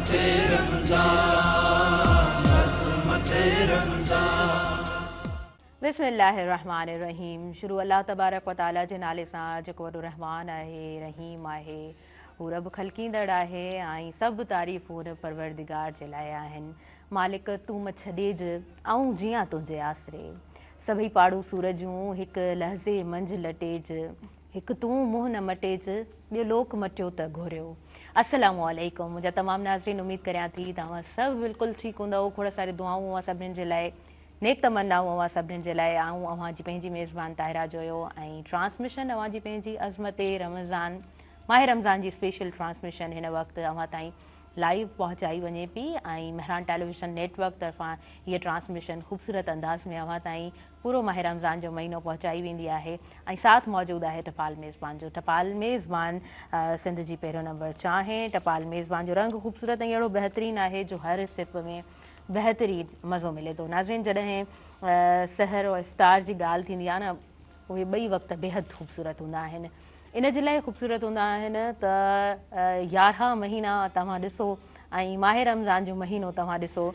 عظمت رمضان، عظمت رمضان. بسم الله الرحمٰن الرحيم شروع الله تبارڪ و تعالي جي نالي سان جيڪو وڏو رحمان آهي رحيم آهي هو رب خلقيندڙ آهي ۽ سڀ تعريفون ان پروردگار جي لاء آهن مالڪ تون م ڇڏيج آئون جيان تنهنجي آسري سڀئي پاڙون سور جون هڪ لحظي منجهه لٽيج هڪ تون منهن نه مٽيج ٻيو لوڪ مٽيو ته گهوريو. السلام عليڪم منهنجا تمام ناظرين اميد ڪريان ٿي توهان سڀ بلڪل ٺيڪ هوندؤ کوڙ ساري دعائون اوهان سڀنين جي لاء نيڪ تمنائون اوهان سڀنين جي لاء آئون اوهان جي پنهنجي ميزبان طاهره جويو ۽ ٽرانسميشن اوهان جي پنهنجي عظمت رمضان ماه رمضان جي اسپيشل ٽرانسميشن هن وقت اوهان تائين لائيو پهچائي وڃي P ۽ Mehran television net work طرفان هيء ٽرانسميشن خوبصورت انداز ۾ اوهان تائين پورو ماه رمضان جو مهينو پهچائي ويندي آهي ۽ ساٿ موجود آهي ٽپال ميزبان جو. ٽپال ميزبان سنڌ جي پهريون نمبر چانهه. ٽپال ميزبان جو رنگ خوبصورت ۽ اهڙو بهترين آهي جو هر سپ ۾ بهترين مزو ملي ٿو. ناظرين جڏهن سحر و افطار جي ڳالهه ٿيندي آهي نه اهي ٻئي وقت بيحد خوبصورت هوندا آهن. ان جي لاء خوبصورت هوندا آهن ته 11 مهينا توهان ڏسو ۽ ماه رمضان جو مهينو توهان ڏسو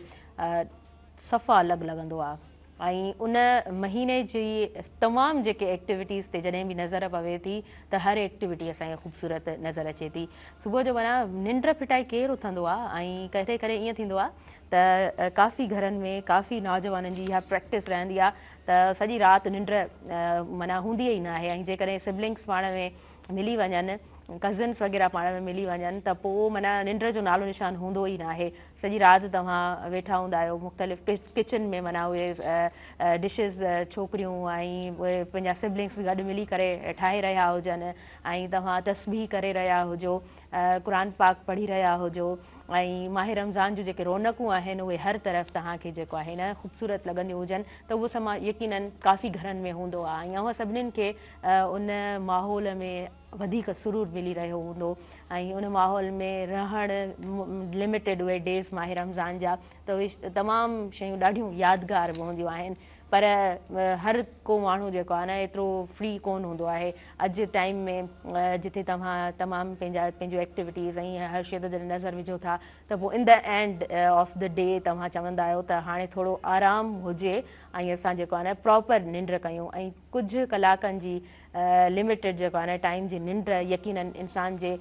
صفا الڳ لڳندو آهي. ۽ ان مهيني جي تمام جيڪي ايڪٽيوٽيز تي جڏهن به نظر پوي ٿي ته هر ايڪٽيوٽي اسان کي خوبصورت نظر اچي ٿي. صبح جو معنيٰ ننڊ ڦٽائي ڪير اٿندو آ ۽ ڪڏهن ڪڏهن ائين ٿيندو آ ته ڪافي گهرن ۾ ڪافي نوجوانن جي اها پريڪٽس رهندي آ ته سڄي رات ننڊ معنيٰ هوندي ئي ناهي ۽ جيڪڏهن سبلنگس پاڻ ۾ ملي وڃن ڪزنس وغيره پاڻ ۾ ملي وڃن ته پوء معنيٰ ننڊ جو نالو نشان هوندو ئي ناهي سڄي رات توهان ويٺا هوندا آهيو مختلف ڪچن ۾ معنيٰ اهي ڊشز ڇوڪريون ۽ اهي پنهنجا سبلنگس گڏ ملي ڪري ٺاهي رهيا هجن ۽ توهان تسبيح ڪري رهيا هجو قرآن پاڪ پڙهي رهيا هجو ۽ ماه رمضان جون جيڪي رونقون آهن اهي هر طرف توهان کي جيڪو آهي نه خوبصورت لڳنديون هجن ته اهو سما يقينن ڪافي گهرن ۾ هوندو آهي ۽ اوهان سڀنين کي ان ماحول ۾ وڌيڪ سرور ملي رهيو هوندو ۽ ان ماحول ۾ رهڻ لميٽيڊ اهي ڊيز ماه رمضان جا ته اهي تمام شيون ڏاڍيون يادگار به هونديون آهن پر هر ڪو ماڻهو جيڪو آهي نه ايترو فري ڪون هوندو آهي اڄ جي ٽائيم ۾ جتي توهان تمام پنهنجا پنهنجون ايڪٽيوٽيز ۽ هر شي تي جڏهن نظر وجهو ٿا ته پوء in the end of the day توهان چوندا آهيو ته هاڻي ٿورو آرام هجي ۽ اسان جيڪو آهي نه پراپر ننڊ ڪيون ۽ ڪجهه ڪلاڪن جي لميٽيڊ جيڪو آهي نه ٽائيم جي ننڊ يقينن انسان جي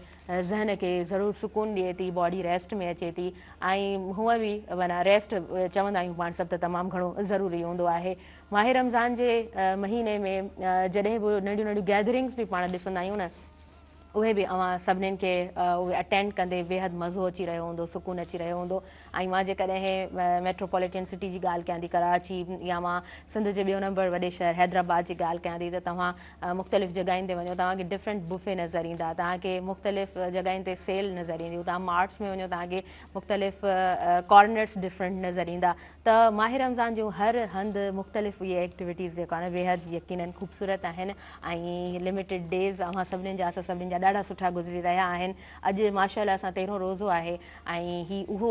ذهن کي ضرور سڪون ڏئي ٿي باڊي ريسٽ ۾ اچي ٿي ۽ هونء به معنيٰ ريسٽ چوندا آهيون پاڻ سڀ ته تمام گهڻو ضروري هوندو آهي ماه رمضان جي مهيني ۾ جڏهن به ننڍيون ننڍيون گيدرنگس به پاڻ ڏسندا آهيون نه اهي به اوهان سڀنين کي اهي اٽينڊ ڪندي بيحد مزو اچي رهيو هوندو سڪون اچي رهيو هوندو ۽ مان جيڪڏهن ميٽروپوليٽن سٽي جي ڳالهه ڪيان ٿي ڪراچي يا مان سنڌ جي ٻيو نمبر وڏي شهر حيدرآباد جي ڳالهه ڪيان ٿي ته توهان مختلف جڳهين تي وڃو توهان کي ڊفرنٽ بوفي نظر ايندا توهان کي مختلف جڳهين تي سيل نظر اينديون توهان مارٽس ۾ وڃو توهان کي مختلف ڪارنرس ڊفرنٽ نظر ايندا ته ماه رمضان جون هر هنڌ مختلف اهي ايڪٽيوٽيز جيڪو آهي نه بيحد يقينن خوبصورت آهن ۽ لميٽيڊ ڊيز اوهان سڀنين جا اسان سڀنين جا ڏاڍا سٺا گذري رهيا آهن اڄ ماشاء الله اسان تيرهون روزو آهي ۽ هي اهو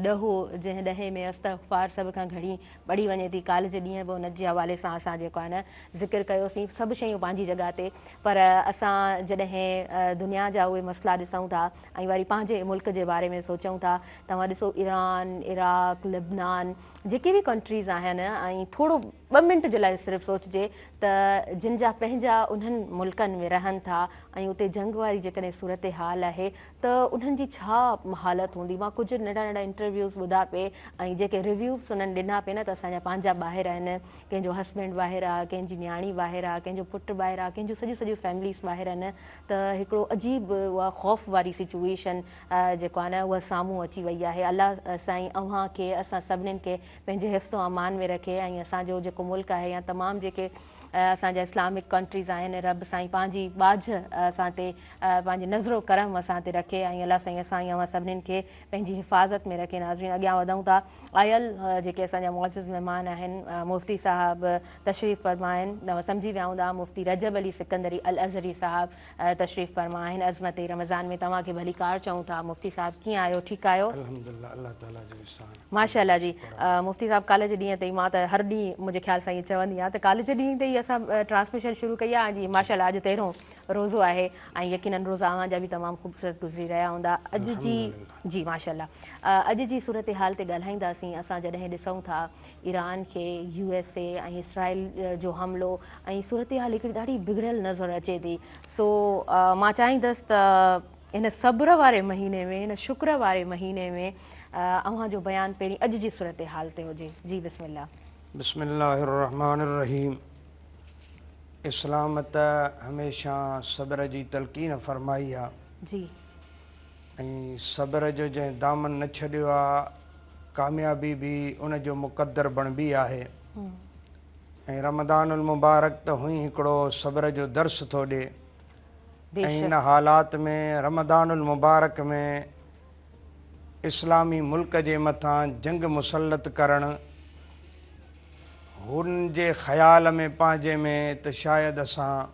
ڏهو جنهن ڏهي ۾ استغفار سڀ کان گهڻي پڙهي وڃي ٿي ڪالهه جي ڏينهن به ان جي حوالي سان اسان جيڪو آهي نه ذڪر ڪيوسين سڀ شيون پنهنجي جڳهه تي پر اسان جڏهن دنيا جا اهي مسئلا ڏسون ٿا ۽ وري پنهنجي ملڪ جي باري ۾ سوچون ٿا توهان ڏسو ايران عراق لبنان جيڪي به ڪنٽريز آهن ۽ ٿورو ٻه منٽ جي لاء صرف سوچجي ته جن جا پنهنجا انهن ملڪن ۾ رهن ٿا ۽ اتي جنگ واري جيڪڏهن صورتحال آهي ته انهن جي ڇا حالت هوندي مان ڪجهه ننڍا ننڍا انٽرويوز ٻڌا پئي ۽ جيڪي ريويوز انهن ڏنا پئي نه ته اسان جا پنهنجا ٻاهر آهن ڪنهن جو هسبينڊ ٻاهر آ ڪنهن جي نياڻي ٻاهر آ ڪنهن جو پٽ ٻاهر آ ڪنهن جون سڄيون سڄيون فيمليز ٻاهر آهن ته هڪڙو عجيب اها خوف واري سچوئيشن جيڪو آهي نه اها سامهون اچي وئي آهي الله سائين اوهان کي اسان سڀنين کي پنهنجي حفظ و امان ۾ رکي ۽ اسان جو جيڪو ملڪ آهي يا تمام جيڪي اسان جا اسلامڪ ڪنٽريز آهن رب سائين پنهنجي ٻاجهه اسان تي پنهنجي نظر و ڪرم اسان تي رکي ۽ الله سائين اسان ۽ اوهان سڀنين کي پنهنجي حفاظت ۾ رکي ناظرين اڳيان وڌون ٿا آيل جيڪي اسان جا معزز مهمان آهن مفتي صاحب تشريف فرما آهن توهان سمجهي ويا هوندا مفتي رجب علي سڪندري الازهري صاحب تشريف فرما آهن عظمت رمضان ۾ توهان کي ڀليڪار چئون ٿا مفتي صاحب ڪيئن آهيو ٺيڪ آهيو؟ الحمدلله الله تعالي جو احسان ماشاءالله جي مفتي صاحب ڪالهه جي ڏينهن تي ئي مان ته هر ڏينهن منهنجي خيال سان ائين چوندي آهيان ته ڪالهه جي ڏينهن تي ئي اسان ٽرانسميشن شروع ڪئي آهي جي ماشاءالله اڄ تيرهون روزو آهي ۽ يقينن روزا اوهان جا به تمام خوبصورت گذري رهيا هوندا. اڄ جي جي ماشاءالله اڄ جي صورتحال تي ڳالهائينداسين. اسان جڏهن ڏسون ٿا ايران کي يو ايس اي ۽ اسرائيل جو حملو ۽ صورتحال هڪڙي ڏاڍي بگڙيل نظر اچي ٿي، سو مان چاهيندس ته هن صبر واري مهيني ۾ هن شڪر واري مهيني ۾ اوهان جو بيان پهرين اڄ جي صورتحال تي هجي. جي بسم الله. بسم الله الرحمٰن الرحيم اسلام ته هميشه صبر جي تلقين فرمائي آ. جي. ۽ صبر جو جنهن دامن نه ڇڏيو آ ڪاميابي به ان جو مقدر بڻبي آهي. ۽ رمضان المبارڪ ته هئين هڪڙو صبر جو درس ٿو ڏي. ۽ ان حالات ۾ رمضان المبارڪ ۾ اسلامي ملڪ جي مٿان جنگ مسلط ڪرڻ هن جي خيال ۾ پنهنجي ۾ ته شايد اسان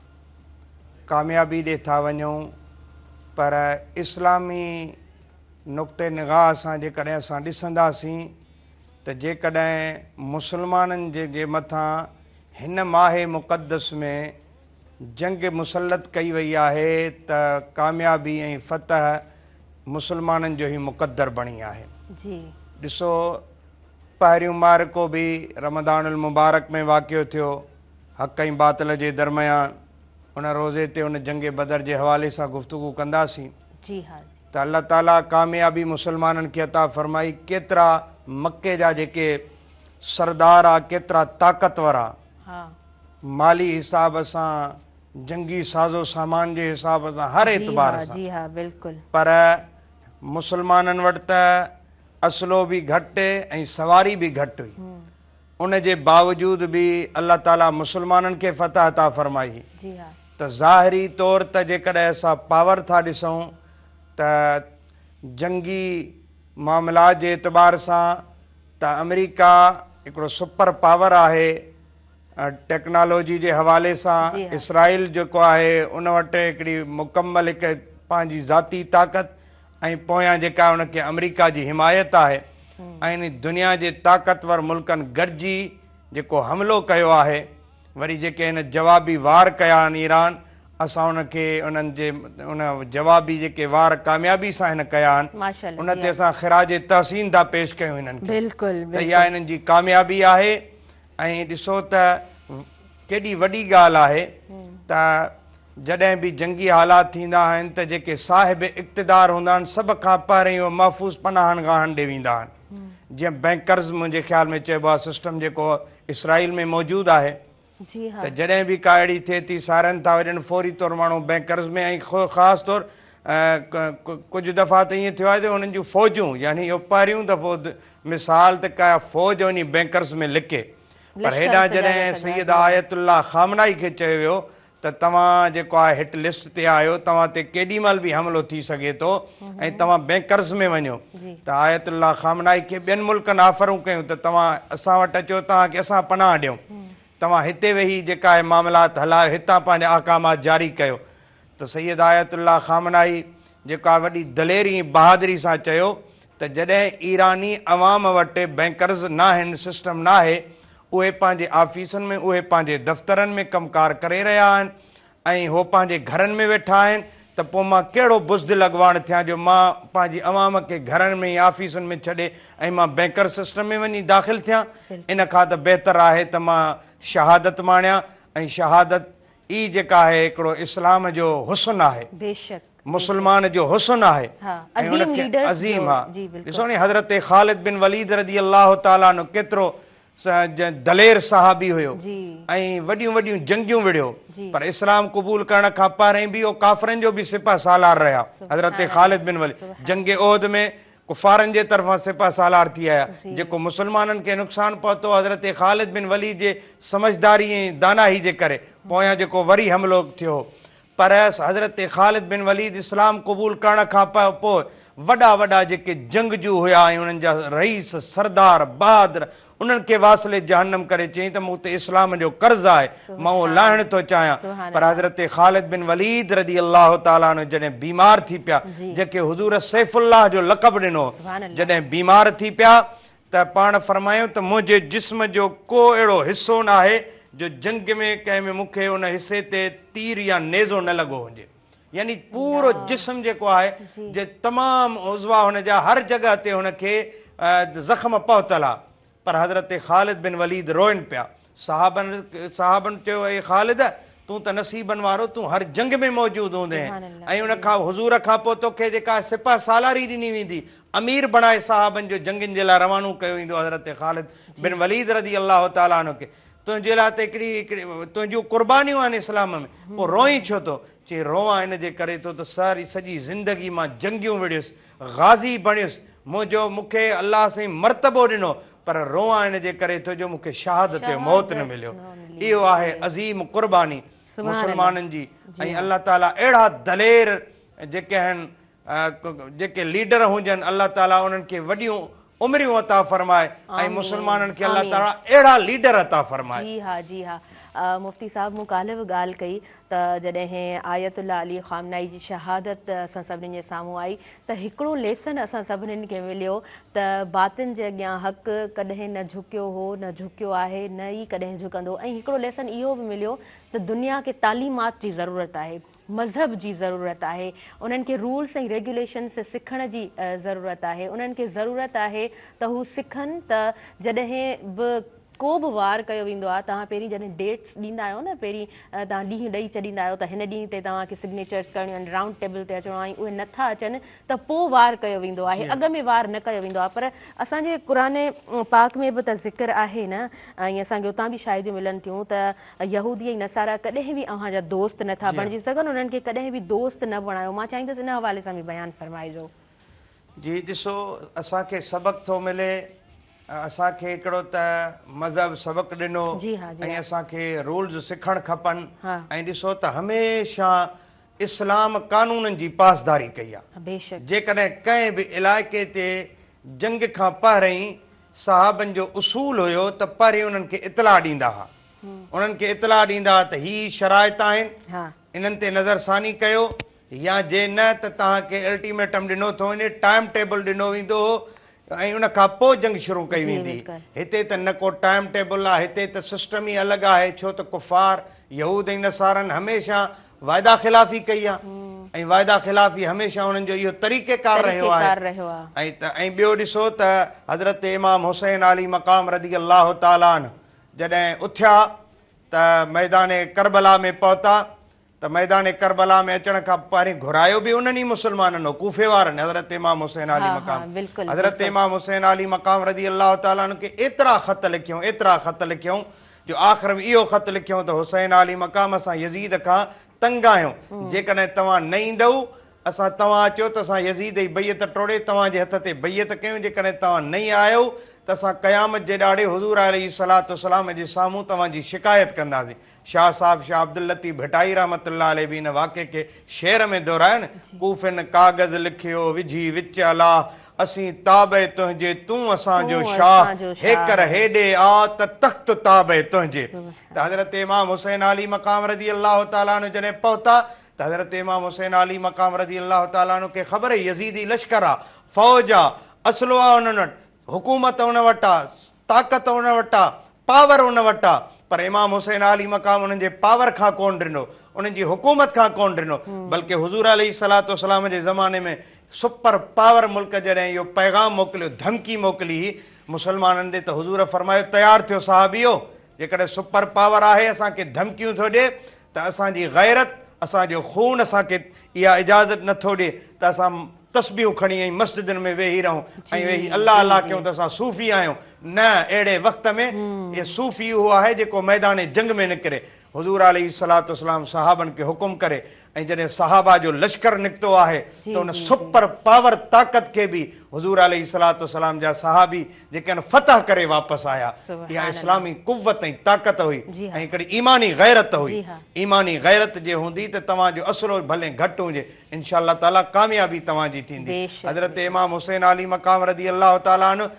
ڪاميابي ڏي ٿا وڃون پر اسلامي نقطه نگاهه سان جيڪڏهن اسان ڏسنداسين ته جيڪڏهن مسلمانن جي مٿان هن ماهه مقدس ۾ جنگ مسلط ڪئي وئي آهي ته ڪاميابي ۽ فتح مسلمانن جو ئي مقدر بڻي آهي. جي. ڏسو پهريون معرڪو به رمضان المبارڪ ۾ واقع ٿيو، حق ۽ باطل جي درميان، ان روزي تي ان جنگ بدر جي حوالي سان گفتگو ڪنداسين. جي ها. ته الله تعالي ڪاميابي مسلمانن کي عطا فرمائي، ڪيترا مڪي جا جيڪي سردار آ، ڪيترا طاقتور آ، ها. مالي حساب سان، جنگي سازو سامان جي حساب سان، هر جي اعتبار ها سان. جي ها بلڪل. پر مسلمانن وٽ ته اسلحو به گهٽ ۽ سواري به گهٽ هئي. ان جي باوجود به الله تعالي مسلمانن کي فتح عطا فرمائي هئي. جي ها. ته ظاهري طور ته جيڪڏهن اسان پاور ٿا ڏسون ته جنگي معاملات جي اعتبار سان ته آمريڪا هڪڙو سپر پاور آهي، ٽيڪنالوجي جي حوالي سان اسرائيل جيڪو آهي ان وٽ هڪڙي مڪمل هڪ پنهنجي ذاتي طاقت ۽ پويان جيڪا ان کي آمريڪا جي حمايت آهي ۽ ان دنيا جي طاقتور ملڪن گڏجي جيڪو حملو ڪيو آهي وري جيڪي هن جوابي وار ڪيا آهن ايران اسان ان کي انهن جي ان جوابي جيڪي وار ڪاميابي سان هن ڪيا آهن ان تي اسان خراج تحسين ٿا پيش ڪيون هنن کي ته اها هنن جي ڪاميابي آهي ۽ ڏسو ته ڪيڏي وڏي ڳالهه آهي ته جڏهن به جنگي حالات ٿيندا آهن ته جيڪي صاحب اقتدار هوندا آهن سڀ کان پهرين اهي محفوظ پناهن گاهن ڏي ويندا آهن جيئن بينڪرز منهنجي خيال ۾ چئبو آهي سسٽم جيڪو اسرائيل ۾ موجود آهي ته جڏهن به ڪا اهڙي ٿئي ٿي سائرن ٿا وڄن فوري طور ماڻهو بينڪرز ۾ ۽ خاص طور ڪجهه دفعا ته ائين ٿيو آهي جو انهن جون فوجون يعني اهو پهريون دفعو مثال ته ڪا فوج وڃي بينڪرز ۾ لڪي پر هيڏانهن جڏهن سيد آيت الله خامنائي کي چيو ويو ته توهان جيڪو آهي هٽ لسٽ تي آهيو توهان تي ڪيڏي مهل به حملو ٿي سگهي ٿو ۽ توهان بينڪرز ۾ وڃو ته آيت الله خامنائي کي ٻين ملڪن آفرون ڪيون ته توهان اسان وٽ اچو توهان کي اسان پناهه ڏيون توهان هتي ويهي جيڪا آهي معاملات هلايو هتان پنهنجا احڪامات جاري ڪيو ته سيد آيت الله خامنائي جيڪو آهي وڏي دليري ۽ بهادري سان چيو ته جڏهن ايراني عوام وٽ بينڪرز ناهن، سسٽم ناهي، اهي پنهنجي آفيسن ۾ اهي پنهنجي دفترن ۾ ڪم ڪار ڪري رهيا آهن ۽ هو پنهنجي گهرن ۾ ويٺا آهن ته پوء مان ڪهڙو بزدل اڳواڻ ٿيان جو مان پنهنجي عوام کي گهرن ۾ يا آفيسن ۾ ڇڏي ۽ مان بينڪر سسٽم ۾ وڃي داخل ٿيان ان کان ته بهتر آهي ته مان شهادت ماڻيان ۽ شهادت ئي جيڪا آهي هڪڙو اسلام جو حسن آهي. بيشڪ. مسلمان جو حسن آهي. ها عظيم ليڊرز عظيم ها ڏسو ني حضرت خالد بن وليد رضي الله تعالٰي عنه ڪيترو دلير صحابي هيو ۽ وڏيون وڏيون جنگيون وڙهيو پر اسلام قبول ڪرڻ کان پهرين به اهو ڪافرن جو به سپهه سالار رهيا حضرت خالد بن وليد جنگ احد ۾ ڪفارن جي طرفان سپهه سالار ٿي آيا، جيڪو مسلمانن کي نقصان پهتو، حضرت خالد بن وليد جي سمجهداري ۽ دانائي جي ڪري، پويان جيڪو وري حملو ٿيو هو. پر حضرت خالد بن وليد اسلام قبول ڪرڻ کان پوء وڏا وڏا جيڪي جنگجو هيا ۽ انهن جا رئيس، سردار، بهادر انهن کي واصل جهنم ڪري چيائين ته مون تي اسلام جو قرض آهي، مان اهو لاهڻ ٿو چاهيان. پر حضرت خالد بن وليد رضي الله تعالٰي عنه جڏهن بيمار ٿي پيا، جنهن کي حضور سيف الله جو لقب ڏنو هو، جڏهن بيمار ٿي پيا ته پاڻ فرمايائون ته منهنجي جسم جو ڪو اهڙو حصو ناهي جو جنگ ۾ ڪنهن ۾ مون کي ان حصي تي تير يا نيزو نه لڳو هجي. يعني پورو جسم جيڪو آهي جي تمام عضوا هن جا هر جڳهه تي هن کي زخم پهتل آ. پر حضرت خالد بن وليد روئن پيا. صحابن صحابن چيو اي خالد! تون ته نصيبن وارو تون هر جنگ ۾ موجود هوندين ۽ ان کان حضور کان پوء توکي جيڪا سپهه سالاري ڏني ويندي امير بڻائي صحابن جو جنگين جي لاء روانو ڪيو ويندو حضرت خالد بن وليد رضي الله تعالٰي عنه کي تنهنجي لاء ته هڪڙي هڪڙي تنهنجون قربانيون آهن اسلام ۾ پوء روئين ڇو ٿو؟ چي روئان ان جي ڪري ٿو ته ساري سڄي زندگي مان جنگيون وڙهيس غازي بڻيس منهنجو مون کي الله سائين مرتبو ڏنو پر روئان ان جي ڪري ٿو جو مون کي شهادت جو موت نه مليو. اهو آهي عظيم قرباني مسلمانن جي ۽ الله تعالي اهڙا دلير جيڪي آهن جيڪي ليڊر هجن الله تعالي انهن کي وڏيون عمريون عطا فرمائي ۽ مسلمانن کي الله تعالي اهڙا ليڊر عطا فرمائي. جي ها جي ها مفتي صاحب مون ڪالهه به ڳالهه ڪئي ته جڏهن آيت الله علي خامنائي جي شهادت اسان سڀني جي سامهون آئي ته هڪڙو ليسن اسان سڀني کي مليو ته باطل جي اڳيان حق ڪڏهن نه جهڪيو هو نه جهڪيو آهي نه ئي ڪڏهن جهڪندو ۽ هڪڙو ليسن اهو به مليو ته دنيا کي تعليمات جي ضرورت آهي مذهب جي ضرورت آهي انهن کي رولس ۽ ريگيوليشنس سکڻ جي ضرورت آهي انهن کي ضرورت آهي ته هو سکن ته جڏهن به ڪو به وار ڪيو ويندو آهي توهان پهرين جڏهن ڊيٽس ڏيندا آهيو نه پهرين توهان ڏينهن ڏئي ڇڏيندا آهيو ته هن ڏينهن تي توهان کي سگنيچرس ڪرڻيون آهن رائونڊ ٽيبل تي اچڻو آهي اهي نٿا اچن ته پوء وار ڪيو ويندو آهي اڳ ۾ وار نه ڪيو ويندو آهي پر اسان جي قرآن پاڪ ۾ به ته ذڪر آهي نه ۽ اسان کي اتان به شاهديون ملن ٿيون ته يهودي ۽ نصارا ڪڏهن به اوهان جا دوست نٿا بڻجي سگهن انهن کي ڪڏهن به دوست نه بڻايو مان چاهيندس ان حوالي سان به بيان فرمائجو. جي ڏسو اسان کي سبق ٿو ملي اسان کي هڪڙو ته مذهب سبق ڏنو ۽ اسان کي رولز سکڻ کپن ۽ ڏسو ته هميشه اسلام قانونن جي پاسداري ڪئي آهي جيڪڏهن ڪنهن به علائقي تي جنگ کان پهرئين صحابن جو اصول هيو ته پهرين انهن کي اطلاع ڏيندا ها انهن کي اطلاع ڏيندا ها ته هي شرائط آهن انهن تي نظر ثاني ڪيو يا جي نه ته توهان کي الٽيميٽم ڏنو ٿو وڃي ٽائيم ٽيبل ڏنو ويندو هو ۽ ان کان پوء جنگ شروع ڪئي ويندي. هتي ته نه ڪو ٽائيم ٽيبل آ، هتي ته سسٽم ئي الڳ آهي، ڇو ته ڪفار، يهود ۽ نصارن هميشه وعده خلافي ڪئي آ ۽ وعده خلافي هميشه انهن جو اهو طريقه ڪار رهيو آهي ۽ ته ۽ ٻيو ڏسو ته حضرت امام حسين عالي مقام رضي الله تعالٰي عنه جڏهن اٿيا ته ميدان ڪربلا ۾ پهتا ته ميدان ڪربلا ۾ اچڻ کان پهرين گهرايو به انهن ئي مسلمانن هو، ڪوفي وارن، حضرت امام حسين عالي مقام، حضرت امام حسين عالي مقام رضي الله تعالٰي عنه کي ايترا خط لکيائون، ايترا خط لکيائون جو آخر ۾ اهو خط لکيائون ته حسين عالي مقام اسان يزيد کان تنگ آهيون، جيڪڏهن توهان نه ايندؤ، اسان توهان اچو ته اسان يزيد جي بيعت ٽوڙي توهان جي هٿ تي بيعت ڪيون، جيڪڏهن توهان نه ئي آيؤ ته اسان قيامت جي ڏهاڙي حضور عليه الصلوة والسلام جي سامهون توهان جي شڪايت ڪنداسين. شاهه صاحب شاهه عبداللطيف ڀٽائي رحمة الله عليه به ان واقعي کي شعر ۾ دهرايو نه، ڪوفين ڪاغذ لکيو وجهي وچ الله، اسين تابع تنهنجي تون اسان جو شاهه، هيڪر هيڏي آ ته تخت تابع تنهنجي. ته حضرت امام حسين عالي مقام رضي الله تعالٰي عنه جڏهن پهتا ته حضرت امام حسين عالي مقام رضي الله تعالٰي عنه کي خبر هئي يزيدي لشڪر آ، فوج آ، اسلحو آ انهن وٽ، حڪومت ان وٽ آ، طاقت ان وٽ آ، پاور ان وٽ آ، پر امام حسين عالي مقام انهن جي پاور کان ڪونه ڊنو، انهن جي حڪومت کان ڪونه ڊنو، بلڪه حضور عليه الصلوة والسلام جي زماني ۾ سپر پاور ملڪ جڏهن اهو پيغام موڪليو، ڌمڪي موڪلي هئي مسلمانن ڏي ته حضور فرمايو تيار ٿيو صحابيو، جيڪڏهن سپر پاور آهي اسان کي ڌمڪيون ٿو ڏي ته اسان جي غيرت، اسان جو خون اسان کي اها اجازت نه ٿو ڏي ته اسان تسبيحون کڻي ۽ مسجدن ۾ ويهي رهون ۽ ويهي الله الله ڪيون ته اسان صوفي آهيون. نه، اهڙي وقت ۾ اهي صوفي اهو آهي جيڪو ميدان جنگ ۾ نڪري. حضور عليه الصلوة والسلام صحابن کي حڪم ڪري ۽ جڏهن صحابه جو لشڪر نڪتو آهي ته ان سپر پاور طاقت کي به حضور عليه الصلوة والسلام جا صحابي جيڪي آهن فتح ڪري واپس آيا. اها اسلامي قوت ۽ طاقت هئي ۽ هڪڙي ايماني غيرت هئي. ايماني غيرت جي هوندي ته توهان جو اسلحو ڀلي گهٽ هجي انشاء الله تعاليٰ ڪاميابي توهان جي ٿيندي. حضرت امام حسين عالي مقام رضي الله تعاليٰ عنه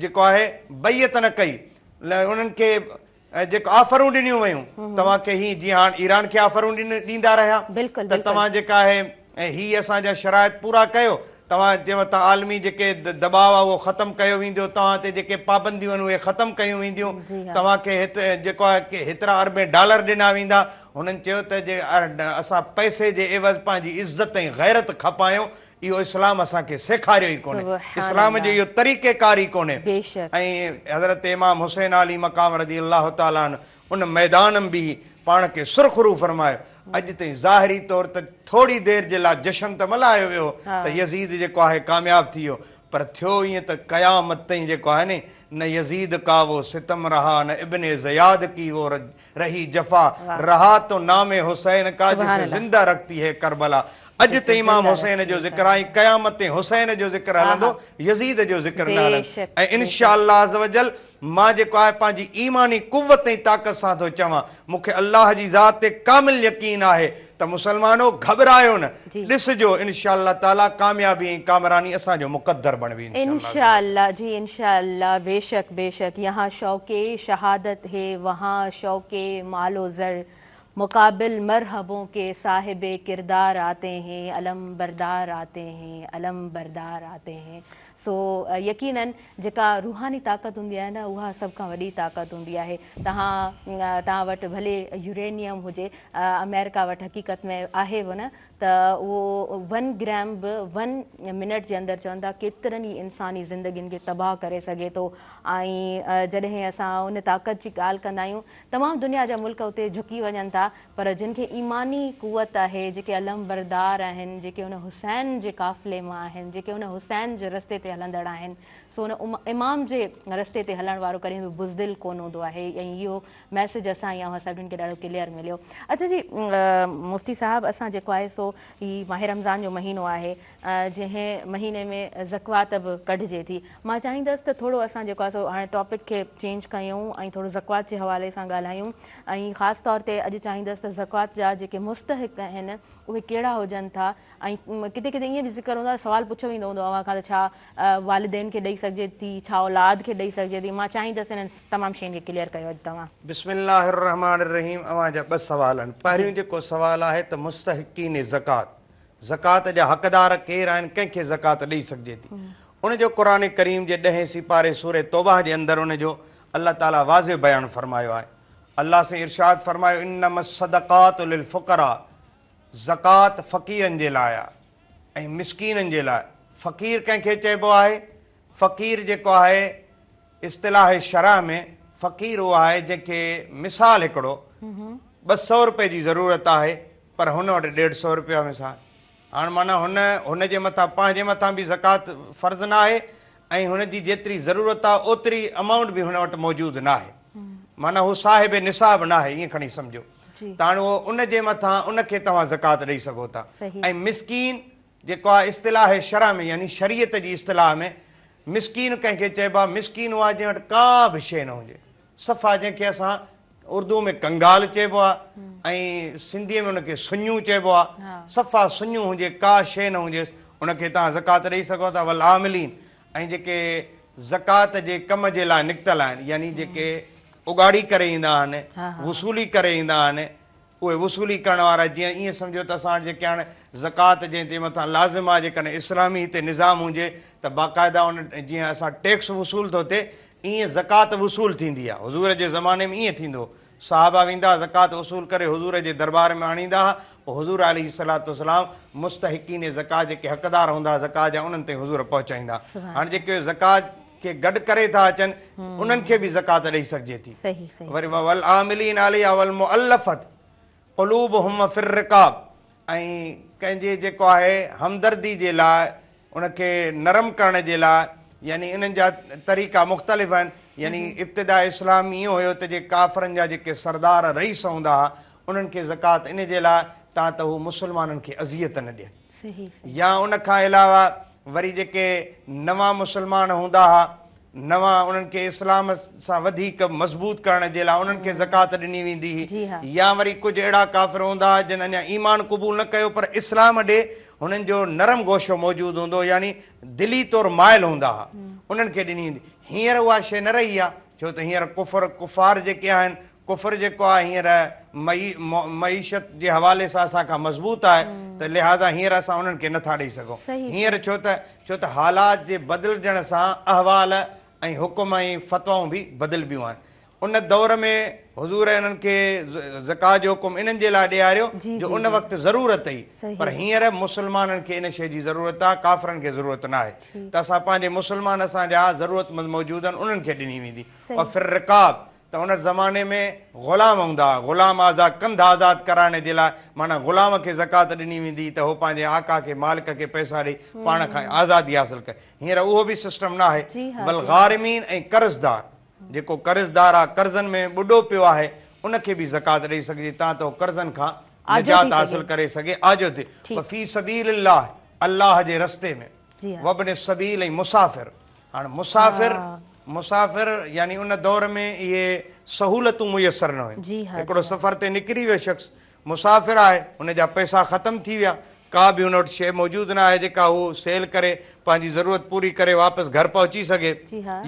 جيڪو آهي بيعت نه ڪئي انهن کي جيڪو آفرون ڏنيون ويون توهان کي هي جيئن هاڻ ايران کي آفرون ڏيندا رهيا ته توهان جيڪا آهي هي اسان جا شرائط پورا ڪيو توهان جي مٿان عالمي جيڪي دٻاء آهي اهو ختم ڪيو ويندو، توهان تي جيڪي پابنديون آهن اهي ختم ڪيون وينديون، توهان کي هت جيڪو آهي هيترا اربين ڊالر ڏنا ويندا. هنن چيو ته جي اسان پئسي جي عيوض پنهنجي عزت ۽ غيرت کپايون، اهو اسلام اسان کي سيکاريو ئي ڪونهي، اسلام جو اهو طريقه ڪار ئي ڪونهي. ۽ حضرت امام حسين عالي مقام رضي الله تعالٰي عنه ان ميدان م بيهي پاڻ کي سرخرو فرمايو. اڄ تائين ظاهري طور ته ٿوري دير جي لاء جشن ته ملهايو ويو ته يزيد جيڪو آهي ڪامياب ٿي ويو پر ٿيو ائين ته قيامت تائين جيڪو آهي ني نه يزيد ڪا وو ستم رها نه ابن زياد ڪي وو رهي جفا رها تو نام حسين ڪا جسي زنده رکتي هي ڪربلا اڄ تائين امام حسين جو ذڪر آهي ۽ قيامت تائين حسين جو ذڪر هلندو يزيد جو ذڪر نه هلندو ۽ انشاء الله عزوجل مان جيڪو آهي پنهنجي ايماني قوت ۽ طاقت سان ٿو چوان، مون کي الله جي ذات تي ڪامل يقين آهي ته مسلمانو گهٻرايو نه، ڏسجو انشاء الله تعاليٰ ڪاميابي ۽ ڪامراني اسان جو مقدر بڻبي انشاء الله. انشاء الله جي انشاء الله بيشڪ بيشڪ يهان شوق شهادت هي وهان شوق مال و زر مقابل مرحبون ڪي صاحب ڪردار آتي هين علم بردار آتي هين علم بردار آتي هين سو يقينن جيڪا روحاني طاقت هوندي آهي نه اها سڀ کان وڏي طاقت هوندي آهي. توهان توهان وٽ ڀلي يورينيم هجي آمريڪا وٽ حقيقت ۾ آهي به نه ته اهو ون گرام به ون منٽ جي اندر چون ٿا ڪيترن ئي انساني زندگين کي تباهه ڪري سگهي ٿو ۽ جڏهن اسان ان طاقت جي ڳالهه ڪندا آهيون تمام دنيا جا ملڪ اتي جهڪي وڃن ٿا پر جن کي ايماني قوت آهي، جيڪي علمبردار آهن، جيڪي ان حسين جي قافلي مان آهن، جيڪي ان حسين جي رستي تي هلندڙ آهن، سو ان امام جي رستي تي هلڻ وارو ڪڏهن به بزدل ڪونه هوندو آهي ۽ اهو ميسيج اسان ۽ اوهان سڀني کي ڏاڍو ڪليئر مليو. اڇا جي مفتي صاحب اسان جيڪو آهي سو هي ماهه رمضان جو مهينو آهي جنهن مهيني ۾ زڪوات به ڪڍجي ٿي مان چاهيندس ته ٿورو اسان جيڪو آهي سو هاڻي ٽاپڪ کي چينج ڪيون ۽ ٿورو زڪوات جي حوالي سان ڳالهايون ۽ خاص طور تي اڄ چاهيندس ته زڪوات جا جيڪي مستحق آهن اهي ڪهڙا هجن ٿا ۽ ڪٿي ڪٿي ائين به ذڪر هوندو آهي سوال پڇيو ويندو هوندو اوهان کان ته ڇا والدين کي ڏئي سگهجي ٿي ڇا اولاد کي ڏئي سگهجي ٿي مان چاهيندس انهن تمام شين کي ڪليئر ڪيو اڄ توهان. بسم الله الرحمٰن الرحيم اوهان جا ٻه سوال آهن پهريون جيڪو سوال آهي ته مستحقين زڪوات زڪوات جا حقدار ڪير آهن ڪنهن کي زڪوات ڏئي سگهجي ٿي ان جو قرآن ڪريم جي ڏهين سيپاري سورة توبه جي اندر ان جو الله تعالي واضح بيان فرمايو آهي الله سائين ارشاد فرمايو انما الصدقات للفقراء زڪوات فقيرن جي لاء آهي ۽ مسڪينن جي لاء فقير ڪنهن کي چئبو آهي فقير جيڪو آهي اصطلاح شرع ۾ فقير اهو آهي جنهن کي مثال هڪڙو 200 روپئي جي ضرورت آهي پر هن وٽ ڏيڍ سئو روپيا مثال هاڻ معنيٰ هن هن جي مٿان پنهنجي مٿان به زڪوات فرض ناهي ۽ هن جي جيتري ضرورت آهي اوتري امائونٽ به هن وٽ موجود ناهي معنيٰ هو صاحب نصاب ناهي ائين کڻي سمجهو ته هاڻ اهو ان جي مٿان ان کي توهان زڪوات ڏئي سگهو ٿا ۽ مسڪين جيڪو آهي اصطلاح شرع ۾ يعني شريعت جي اصطلاح ۾ مسڪين ڪنهن کي چئبو آهي مسڪين اهو آهي جنهن وٽ ڪا به شيء نه هجي صفا جنهن کي اسان اردو ۾ ڪنگال چئبو آ ۽ سنڌيء ۾ ان کي سڃو چئبو آ صفا سڃو هجي ڪا شيء نه هجيس ان کي توهان زڪوات ڏئي سگهو ٿا والعاملين ۽ جيڪي زڪوات جي ڪم جي لاء نڪتل آهن يعني جيڪي اڳاڙي ڪري ايندا آهن وصولي ڪري ايندا آهن اهي وصولي ڪرڻ وارا جيئن ائين سمجهو ته اسان وٽ جيڪي هاڻي زڪوات جنهن تي مٿان لازم آهي جيڪڏهن اسلامي هتي نظام هجي ته باقاعده ان جيئن اسان ٽيڪس وصول ٿو ٿئي ائين زڪوات وصول ٿيندي آهي حضور جي زماني ۾ ائين ٿيندو هو صحابه ويندا ها زڪوات وصول ڪري حضور جي دربار ۾ آڻيندا ها پوء حضور عليه الصلوة والسلام مستحقين زڪوات جيڪي حقدار هوندا ها زڪوات جا انهن تائين حضور پهچائيندا ها هاڻي جيڪي زڪوات کي گڏ ڪري ٿا اچن انهن کي به زڪوات ڏئي سگهجي ٿي وري والعاملين عليها والمؤلفة قلوبهم وفي الرقاب ۽ ڪنهن جي جيڪو آهي همدردي جي لاء ان کي نرم ڪرڻ جي لاء يعني انهن جا طريقا مختلف آهن يعني ابتداء اسلام ائين هيو ته جي ڪافرن جا جيڪي سردار رئيس هوندا ها انهن کي زڪوات ان جي لاء تان ته هو مسلمانن کي اذيت نه ڏين يا ان کان علاوه وري جيڪي نوان مسلمان هوندا ها نوان انهن کي اسلام سان وڌيڪ مضبوط ڪرڻ جي لاء انهن کي زڪوات ڏني ويندي هئي يا وري ڪجهه اهڙا ڪافر هوندا ها جن اڃا ايمان قبول نه ڪيو پر اسلام ڏي هنن جو نرم گوشو موجود هوندو هو يعني دلي طور مائل هوندا ها انهن کي ڏني ويندي هينئر اها شيء نه رهي آهي ڇو ته هينئر ڪفر ڪفار جيڪي آهن ڪفر جيڪو آهي هينئر معيشت جي حوالي سان اسان کان مضبوط آهي ته لهٰذا هينئر اسان انهن کي نٿا ڏئي سگهون هينئر ڇو ته ڇو ته حالات جي بدلجڻ سان احوال ۽ حڪم ۽ فتوائون به بدلبيون آهن. ان دور ۾ حضور انهن کي زڪوات جو حڪم انهن جي لاء ڏياريو جو ان وقت ضرورت هئي پر هينئر مسلمانن کي ان شيء جي ضرورت آهي ڪافرن کي ضرورت ناهي ته اسان پنهنجي مسلمان اسان جا ضرورتمند موجود آهن انهن کي ڏني ويندي. وفي الرقاب ته ان زماني ۾ غلام هوندا هئا، غلام آزاد ڪنڌ آزاد ڪرائڻ جي لاء معنيٰ غلام کي زڪوات ڏني ويندي هئي ته هو پنهنجي آقا کي مالڪ کي پئسا ڏئي پاڻ کان آزادي حاصل ڪري. هينئر اهو به سسٽم نه آهي. والغارمين ۽ قرضدار جيڪو قرضدار آهي قرضن ۾ ٻڏو پيو آهي ان کي به زڪوات ڏئي سگهجي تان ته هو قرضن کان نجات حاصل ڪري سگهي آجو ٿئي. وفي سبيل الله الله جي رستي ۾ وابن السبيل ۽ مسافر هاڻ مسافر مسافر يعني ان دور ۾ اهي سهولتون ميسر نه هيون. هڪڙو سفر تي نڪري ويو شخص مسافر آهي ان جا پئسا ختم ٿي ويا ڪا به ان وٽ شيء موجود نه آهي جيڪا هو سيل ڪري پنهنجي ضرورت پوري ڪري واپس گهر پهچي سگهي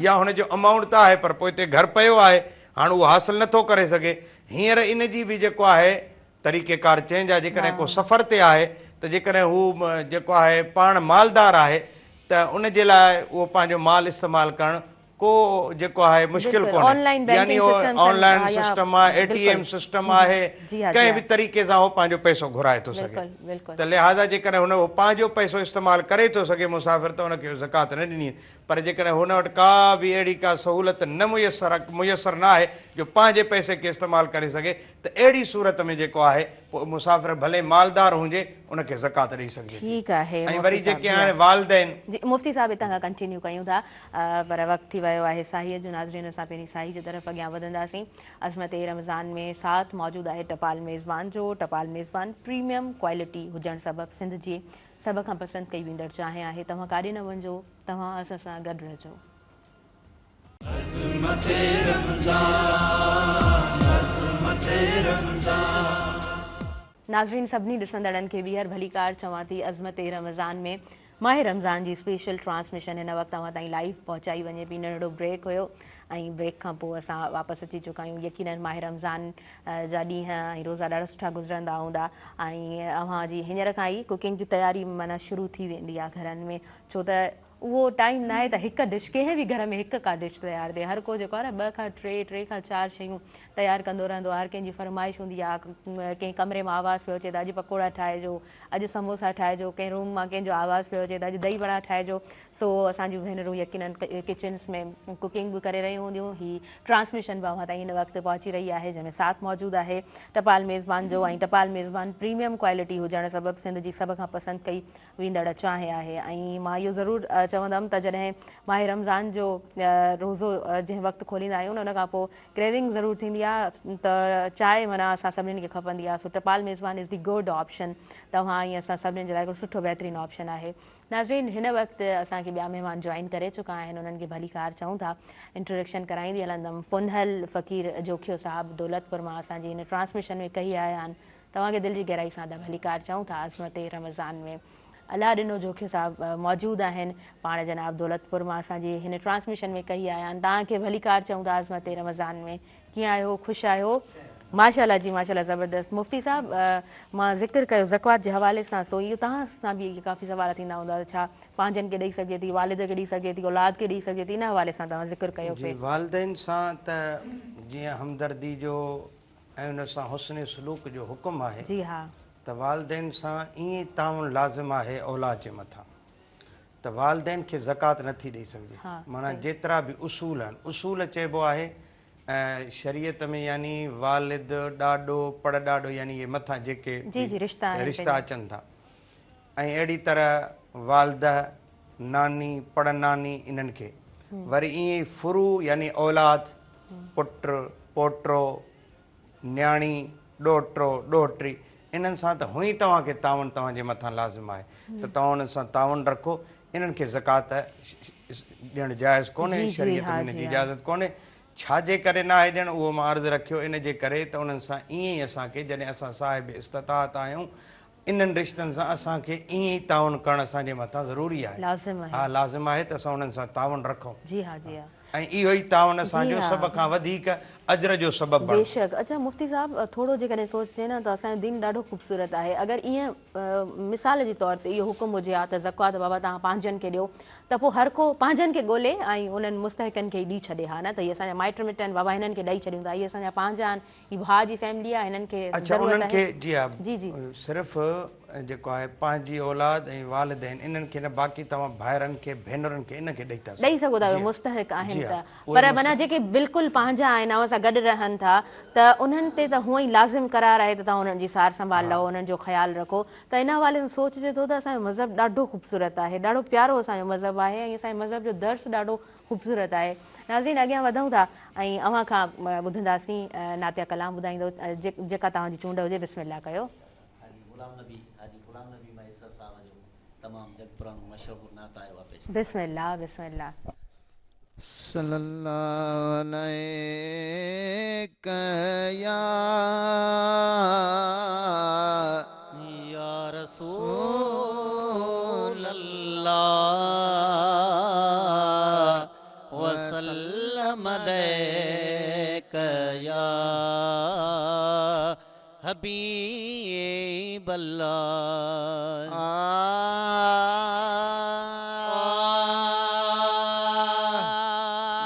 يا هن جو امائونٽ ته آهي پر پوئتي گهر پيو آهي هاڻ اهو حاصل نه ٿو ڪري سگهي هينئر ان جي به جيڪو آهي طريقي ڪار چينج آهي جيڪڏهن ڪو سفر تي آهي ته جيڪڏهن هو جيڪو آهي پاڻ مالدار آهي ته ان جي لاء اهو پنهنجو مال استعمال ڪرڻ ڪو جيڪو آهي مشڪل ڪونهي يعني اهو آن لائن سسٽم آهي اي ٽي ايم سسٽم آهي ڪنهن به طريقي سان هو پنهنجو پئسو گهرائي ٿو سگهي ته لهٰذا جيڪڏهن هن پنهنجو پئسو استعمال ڪري ٿو سگهي مسافر ته ان کي زڪوات نه ڏني پر جيڪڏهن هن وٽ ڪا به اهڙي ڪا سهولت نه ميسر ميسر نه آهي جو پنهنجي پئسي کي استعمال ڪري سگهي ته اهڙي صورت ۾ جيڪو آهي پوء مسافر ڀلي مالدار هجي ان کي زڪوات ڏئي سگهجي ٿي ٺيڪ آهي ۽ مفتي وري صاحب جيڪي جي ها آهن والدين. جي مفتي صاحب هتان کان ڪنٽينيو ڪيون ٿا پر وقت ٿي ويو آهي ساهيء جو ناظرين اسان پهرين ساهي جي طرف اڳيان وڌنداسين عظمت رمضان ۾ ساٿ موجود آهي ٽپال ميزبان جو ٽپال ميزبان پريميم ڪوالٽي هجڻ سبب سنڌ جي سڀ کان پسند ڪئي ويندڙ چانهه آهي. توهان ڪاڏي نه وڃجو، توهان اسان سان گڏ رهجو. عظمت رمضان عظمت رمضان. ناظرين سڀني ڏسندڙن کي ٻيهر ڀليڪار چوان ٿي عظمت رمضان ۾ ماهه رمضان جي اسپيشل ٽرانسميشن هن وقت اوهان تائين لائيو پهچائي وڃي پئي ننڍڙو بريڪ هيو ۽ بريڪ کان پوء اسان واپس اچي چڪا آهيون يقينن ماهه رمضان جا ڏينهن ۽ روزا ڏاڍا سٺا گذرندا هوندا ۽ اوهان جي هينئر کان ئي ڪوڪنگ جي تياري معنيٰ شروع ٿي ويندي آهي گهرن ۾ ڇو ته اهو ٽائيم ناهي ته هڪ ڊش ڪنهن به گهر ۾ هڪ ڪا ڊش تيار ٿئي هر ڪو جيڪو آهي نه ٻه کان ٽي ٽي کان چار شيون تيار ڪندو رهندو آهي هر ڪنهن جي فرمائش هوندي آهي ڪنهن ڪمري مان آواز پيو اچي ته اڄ پڪوڙا ٺاهجو اڄ سموسا ٺاهجو ڪنهن روم مان ڪنهن جو آواز پيو اچي ته اڄ دهي وڙا ٺاهجو سو اسان جون ڀينرون يقينن ڪچنس ۾ ڪوڪنگ به ڪري رهيون هونديون. هي ٽرانسميشن به اوهان تائين هن وقت پهچي رهي آهي جنهن ۾ ساٿ موجود آهي ٽپال ميزبان جو ۽ ٽپال ميزبان پريميم ڪوالٽي هجڻ سبب سنڌ جي سڀ کان پسند ڪئي ويندڙ چانهه آهي ۽ مان اهو ضرور چوندم ته جڏهن ماهه رمضان جو روزو جنهن وقت کوليندا آهيون ان کان پوء ڪريونگ ضرور ٿيندي آهي ته چانهه معنيٰ اسان سڀني کي کپندي آهي سو ٽپال ميزبان از the good option توهان ۽ اسان سڀني جي لاء هڪڙو سٺو بهترين آپشن آهي. ناظرين هن وقت اسان کي ٻيا مهمان جوائن ڪري چڪا آهن انهن کي ڀليڪار چئون ٿا انٽروڊڪشن ڪرائيندي هلندم پنهل فقير جوکيو صاحب دولتپور مان اسان جي هن ٽرانسميشن ۾ ڪهي آيا آهن توهان کي دل جي گهرائي سان ادا ڀليڪار چئون ٿا عظمت رمضان ۾ الله ڏنو جوکيو صاحب موجود آهن پاڻ جناب دولتپور مان اسان جي هن ٽرانسميشن ۾ ڪهي آيا آهن توهان کي ڀليڪار چئون ٿا عظمت رمضان ۾ ڪيئن آهيو خوش آهيو ماشاءالله جي ماشاءالله زبردست مفتي صاحب مان ذڪر ڪيو زڪوات جي حوالي سان سو اهو توهان سان به ڪافي سوال ٿيندا هوندا ته ڇا پنهنجن کي ڏئي سگهجي ٿي والد کي ڏئي سگهجي ٿي اولاد کي ڏئي سگهجي ٿي ان حوالي سان توهان ذڪر ڪيو جي پئي. والدين سان ته جيئن همدردي جو ۽ ان سان حسن سلوڪ جو حڪم آهي جي ها. ته والدين سان ائين ئي تعاون لازم آهي اولاد جي مٿان ته والدين کي زڪوات نٿي ڏئي سگهجي ها معنيٰ صحيح. جيترا به اصول آهن اصول چئبو آهي شريعت ۾ يعني والد، ڏاڏو، پڙ ڏاڏو يعني اهي مٿان جيڪي جي جي رشتا آهن رشتا پنهنجا. اچن ٿا ۽ اهڙي طرح والده، ناني، پڙ ناني انهن کي وري ائين ئي فروع يعني اولاد، پٽ، پوٽو، نياڻي، ڏوهٽو، ڏوهٽي انهن سان ته هونئن ئي توهان کي تعاون توهان جي مٿان لازم آهي ته توهان انهن سان تعاون رکو انهن کي زڪوات ڏيڻ جائز ڪونهي، جي جي شريعت ها ۾ ان جي جي ها. اجازت ڪونهي، ڇا جي ڪري ناهي ڏيڻ اهو مان عرض رکيو ان جي ڪري ته انهن سان ائين ئي اسان کي جڏهن اسان صاحب استطاعت آهيون انهن رشتن سان اسان کي ائين ئي تعاون ڪرڻ اسان جي مٿان ضروري آهي لازم آهي. ها لازم آهي ته اسان انهن سان تعاون رکون. جي ها جي ها. ۽ اهو ئي تعاون اسان جو سڀ کان وڌيڪ اجر جو سبب بڻبو. بيشڪ. اڇا مفتي صاحب ٿورو جيڪڏهن سوچجي نه ته اسان جو دين ڏاڍو خوبصورت آهي اگر ائين مثال جي طور تي اهو حڪم هجي ها ته زڪوات بابا توهان پنهنجن کي ڏيو ته پوء هر ڪو پنهنجن کي ڳولي ۽ انهن مستحقن کي ئي ڏئي ڇڏي ها نه ته هي اسان جا مائٽ مٽ آهن بابا هنن کي ڏئي ڇڏيون ٿا هي اسان جا پنهنجا آهن هي ڀاء جي فيملي آهي هنن کي اڇا ضرورت انهن آهي کي جي ها جي جي. صرف جيڪو آهي پنهنجي اولاد ۽ والدين انهن کي نه باقي توهان ڀائرن کي ڀينرن کي انهن کي ڏئي ٿا ڏئي سگهو ٿا جي اهي ها مستحق آهن جي ها ته اهي پر معنيٰ مستحق جيڪي بلڪل پنهنجا آهن اوهان سان گڏ رهن ٿا ته انهن تي ته هونئن ئي لازم قرار آهي ته توهان انهن جي سار سنڀال ها لهو انهن جو خيال رکو ته ان حوالي سان سوچجي ٿو ته اسان جو مذهب ڏاڍو خوبصورت آهي ڏاڍو پيارو اسان جو مذهب آهي ۽ اسان جي مذهب جو درس ڏاڍو خوبصورت آهي ناظرين اڳيان وڌون ٿا ۽ اوهان کان ٻڌنداسين نعتيه ڪلام ٻڌائيندو جيڪا توهان جي چونڊ هجي بسم الله ڪيو. حاجي غلام نبي حاجي غلام نبي مهيسر صاحب جو تمام جڳ پراڻو مشهور نعت آيو آ پيش بسم الله بسم الله. صلي الله عليڪ يا يا رسول الله وسلم عليڪ يا حبيب الله.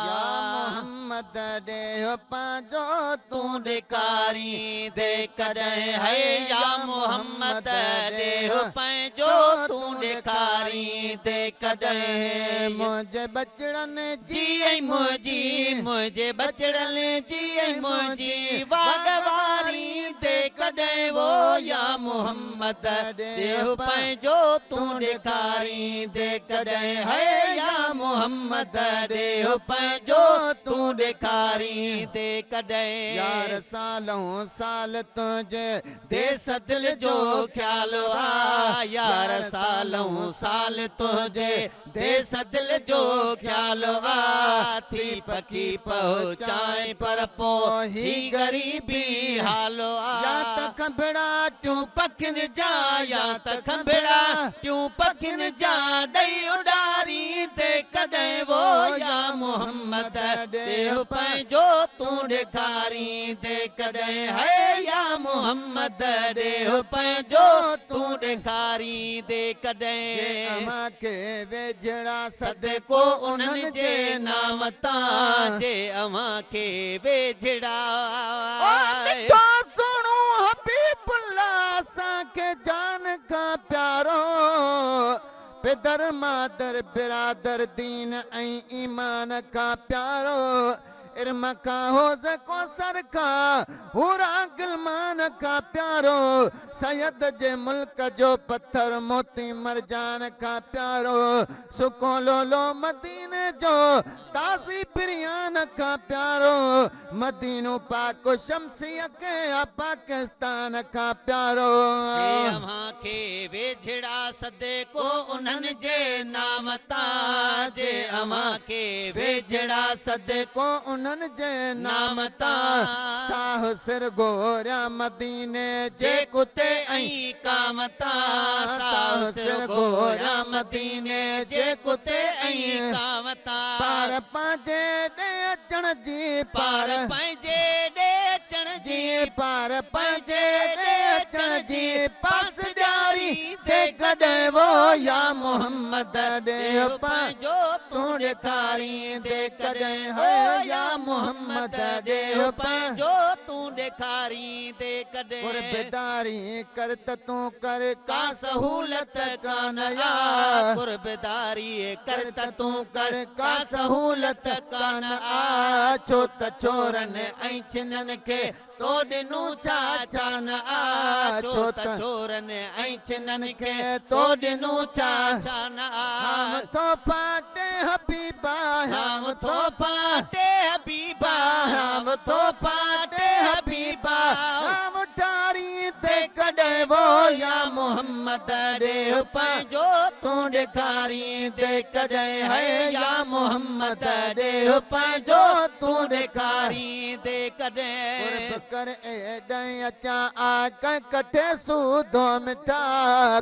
يا محمد ڏيهه پنهنجو تون ڏيکاريندي ڪڏهن هي يا محمد ڏيهه پنهنجو تون ڏيکاريندي ڪڏهن. منهنجي ٻچڙن جي ۽ منهنجي منهنجي ٻچڙن جي ۽ منهنجي واڳ واريندي ڪڏهن وو يا محمد ڏيهه پنهنجو تون ڏيکاريندي ڪڏهن هي يا محمد ڏيهه پنهنجو تون ڏيکاريندي ڪڏهن. يار سالئون سال تنهنجي ديس دل جو خيال آ يار سالئون سال تنهنجي ديس دل جو خيال آ ٿي پکي پهچائين پر پو هي غريبي حال آ. يا ته کنڀڙا ٽيون پکين جا يا ته کنڀڙا ٽيون پکين جا ڏئي اڏاريندي ڪڏهن وو يا محمد ڏيهه پنهنجو تون ڏيکاريندي ڪڏهن هي يا محمد ڏيهه پنهنجو تون ڏيکاريندي جي ڪڏهن. اوهان کي ويجهڙا صدقو انهن جي نام تان جي اوهان کي ويجهڙا. او مٺو سهڻو حبيب الله اسان کي جان کان پيارو پدر مادر برادر دين ۽ ايمان کان پيارو ارم کان حوض ڪوثر کان حورا غلمان کان پيارو سيد جي ملڪ جو پٿر موتي مرجان کان پيارو سڪو لولو مديني جو تازي بريان کان پيارو مدينو پاڪ شمسيء کي آ پاڪستان کان پيارو. جي اوهان کي ويجهڙا صدقو انهن جي نام تان جي اوهان کي ويجهڙا صدقو انهن جي نام تان ساهه سر گهوريان مديني جي ڪتي ۽ ڪانء تان ساهه سر گهوريان مديني جي ڪتي ۽ ڪانء تان. پار پنهنجي ڏي اچڻ جي پار پنهنجي ڏي اچڻ جي پار پنهنجي ڏي اچڻ جي پاس پاس ڏياريندي ڪڏهن وو يا محمد ڏيهه پنهنجو تون ڏيکاريندي ڪڏهن هو يا محمد ڏيهه پنهنجو تون ڏيکاريندي ڪڏهن. قربداري ڪر ته تون ڪر ڪا سهولت ڪانه آ قربداري ڪر ته تون ڪر ڪا سهولت ڪانه آ ڇو ته ڇورن ۽ ڇنن کي تو ڏنو ڇا ڇا نه آ ڇو ته ڇورن ۽ ڇنن کي تو ڏنو ڇا ڇا نه آ. هانء ٿو ڦاٽي حبيبا هانء ٿو ڦاٽي حبيبا هانء ٿو ڦاٽي حبيبا هانء ٺاريندي ڪڏهن وو يا محمد ڏيهه پنهنجو تون ڏيکاريندي ڪڏهن هي يا محمد ڏيهه پنهنجو تون ڏيکاريندي ڪڏهن. قرب ڪر ايڏانهن اچان آ ڪنهن ڪٺي سودو مٺا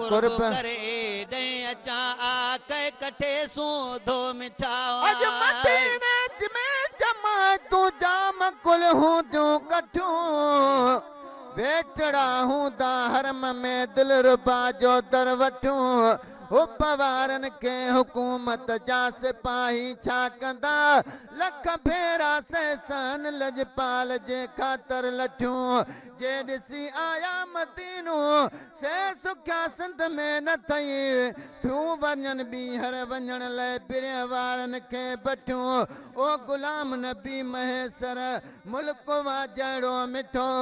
قرب ڪر ايڏانهن اچان آ ڪنهن ڪٺي سودو مٺا. اڄ مديني ۾ جماعتون جام ڪل هونديون ڪٺيون، ويٺڙا هوندا حرم ۾ دلربا جو در وٺيون. حب وارن کي حڪومت جا سپاهي ڇا ڪندا، لک ڀيرا سهسن لڄپال جي خاطر لٺيون. جي ڏسي آيا مدينو، سي سکيا سنڌ ۾ نه ٿئي، ٿيون وڃن ٻيهر وڃڻ لئه پرينء وارن کي بٺيون. او غلام نبي مهيسر، ملڪ وا جهڙو مٺو،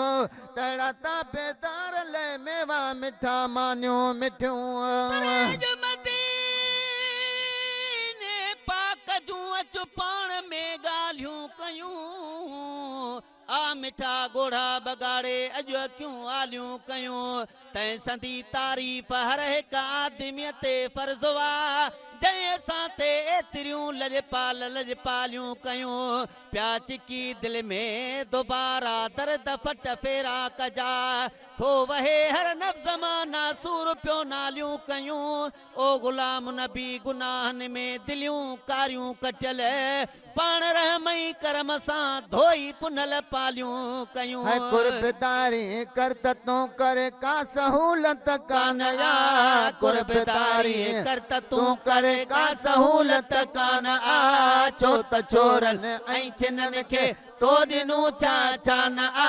تهڙا تابعدار لئه ميوا مٺا مانيون مٺيون. پر اڄ مديني پاڪ جون اچ پاڻ ۾ ڳالهيون ڪيون. آ مٺا ڳوڙها ٻگاڙي اڄ اکيون آليون ڪيون، تنهن سندي تعريف هر هڪ آدميء تي فرض آ، جنهن اسان تي ايتريون لڄپال لڄپاليون ڪيون. پيا چڪي دل ۾ دوبارا درد ڦٽ فراق جا، ٿو وهي هر نبض مان ناسور پيو ناليون ڪيون. او غلام نبي گناهن ۾ دليون ڪاريون ڪٽيل، پاڻ رحم ۽ ڪرم سان ڌوئي پنهل پاليون ڪيون. هي قربداري ڪر ته تون ڪر ڪا سهولت ڪانه آ، قربداري ڪر ته تون ڪر ڪا سهولت ڪانه آ، ڇو ته ڇورن ۽ ڇنن کي تو ڏنو ڇا ڇا نه آ،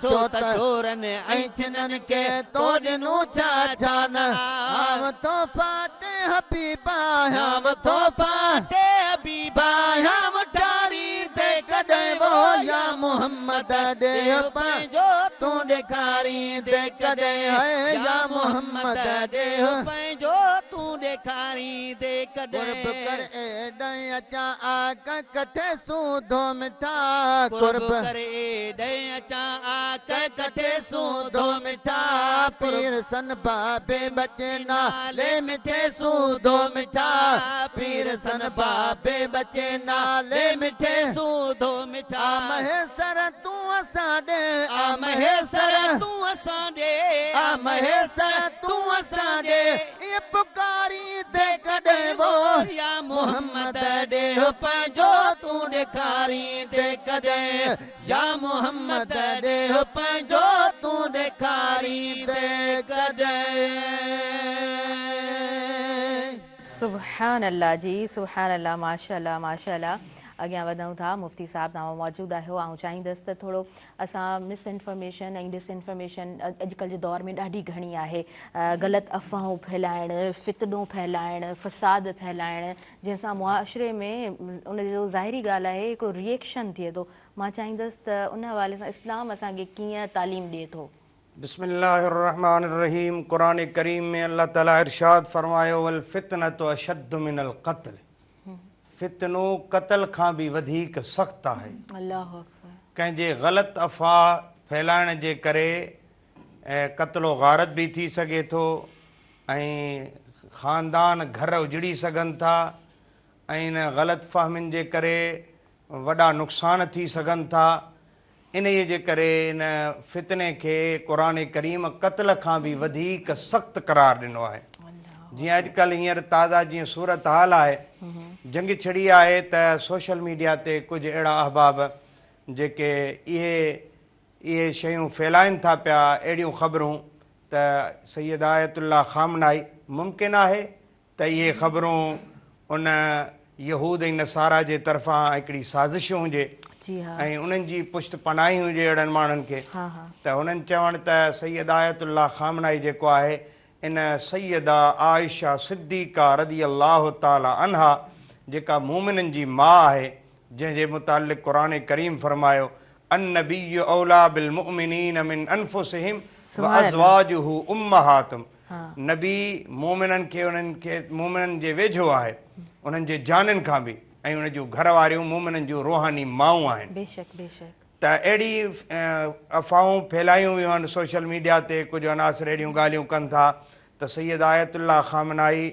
ڇو ته ڇورن ۽ ڇنن کي تو ڏنو ڇا ڇا نه آ. هانء ٿو ڦاٽي حبيبا، هانء ٿو ڦاٽي حبيبا، هانء ٺاريندي ڪڏهن وو يا محمد ڏيهه پنهنجو تون ڏيکاريندي ڪڏهن هي يا محمد ڏيهه پنهنجو تون ڏيکاريندي ڪڏهن. قرب ڪر ايڏانهن اچان آڪ ڪٺي سوڌو مٺا، قرب ڪر ايڏانهن اچان آڪ ڪٺي سوڌو مٺا، پير سن بابي بچي نالي مٺي سوڌو مٺا، پير سن بابي بچي نالي مٺي سوڌو مٺا. آ مهيسر تون اسان ڏي، آ مهيسر تون اسان ڏي، آ مهيسر تون اسان ڏي، ائين پڪاريندي ڪڏهن وو يا محمد ڏيهه پنهنجو تون ڏيکاريندي ڪڏهن، يا محمد ڏيهه پنهنجو تون ڏيکاريندي ڪڏهن. سبحان الله جي سبحان الله ماشاءالله ماشاءالله اڳيان وڌون ٿا مفتي صاحب توهان موجود آهيو آئون چاهيندس ته ٿورو اسان مس انفارميشن ۽ ڊس انفارميشن اڄڪلهه جي دور ۾ ڏاڍي گهڻي آهي غلط افواهون ڦهلائڻ فتنو ڦهلائڻ فساد ڦهلائڻ جنهن سان معاشري ۾ ان جو ظاهري ڳالهه آهي هڪڙو ريئيڪشن ٿئي ٿو مان چاهيندس ته ان حوالي سان اسلام اسان کي ڪيئن تعليم ڏئي ٿو. بسم الله الرحمٰن الرحيم قرآن ڪريم ۾ الله تعالي ارشاد فرمايو والفتنة اشد من القتل فتنو قتل کان به وڌيڪ سخت آهي. الله اڪبر. ڪنهن جي غلط افواهه ڦهلائڻ جي ڪري قتل و غارت به ٿي سگهي ٿو ۽ خاندان گهر اجڙي سگهن ٿا ۽ ان غلط فهمين جي ڪري وڏا نقصان ٿي سگهن ٿا. انهيء جي ڪري ان فتني کي قرآن ڪريم قتل کان به وڌيڪ سخت قرار ڏنو آهي. جيئن اڄڪلهه هينئر تازه جيئن صورتحال آهي، جنگ ڇڙي آهي ته سوشل ميڊيا تي ڪجهه اهڙا احباب جيڪي اهي اهي شيون ڦهلائن ٿا پيا اهڙيون خبرون ته سيد آيت الله خامنائي ممڪن آهي ته اهي خبرون ان يهود ۽ نصارا جي طرفان هڪڙي سازش هجي ۽ انهن جي پشت پناهي هجي اهڙن ماڻهن کي ته هنن چوڻ ته سيد آيت الله خامنائي جيڪو آهي ان سيده عائشه صديقه رضي الله تعالٰي عنها جيڪا مؤمنن جي ماء آهي جنهن جي متعلق قرآن ڪريم فرمايو، النبي اوليٰ بالمؤمنين من انفسهم وازواجه امهاتهم نبي مؤمنن کي انهن کي مؤمنن جي ويجهو آهي انهن جي جانين کان به ۽ ان جون گهر واريون مؤمنن جون روحاني مائون آهن. بيشڪ بيشڪ. ته اهڙي افواهون ڦهلايون ويون آهن سوشل ميڊيا تي ڪجهه عناصر اهڙيون ڳالهيون ڪن ٿا ته سيد آيت الله خامنائي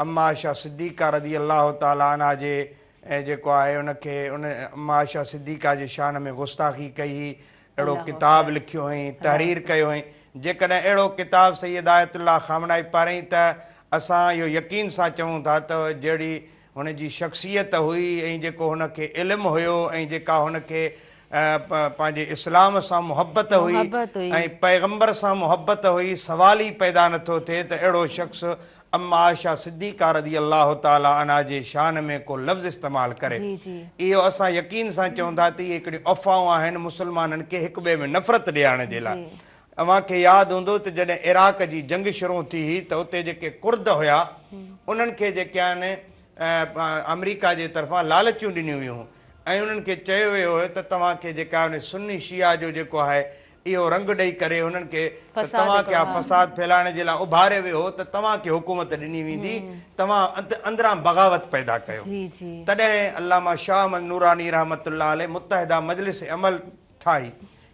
اما عائشه صديقه رضي الله تعالٰي عنها جي ۽ جيڪو آهي ان کي ان اما عائشه صديقه جي شان ۾ گستاخي ڪئي هئي اهڙو ڪتاب لکيو هئائين تحرير ڪيو هئائين جيڪڏهن اهڙو ڪتاب سيد آيت الله خامنائي پارئين ته اسان اهو يقين سان چئون ٿا ته جهڙي هن جي شخصيت هئي ۽ جيڪو هن کي علم هيو ۽ جيڪا هن کي پنهنجي اسلام سان محبت هئي ۽ پيغمبر سان محبت هئي، سوال ئي پيدا نٿو ٿئي ته اهڙو شخص اما عائشه صديقه رضي الله تعالٰي عنها جي شان ۾ ڪو لفظ استعمال ڪري. اهو اسان يقين سان چئون ٿا ته اهي هڪڙيون افواهون آهن مسلمانن کي هڪ ٻئي ۾ نفرت ڏيارڻ جي لاء. اوهان کي ياد هوندو ته جڏهن عراق جي جنگ شروع ٿي هئي ته اتي جيڪي ڪرد هيا انهن کي جيڪي آهن آمريڪا جي طرفان لالچون ڏنيون ويون هيون ۽ انهن کي چيو ويو هيو ته توهان کي جيڪا آهي سني شيعا جو جيڪو آهي اهو رنگ ڏئي ڪري انهن کي ته توهان کي فساد ڦهلائڻ جي لاء اڀاريو ويو هو ته توهان کي حڪومت ڏني ويندي توهان اندران بغاوت پيدا ڪيو. تڏهن علامه شاهه احمد نوراني رحمة الله عليه متحده مجلس عمل ٺاهي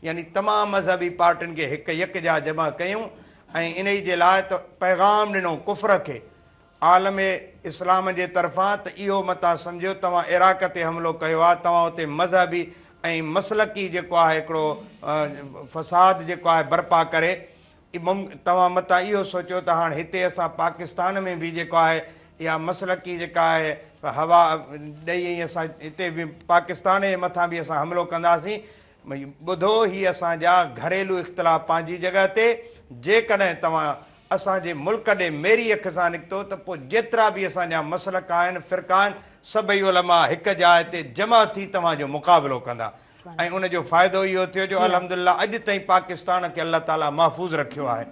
يعني تمام مذهبي پارٽين کي هڪ يڪجا جمع ڪيون ۽ انهي جي لاء ته پيغام ڏنو ڪفر کي عالم اسلام جي طرفان ته اهو متان سمجهيو توهان عراق تي حملو ڪيو آهي توهان اتي مذهبي ۽ مسلڪي جيڪو آهي هڪڙو فساد جيڪو آهي برپا ڪري توهان متان اهو سوچيو ته هاڻ هتي اسان پاڪستان ۾ به جيڪو آهي اها مسلڪي جيڪا آهي هوا ڏئي ۽ اسان هتي به پاڪستان جي مٿان به اسان حملو ڪنداسين. ٻڌو هي اسان جا گهريلو اختلاف پنهنجي جڳهه تي، جيڪڏهن توهان اسان جي ملڪ ڏي ميري اک سان نڪتو ته پوء جيترا به اسان جا مسلڪ آهن، فرقا آهن، سڀئي علماء هڪ جاء تي جمع ٿي توهان جو مقابلو ڪندا ۽ ان جو فائدو اهو ٿيو جو الحمدلله اڄ تائين پاڪستان کي الله تعاليٰ محفوظ رکيو آهي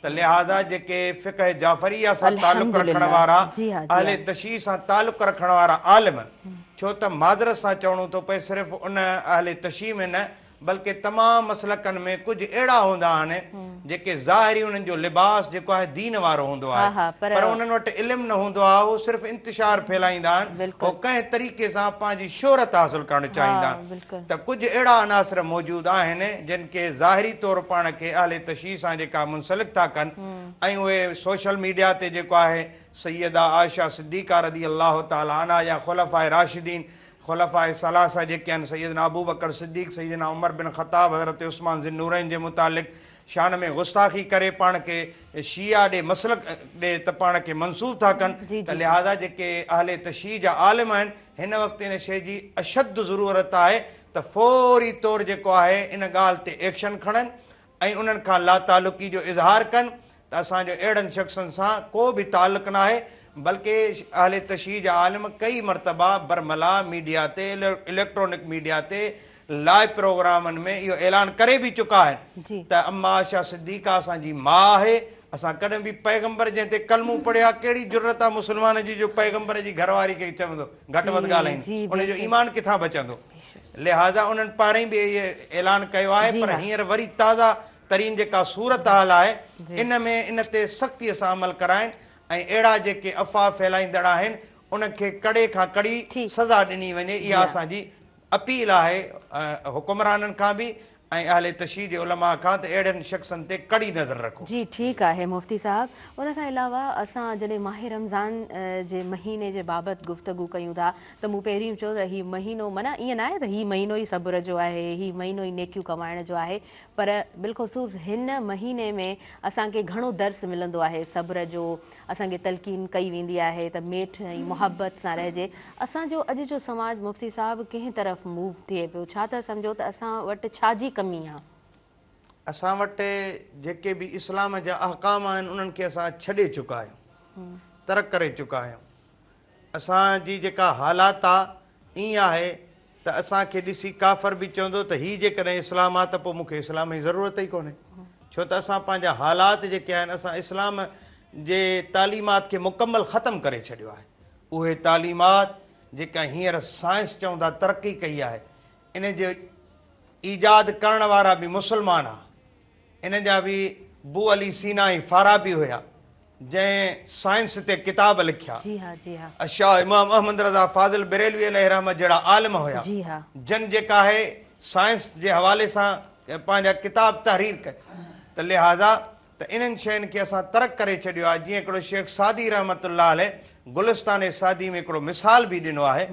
ته لهٰذا جيڪي فقه جعفريه سان تعلق رکڻ وارا اهل تشيع سان تعلق رکڻ وارا عالم ڇو ته معذرت سان چوڻو ٿو پئي صرف ان اهل تشيع ۾ نه بلڪه تمام مسلڪن ۾ ڪجهه اهڙا هوندا آهن جيڪي ظاهري انهن جو لباس جيڪو آهي دين وارو هوندو آهي پر انهن وٽ علم نه هوندو آهي هو صرف انتشار ڦهلائيندا آهن هو ڪنهن طريقي سان پنهنجي شهرت حاصل ڪرڻ چاهيندا آهن ته ڪجهه اهڙا عناصر موجود آهن جن کي ظاهري طور پاڻ کي اهل تشيع سان جيڪا منسلڪ ٿا ڪن ۽ اهي سوشل ميڊيا تي جيڪو آهي سيده عائشه صديقه رضي الله تعالٰي عنها يا خلفاء راشدين خلفاء ثلاثه جيڪي آهن سيدنا ابوبڪر صديق، سيدنا عمر بن خطاب، حضرت عثمان ذي النورين جي متعلق شان ۾ گستاخي ڪري پاڻ کي شيعه ڏي مسلڪ ڏي ته پاڻ کي منسوب ٿا ڪن ته لهذا جيڪي اهل تشيع جا عالم آهن هن وقت ان شيء جي اشد ضرورت آهي ته فوري طور جيڪو آهي ان ڳالهه تي ايڪشن کڻن ۽ انهن کان لاتعلقي جو اظهار ڪن ته اسان جو اهڙن شخصن سان ڪو به تعلق ناهي بلڪه اهل تشيع جا عالم ڪئي مرتبه برملا ميڊيا تي اليڪٽرانڪ ميڊيا تي لائيو پروگرامن ۾ اهو اعلان ڪري به چڪا آهن ته اما عائشه صديقه اسان جي ماء آهي اسان ڪڏهن به پيغمبر جنهن تي ڪلمو پڙهيو آهي ڪهڙي جرئت آهي مسلمان جي جو پيغمبر جي گهر واري کي چوندو گهٽ وڌ ڳالهائيندو ان جو ايمان ڪٿان بچندو لهذا انهن پهرين به اهي اعلان ڪيو آهي پر هينئر وري تازه ترين جيڪا صورتحال آهي ان ۾ ان تي سختي سان عمل ڪرائين ۽ اهڙا جيڪي افواهه ڦهلائيندڙ آهن ان کي ڪڙي کان ڪڙي سزا ڏني وڃي اها اسان جي اپيل آهي حڪمرانن کان به ۽ اهل تشيع جي علماء کان ته اهڙن شخصن تي ڪڙي نظر رکو. جي ٺيڪ آهي مفتي صاحب ان کان علاوه اسان جڏهن ماه رمضان جي مهيني جي بابت گفتگو ڪيون ٿا ته مون پهرين چيو ته هي مهينو معنيٰ ائين ناهي ته هي مهينو ئي صبر جو آهي هي مهينو ئي نيڪيون ڪمائڻ جو آهي پر بالخصوص هن مهيني ۾ اسان کي گهڻو درس ملندو آهي صبر جو، اسان کي تلقين ڪئي ويندي آهي ته ميٺ ۽ محبت سان رهجي. اسان جو اڄ جو سماج مفتي صاحب ڪنهن طرف موو ٿئي پيو؟ ڇا ٿا سمجهو ته اسان وٽ ڇا جي ڪمي آ؟ اسان وٽ جيڪي به اسلام جا احڪام آهن انهن کي اسان ڇڏي چڪا آهيون، ترڪ ڪري چڪا آهيون. اسان جي جيڪا حالات آ ائين آهي ته اسان کي ڏسي ڪافر به چوندو ته هي جيڪڏهن اسلام آ ته پوء مون کي اسلام جي ضرورت ئي ڪونهي ڇو ته اسان پنهنجا حالات جيڪي آهن اسان اسلام جي تعليمات کي مڪمل ختم ڪري ڇڏيو آهي اهي تعليمات جيڪا هينئر سائنس چوندا ترقي ڪئي آهي ان جي ايجاد ڪرڻ وارا به مسلمان آ ان جا به بو علي سينا ۽ فارابي هيا جنهن سائنس تي ڪتاب لکيا. جي ها جي ها. شاهه امام احمد رضا فاضل بريلوي عليه الرحمة جهڙا عالم هيا. جي ها. جن جيڪا آهي سائنس جي حوالي سان پنهنجا ڪتاب تحرير ڪيا ته لهذا ته انهن شين کي اسان ترڪ ڪري ڇڏيو آهي جيئن هڪڙو شيخ سعدي رحمة الله عليه گلستان سعدي ۾ هڪڙو مثال به ڏنو آهي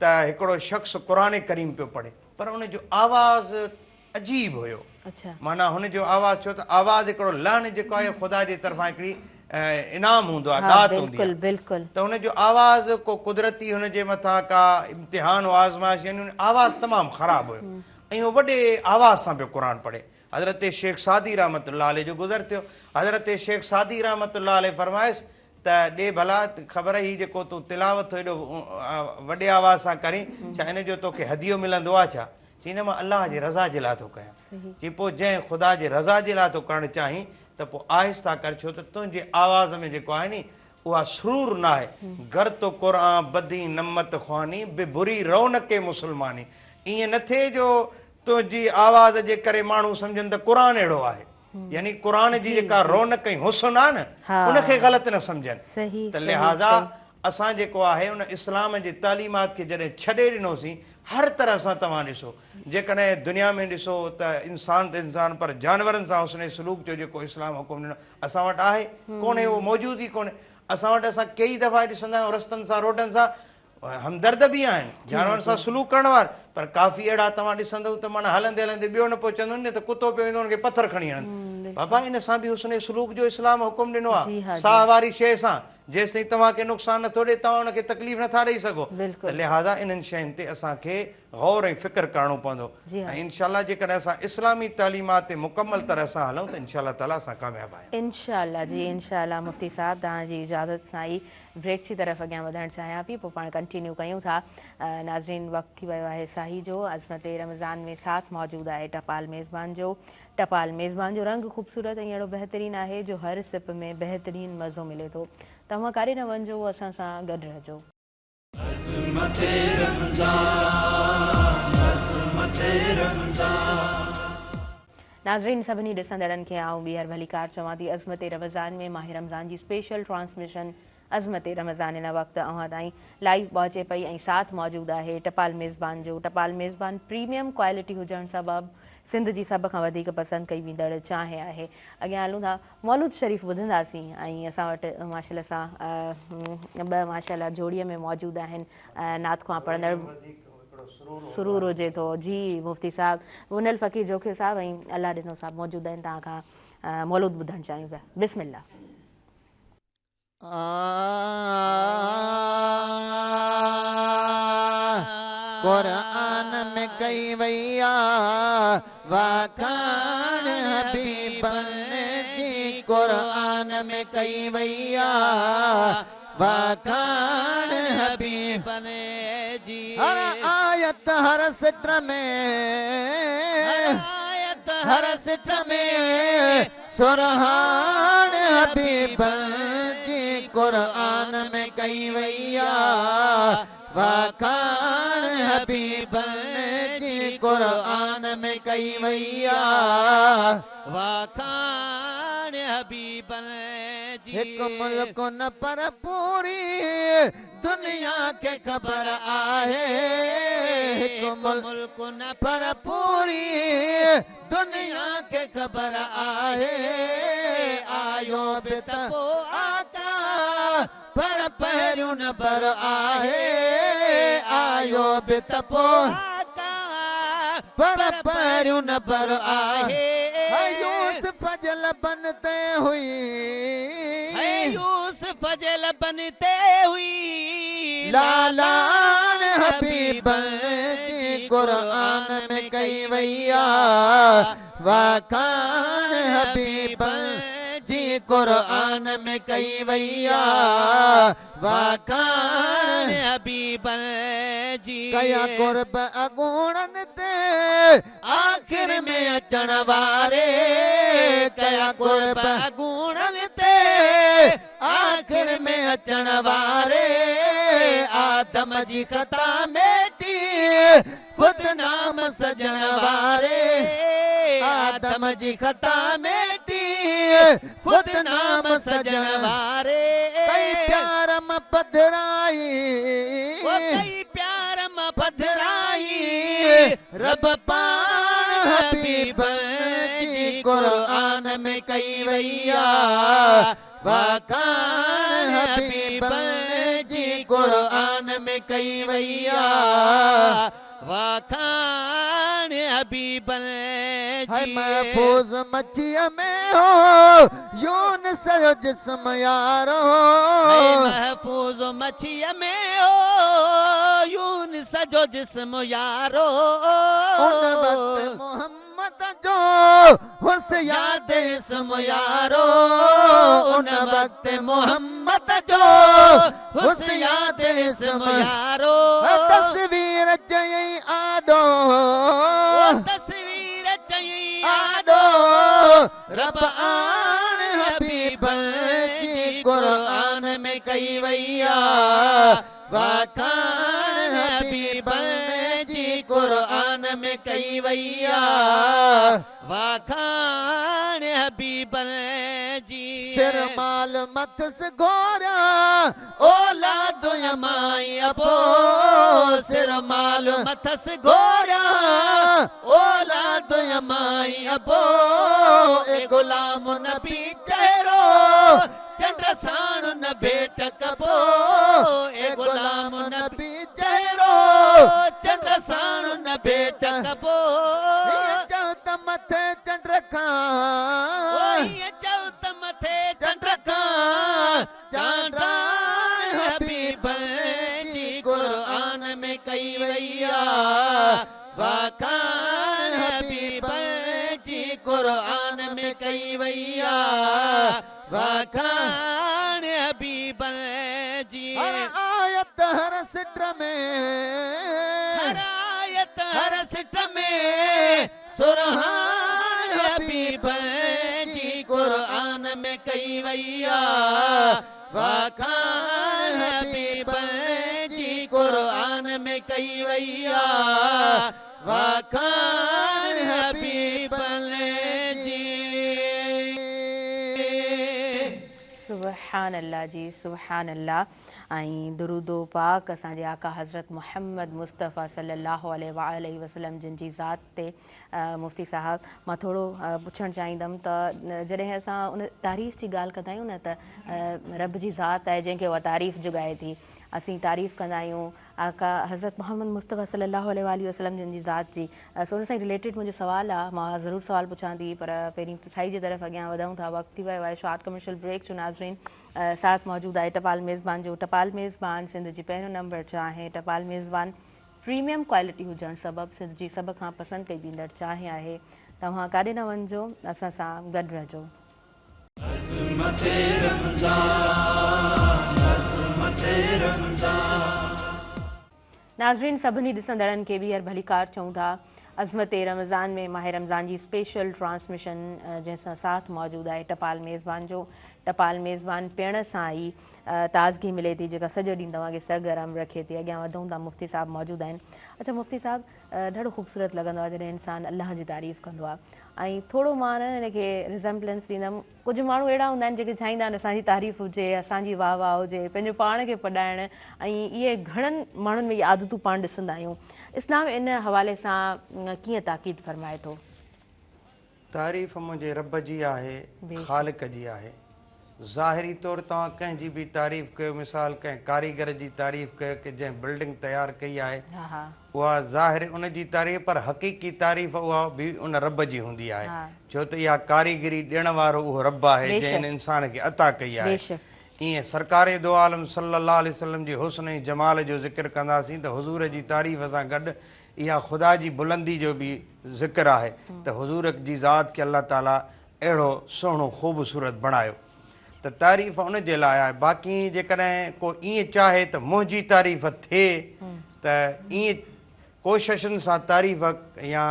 ته هڪڙو شخص قرآن ڪريم پيو پڙهي پر ان جو آواز عجيب هيو معنيٰ هن جو آواز ڇو ته آواز هڪڙو لحن جيڪو آهي خدا جي طرفان هڪڙي انعام هوندو آهي، ڏات هوندي آهي. بلڪل. ته هن جو آواز ڪو قدرتي هن جي مٿان ڪا امتحان و آزمائش يعني آواز تمام خراب هيو ۽ هو وڏي آواز سان پيو قرآن پڙهي. حضرت شيخ سعدي رحمة الله عليه جو گذر ٿيو. حضرت شيخ سعدي رحمة الله عليه فرمايس ته ڏي ڀلا خبر هي جيڪو تون تلاوت ٿو ايڏو وڏي آواز سان ڪرين ڇا ان جو توکي هديو ملندو آهي ڇا؟ چي نه مان الله جي رضا جي لاء ٿو ڪيان. چي پوء جنهن خدا جي رضا جي لاء ٿو ڪرڻ چاهين ته پوء آهسته ڪر ڇو ته تنهنجي آواز ۾ جيڪو آهي ني اها سرور ناهي. گر تو قرآن بدي نمت خواني به بري رونق مسلماني ائين نه ٿئي جو تنهنجي آواز جي ڪري ماڻهو سمجهن ته قرآن اهڙو آهي يعني قرآن جي جيڪا رونق ۽ حسن آهي نه ان کي غلط نه سمجهن ته لهذا اسان جيڪو آهي ان اسلام جي تعليمات کي جڏهن ڇڏي ڏنوسين هر طرح سان توهان ڏسو جيڪڏهن دنيا ۾ ڏسو ته انسان ته انسان پر جانورن سان حسن سلوڪ جو جيڪو اسلام حڪم ڏنو اسان وٽ آهي ڪونهي اهو موجود ئي ڪونهي اسان وٽ اسان ڪيئي دفعا ڏسندا آهيون رستن سان روڊن سان همدرد به آهن جانورن سان سلوڪ ڪرڻ وارا پر ڪافي اهڙا توهان ڏسندؤ ته معنيٰ هلندي هلندي ٻيو نه پهچندو نه ته ڪتو پيو ايندو ان کي پٿر کڻي هڻن بابا ان سان به حسن سلوڪ جو اسلام حڪم ڏنو آهي ساهه واري شيء سان جيستائين توهان کي نقصان نٿو ڏئي توهان ان کي تڪليف نٿا ڏئي سگهو ته لهٰذا انهن شين تي اسان کي غور ۽ فڪر ڪرڻو پوندو ۽ انشاء الله جيڪڏهن اسان اسلامي تعليمات تي مڪمل طرح سان هلون ته انشاء الله تعالي اسان ڪامياب آهيون. انشاء الله جي انشاء الله مفتي صاحب توهان جي اجازت سان ئي بريڪ جي طرف اڳيان وڌڻ چاهيان پئي پوء پاڻ ڪنٽينيو ڪيون ٿا ناظرين وقت ٿي ويو آهي ساهي جو عظمت رمضان ۾ ساٿ موجود آهي ٽپال ميزبان جو ٽپال ميزبان جو رنگ خوبصورت ۽ اهڙو بهترين آهي جو هر سپ ۾ بهترين مزو ملي ٿو توهان ڪاڏي نه وڃجو اسان سان گڏ رهجو. عظمت رمضان عظمت رمضان. ناظرين سڀني ڏسندڙن کي آئون ٻيهر ڀليڪار چوان ٿي عظمت رمضان ۾ ماهه رمضان جي اسپيشل ٽرانسميشن عظمت رمضان هن وقت اوهان تائين لائيو پهچي پئي ۽ ساٿ موجود آهي ٽپال ميزبان جو ٽپال ميزبان پريميم ڪوالٽي هجڻ سبب سنڌ جي سڀ کان وڌيڪ پسند ڪئي ويندڙ چانهه آهي اڳيان هلون ٿا مولود شريف ٻڌنداسين ۽ اسان وٽ ماشاءالله سان ٻه ماشاءالله جوڙي ۾ موجود آهن نعت خوان پڙهندڙ سرور هجي ٿو جي مفتي صاحب ونل فقير جوکيو صاحب ۽ الله ڏنو صاحب موجود آهن توهان کان مولود ٻڌڻ چاهيون پيا بسم الله. قرآن ۾ ڪئي وئي آ واکاڻ حبيبن جي قرآن ۾ ڪئي وئي آ واکاڻ حبيبن جي هر آيت هر سٽ ۾ هر سٽ ۾ سرهاڻ حبيبن جي قرآن ۾ ڪئي وئي آ واکاڻ حبيبن جي قرآن ۾ ڪئي وئي آ واکاڻ حبيبن جي. هڪ ملڪ نه پر پوري دنيا کي خبر آهي هڪ ملڪ نه پر پوري دنيا کي خبر آهي آيو به ته پوء آقا پر پهريون نمبر آهي آيو به ته پوء آقا پر پهريون نمبر آهي يوسف جي لبن تي هئي يوسف جي لبن تي هئي لالاڻ حبيبن جي قرآن ۾ ڪئي وئي آ واکاڻ حبيبن جي قرآن ۾ ڪئي وئي آ واکاڻ حبيبن جي. ڪيا قرب اڳوڻن تي آخر ۾ اچڻ واري ڪيا قرب اڳوڻن تي آخر ۾ اچڻ واري آدم جي خطا ميٽي خود نام سڄڻ واري آدم جي خطا ميٽي خود نام سڄڻ واري ڪئي پيار م پڌرائي ڪئي پيار م پڌرائي رب پاڻ حبيبن جي قرآن ۾ ڪئي وئي آ واکاڻ حبيبن جي قرآن ۾ ڪئي وئي آ واکاڻ حبيبن جي. महफ़ूज़ मछीअ में हो यूनुस जो जिस्म यारो। महफ़ूज़ मछीअ में हो यूनुस जो जिस्म यारो। उन वक़्त मोहम्मद जो हुस याद इस्म यारो। उन वक़्त मोहम्मद जो हुस याद इस्म यारो। तस्वीर चयई आॾो, तस्वीर चयई आॾो, रब आण हबीब जी क़ुरान में कई वई आहे। वाखाण हबीब जी क़ुरान में कई वई आहे। वाखाण हबीब जी। सिर माल मथस गोरा औलाद माई अबो। सिर माल मथस गोरा औलाद माई अबो। ए गुलाम नबी चेहरो चंड साण न भेट कबो। ए गुलाम नबी चेहरो चंड साण न भेट कबो। चओ त मथे चंड खां, चओ त मथे चंड खां चांडाण हबीब जी क़ुरान में कई वई आहे। वाखाण हबीब जी क़ुरान में कई वई आहे। वाखाण हबीब जी। हर आयत हर सिट में, हर आयत हर सिट में सुरहान हबीब जी क़ुरान में कई वई आहे। वाखाण हबीब जी क़ुरान में कई वई आहे। वाखाण हबीब जी। सुबहान अल्लाह जी, सुबहान अल्लाह। ऐं दुरूदो पाक असांजे आका हज़रत मोहम्मद मुस्तफ़ा सल्लल्लाहु अलैहि वसल्लम जिन जी ज़ात ते। मुफ्ती साहब, मां थोरो पुछणु चाहींदमि त जॾहिं असां उन तारीफ़ जी ॻाल्हि कंदा आहियूं न त रब जी ज़ात आहे जंहिंखे उहा तारीफ़ जुगाए थी। असीं तारीफ़ कंदा आहियूं आका हज़रत मोहम्मद मुस्तफ़ा सल्लल्लाहु अलैहि वसल्लम जिन जी ज़ात जी। सो उन सां रिलेटेड मुंहिंजो सवालु आहे, मां ज़रूरु सवालु पुछां थी, पर पहिरीं साई जे तरफ़ अॻियां वधूं था। वक़्तु थी वियो आहे शॉर्ट कमर्शियल ब्रेक जो। नाज़रीन, साथ मौजूदु आहे टपाल मेज़बान जो। टपाल मेज़बान सिंध जी पहिरियों नंबर चांहि। टपाल मेज़बान प्रीमियम क्वालिटी हुजण सबबु सिंध जी सभ खां पसंदि कई वेंदड़ चांहि आहे। तव्हां काॾे न वञिजो, असां सां गॾु रहिजो। नाज़रीन, सभिनी ॾिसंदड़नि खे ॿीहर भलीकार चऊं था। अज़मत रमज़ान में माह रमज़ान जी स्पेशल ट्रांसमिशन जंहिंसां साथ मौजूदु आहे टपाल मेज़बान जो। टपाल मेज़बान पीअण सां ई ताज़गी मिले थी, जेका सॼो ॾींहुं तव्हांखे सरगर्म रखे थी। अॻियां वधूं था, मुफ्ती साहब मौजूदु आहिनि। अच्छा मुफ्ती साहब, ॾाढो ख़ूबसूरत लॻंदो आहे जॾहिं इंसान अल्लाह जी तारीफ़ कंदो आहे। ऐं थोरो मां न हिनखे रिज़ेम्बलेंस ॾींदमि। कुझु माण्हू अहिड़ा हूंदा आहिनि जेके चाहींदा आहिनि असांजी तारीफ़ हुजे, असांजी वाह वाह हुजे, पंहिंजो पाण खे पॾाइण। ऐं इहे घणनि माण्हुनि में इहे आदतूं पाण ॾिसंदा आहियूं। इस्लाम इन हवाले सां कीअं ताक़ीद फरमाए थो? तारीफ़ मुंहिंजे रब जी आहे, ख़ालिक जी आहे। ज़ाहिरी तौर तव्हां कंहिंजी बि तारीफ़ कयो, मिसाल कंहिं कारीगर जी तारीफ़ कयो की जंहिं बिल्डिंग तयारु कई आहे, उहा ज़ाहिर उन जी तारीफ़, पर हक़ीक़ी तारीफ़ उहा बि उन रब जी हूंदी आहे। छो त इहा कारीगरी ॾियण वारो उहो रब आहे जंहिं इंसान खे अता कई आहे। ईअं सरकार दो आलम सल्लल्लाहु अलैहि वसल्लम जी हुस्न ऐं जमाल जो ज़िक्र कंदासीं त हुज़ूर जी तारीफ़ सां गॾु इहा ख़ुदा जी बुलंदी जो बि ज़िक्र आहे त हुज़ूर जी ज़ात खे अलाह ताला अहिड़ो सुहिणो ख़ूबसूरत बणायो। त तारीफ़ उन जे लाइ आहे। बाक़ी जेकॾहिं को ईअं चाहे त मुंहिंजी तारीफ़ थिए त ईअं कोशिशनि सां तारीफ़ या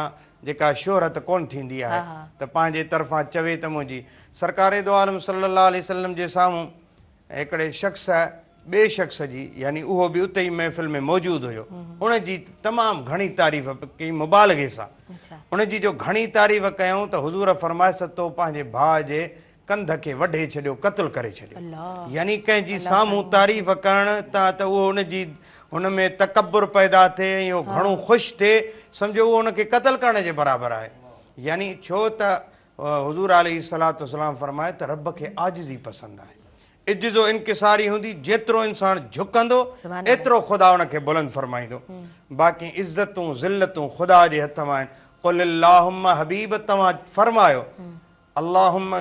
जेका शोहरत कोन थींदी आहे त पंहिंजे तरफ़ां चवे त मुंहिंजी। सरकार दो आलम सल्लल्लाहु अलैहि वसल्लम जे साम्हूं हिकिड़े शख़्स ॿिए शख़्स जी, यानी उहो बि उते ई महफ़िल में मौजूदु हुयो, उन जी तमामु घणी तारीफ़ कई मुबालगे सां। उन जी जो घणी तारीफ़ कयऊं त हुज़ूर फरमाए तो पंहिंजे भाउ जे कंध खे वढे छॾियो, क़तलु करे छॾियो। यानी कंहिंजी साम्हूं तारीफ़ करण त उहो हुनजी हुन में तकबुर पैदा थिए ऐं उहो घणो ख़ुशि थिए, सम्झो उहो हुनखे क़तलु करण जे बराबरि आहे। यानी छो त हुज़ूर अलैहि सलातु वसलाम फरमाए त रब खे आजिज़ी पसंदि आहे, इज्ज़ो इनकिसारी हूंदी, जेतिरो इंसान झुकंदो एतिरो ख़ुदा हुनखे बुलंद फरमाईंदो। बाक़ी इज़तूं ज़िल्लतूं ख़ुदा जे हथ मां आहिनि, قل اللهم حبيب توهان فرمايو اللهم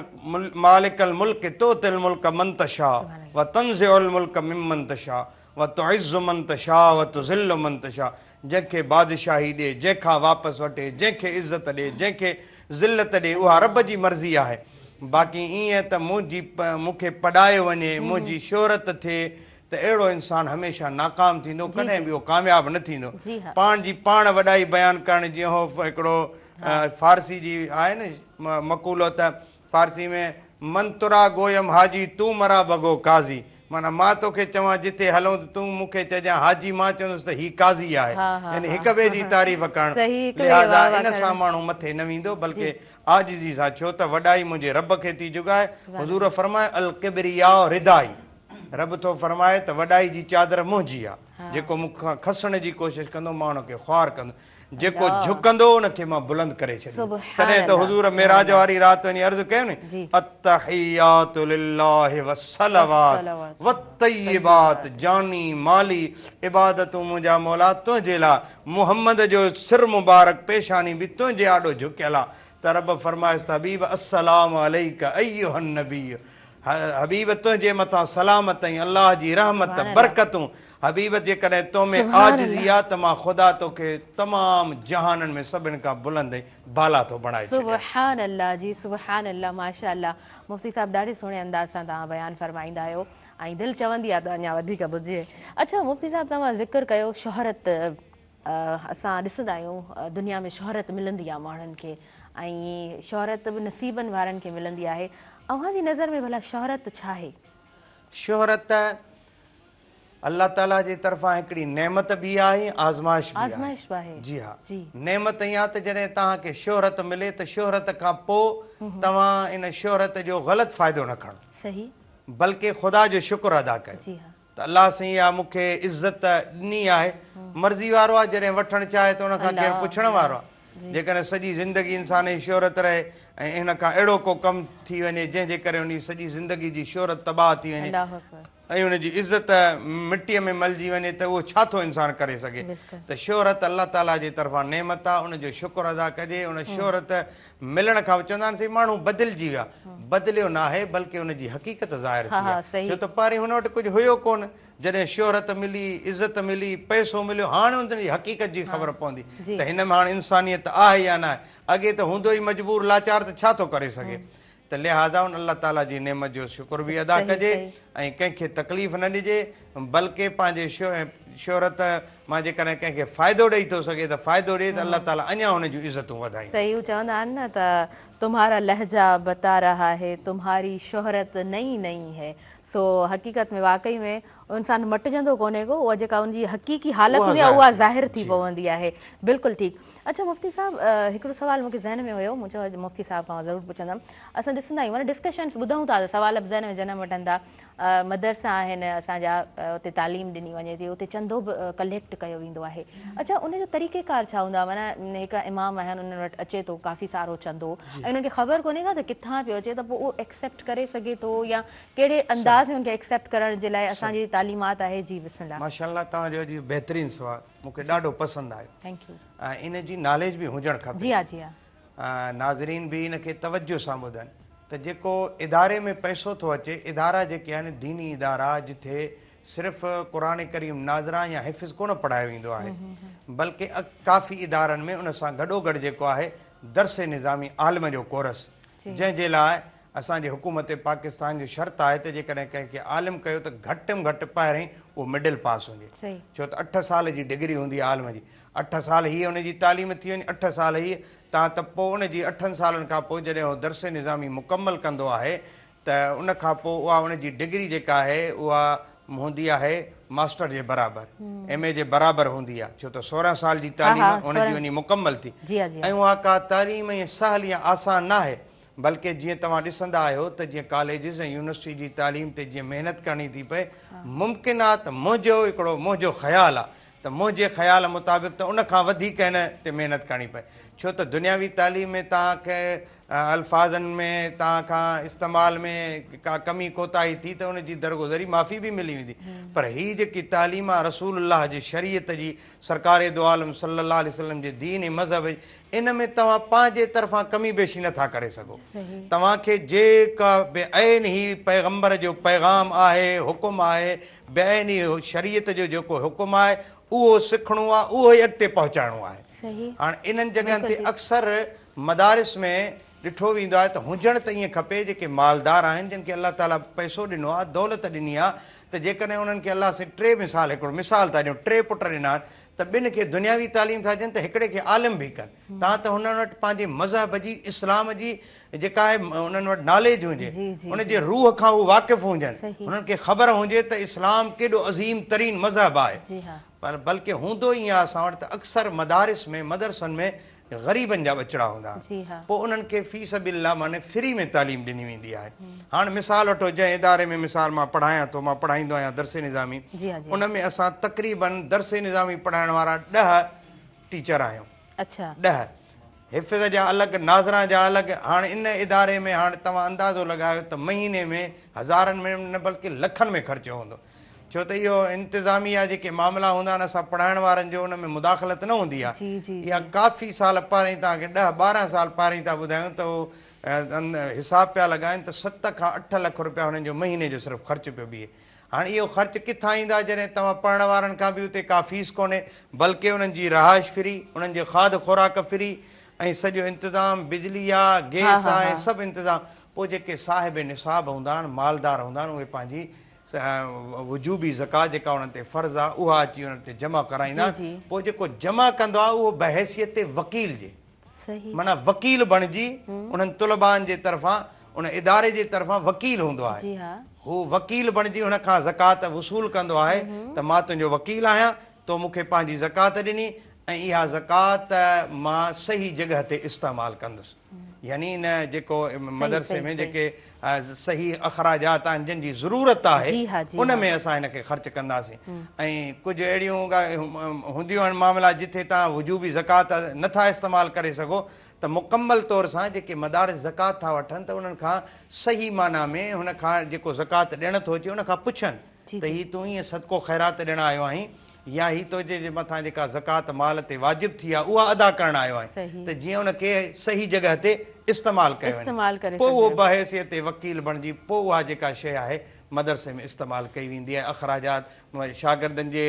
مالڪ الملڪ تؤتي الملڪ من تشاء وتنزع الملڪ ممن تشاء وتعز من تشاء وتذل من تشاء جنهن کي بادشاهي ڏي جنهن کان واپس وٺي جنهن کي عزت ڏي جنهن کي ذلت ڏي اها رب جي مرضي آهي باقي ائين ته منهنجي مون کي پڏايو وڃي منهنجي شهرت ٿئي ته اهڙو انسان هميشه ناڪام ٿيندو ڪڏهن به اهو ڪامياب نه ٿيندو. پاڻ جي پاڻ وڏائي بيان ڪرڻ جيئن هو هڪڙو فارسي جي آهي نه مقولو ته فارسي ۾ من ترا گويم حاجي تون مرا بگو قاضي معنيٰ مان توکي چوان جتي هلون ته تون مون کي چئجان حاجي مان چوندس ته هي قاضي آهي يعني هڪ ٻئي جي تعريف ڪرڻ لهذا ان سان ماڻهو مٿي نه ويندو بلڪه عاجزي سان ڇو ته وڏائي منهنجي رب کي ٿي جڳائي حضور فرمايو الڪبرياء ردائي رب ٿو فرمائي ته وڏائي جي چادر منهنجي آ، جيڪو مون کان کسڻ جي ڪوشش ڪندو مان ان کي خوار ڪندس، جيڪو جهڪندو ان کي مان بلند ڪري ڇڏيندس. تڏهن ته حضور معراج واري رات وڃي عرض ڪيو نه، التحيات لله والصلوات والطيبات جاني مالي عبادتون منهنجا مولا تنهنجي لاء، محمد جو سر مبارڪ پيشاني به تنهنجي آڏو جهڪيل آ. ته رب فرمايس ته حبيب السلام عليڪ ايها النبي حبيب تنهنجي مٿان سلامت ۽ الله جي رحمت برڪتون حبيب جيڪڏهن تو ۾ عاجزي آ ته مان خدا توکي تمام جهانن ۾ سڀن کان بلند ۽ بالا ٿو بڻائي ڇڏيان. سبحان الله جي سبحان الله ماشاء الله مفتي صاحب ڏاڍي سهڻي انداز سان توهان بيان فرمائيندا آهيو ۽ دل چوندي آ ته اڃا وڌيڪ ٻڌجي اڇا مفتي صاحب توهان ذڪر ڪيو شهرت اسان ڏسندا آهيون دنيا ۾ شهرت ملندي آهي ماڻهن کي ۽ شهرت به نصيبن وارن کي ملندي آهي اوهان جي نظر ۾ ڀلا شهرت ڇا آهي؟ شهرت الله تعالي جي طرفان هڪڙي نعمت به آهي ۽ آزمائش به آهي. آزمائش به آهي. جي ها نعمت ائين آهي ته جڏهن توهان کي شهرت ملي ته شهرت کان پوء توهان ان شهرت جو غلط فائدو نه کڻو. صحيح. بلڪه خدا جو شڪر ادا ڪيو. جي ها. ته الله سائين اها مون کي عزت ڏني آهي، مرضي وارو آهي جڏهن وٺڻ چاهي ته ان کان ڪير پڇڻ وارو آهي؟ جيڪڏهن سڄي زندگي انسان جي شهرت رهي ۽ هن کان اهڙو ڪو ڪم ٿي وڃي جنهن جي ڪري ان جي سڄي زندگي جي شهرت تباهه ٿي وڃي ۽ ان جي عزت مٽيء ۾ ملجي وڃي ته اهو ڇا ٿو انسان ڪري سگهي؟ ته شهرت الله تعاليٰ جي طرفان نعمت آهي ان جو شڪر ادا ڪجي ان شهرت ملڻ کان پوء چوندا آهن سائين ماڻهو بدلجي ويا، بدليو ناهي بلڪه ان جي حقيقت ظاهر ٿي آهي، ڇو ته پهرين هن وٽ ڪجهه هيو ڪونه، جڏهن شهرت ملي، عزت ملي، پئسو مليو، هاڻ ان جي حقيقت جي خبر پوندي ته هن ۾ هاڻ انسانيت آهي يا ناهي، اڳي ته هوندو ئي مجبور لاچار ته ڇا ٿو ڪري سگهي، ته لهٰذا ان الله تعاليٰ جي نعمت جو شڪر به ادا ڪجي ۽ ڪنهن کي تڪليف نه ڏجي بلڪه پنهنجي شهرت مان جيڪڏهن ڪنهن کي فائدو ڏئي ٿو سگهي ته فائدو ڏئي ته الله تعاليٰ اڃا هن جون عزتون وڌائيندو. صحيح هو چوندا آهن نه ته تمهارا لهجه بتا رها هي تمهاري شهرت نئي نئي هي سو حقيقت ۾ واقعي ۾ انسان مٽجندو ڪونهي ڪو اها جيڪا ان جي حقيقي حالت هوندي آهي اها ظاهر ٿي پوندي آهي بلڪل ٺيڪ اڇا مفتي صاحب هڪڙو سوال مونکي ذهن ۾ هيو مون چيو اڄ مفتي صاحب کان ضرور پڇندم اسان ڏسندا آهيون معنيٰ ڊسڪشنس ٻڌون ٿا ته سوال به ذهن ۾ جنم وٺن ٿا مدرسا آهن اسان جا اتي تعليم ڏني وڃي ٿي اتي چندو به ڪليڪٽ ڪيو ويندو آهي اڇا ان جو طريقه ڪار ڇا هوندو آهي معنيٰ هڪڙا امام آهن انهن وٽ اچي ٿو ڪافي سارو چندو ۽ انهن کي خبر ڪونهي ڪا ته ڪٿان پيو اچي ته پوء اهو ايڪسيپٽ ڪري سگهي ٿو يا ڪهڙي انداز ۾ ان کي ايڪسيپٽ ڪرڻ جي لاء اسان جي تعليمات آهي جي بسم الله. ماشاءالله توهان جو اڄ اهو بهترين سوال مون کي ڏاڍو پسند آيو. Thank you. ۽ ان جي ناليج به هجڻ کپي. جي ها جي ها. ناظرين به ان کي توجه سان ٻڌن ته جيڪو اداري ۾ پئسو ٿو اچي ادارا جيڪي آهن ديني ادارا جٿي صرف قرآن ڪريم ناظره يا حفظ ڪونه پڙهايو ويندو آهي بلڪه ڪافي ادارن ۾ ان سان گڏوگڏ جيڪو آهي درس نظامي عالم جو ڪورس جنهن جي لاء اسان جي حڪومت پاڪستان جو شرط آهي ته جيڪڏهن ڪنهن کي عالم ڪيو ته گهٽ م گهٽ پهرين اهو مڊل پاس هجي ڇو ته اٺ سال جي ڊگري هوندي آهي عالم جي اٺ سال هيء ان جي تعليم ٿي وڃي اٺ سال هيء تان ته پوء ان جي اٺن سالن کان پوء جڏهن هو درس نظامي مڪمل ڪندو آهي ته ان کان پوء اها ان جي ڊگري جيڪا آهي اها هوندي آهي ماسٽر جي برابر ايم اي جي برابر هوندي آهي ڇو ته 16 سال جي تعليم ان جي وڃي مڪمل ٿي ۽ اها ڪا تعليم ائين سهل يا آسان ناهي بلڪه جيئن توهان ڏسندا آهيو ته جيئن ڪاليجز ۽ يونيورسٽي جي تعليم تي جيئن محنت ڪرڻي ٿي پئي ممڪن آ ته منهنجو هڪڙو منهنجو خيال آ ته منهنجي خيال مطابق ته ان کان وڌيڪ هن تي محنت ڪرڻي پئي ڇو ته دنياوي تعليم ۾ توهان کي الفاظن ۾ توهان کان استعمال ۾ ڪا ڪمي ڪوتاهي ٿي ته ان جي درگذري معافي به ملي ويندي پر هي جيڪي تعليم آهي رسول الله جي شريعت جي سرڪار دو عالم صلي الله عليه وسلم جي دين ۽ مذهب جي ان ۾ توهان پنهنجي طرفان ڪمي بيشي نه ٿا ڪري سگهو. توهان کي جيڪا بعين هي پيغمبر جو پيغام آهي، حڪم آهي، بعين هي شريعت جو جيڪو حڪم آهي، اهو سکڻو آهي، اهو ئي اڳتي پهچائڻو آهي. هاڻ انهن جڳهن تي اڪثر مدارس ۾ ڏٺو ويندو آهي ته هجڻ ته ائين کپي جيڪي مالدار آهن، جن کي الله تعاليٰ پئسو ڏنو آهي، دولت ڏني آهي ته جيڪڏهن انهن کي الله سائين ٽي مثال هڪڙو مثال ٿا ڏيون ٽي پٽ ڏنا آهن ته ٻن کي دنياوي تعليم ٿا ڏين ته هڪڙي کي عالم به ڪن تان ته هنن وٽ پنهنجي مذهب جي اسلام جي جيڪا آهي انهن وٽ ناليج هجي ان جي روح کان هو واقف هجن هنن کي خبر هجي ته اسلام ڪيڏو عظيم ترين مذهب آهي پر بلڪه هوندو ائين آهي اسان وٽ ته اڪثر مدارس ۾ مدرسن ۾ غريبن جا ٻچڙا هوندا آهن پوء انهن کي في سبيل الله معني فري ۾ تعليم ڏني ويندي آهي هاڻ مثال وٺو جنهن اداري ۾ مثال مان پڙهايان ٿو مان پڙهائيندو آهيان درس نظامي ان ۾ اسان تقريبن درس نظامي پڙهائڻ وارا 10 ٽيچر آهيون 10 حفظ جا الڳ ناظران جا الڳ هاڻ ان اداري ۾ هاڻ توهان اندازو لڳايو ته مهيني ۾ هزارن ۾ نه بلڪه لکن ۾ خرچو هوندو ڇو ته اهو انتظاميه جيڪي معاملا هوندا آهن اسان پڙهائڻ وارن جو ان ۾ مداخلت نه هوندي آهي اها ڪافي سال پهرين توهان کي 10 12 سال پهرين ٿا ٻڌايون ته اهو حساب پيا لڳائن ته 7 کان 8 لک روپيا هنن جو مهيني جو صرف خرچ پيو بيهي هاڻي اهو خرچ ڪٿان ايندو آهي جڏهن توهان پڙهڻ وارن کان به اتي ڪا فيس ڪونهي بلڪه انهن جي رهائش فري انهن جي کاڌ خوراڪ فري ۽ سڄو انتظام بجلي آ گيس آ ۽ سڀ انتظام پوء جيڪي صاحب نصاب هوندا آهن مالدار هوندا آهن اهي پنهنجي وجوبي زڪوات جيڪا انهن تي فرض آهي اها اچي انهن تي جمع ڪرائيندا آهن پوء جيڪو جمع ڪندو آهي اهو بحيثيت وڪيل جي معنيٰ وڪيل بڻجي انهن طلبائن جي طرفان ان اداري جي طرفان وڪيل هوندو آهي هو وڪيل بڻجي ان کان زڪوات وصول ڪندو آهي ته مان تنهنجو وڪيل آهيان تو مون کي پنهنجي زڪوات ڏني ۽ اها زڪوات مان صحيح جڳهه تي استعمال ڪندس يعني ان جيڪو مدرسي ۾ جيڪي صحيح اخراجات آهن جن جي ضرورت آهي ان ۾ اسان هن کي خرچ ڪنداسين ۽ ڪجهه اهڙيون هونديون آهن معاملا جتي توهان وجوبي زڪوات نٿا استعمال ڪري سگهو ته مڪمل طور سان جيڪي مدارس زڪوات ٿا وٺن ته انهن کان صحيح معنيٰ ۾ هن کان جيڪو زڪوات ڏيڻ ٿو اچي ان کان پڇن ته هي تون ائين صدقو خيرات ڏيڻ آيو آهين يا هي تنهنجي جي مٿان جيڪا زڪوات مال تي واجب ٿي آهي اها ادا ڪرڻ آيو آهين ته جيئن ان کي صحيح جڳهه تي استعمال ڪيو وڃي پوء اهو بحيثيت وڪيل بڻجي پوء اها جيڪا شيء آهي مدرسي ۾ استعمال ڪئي ويندي آهي اخراجات شاگردن جي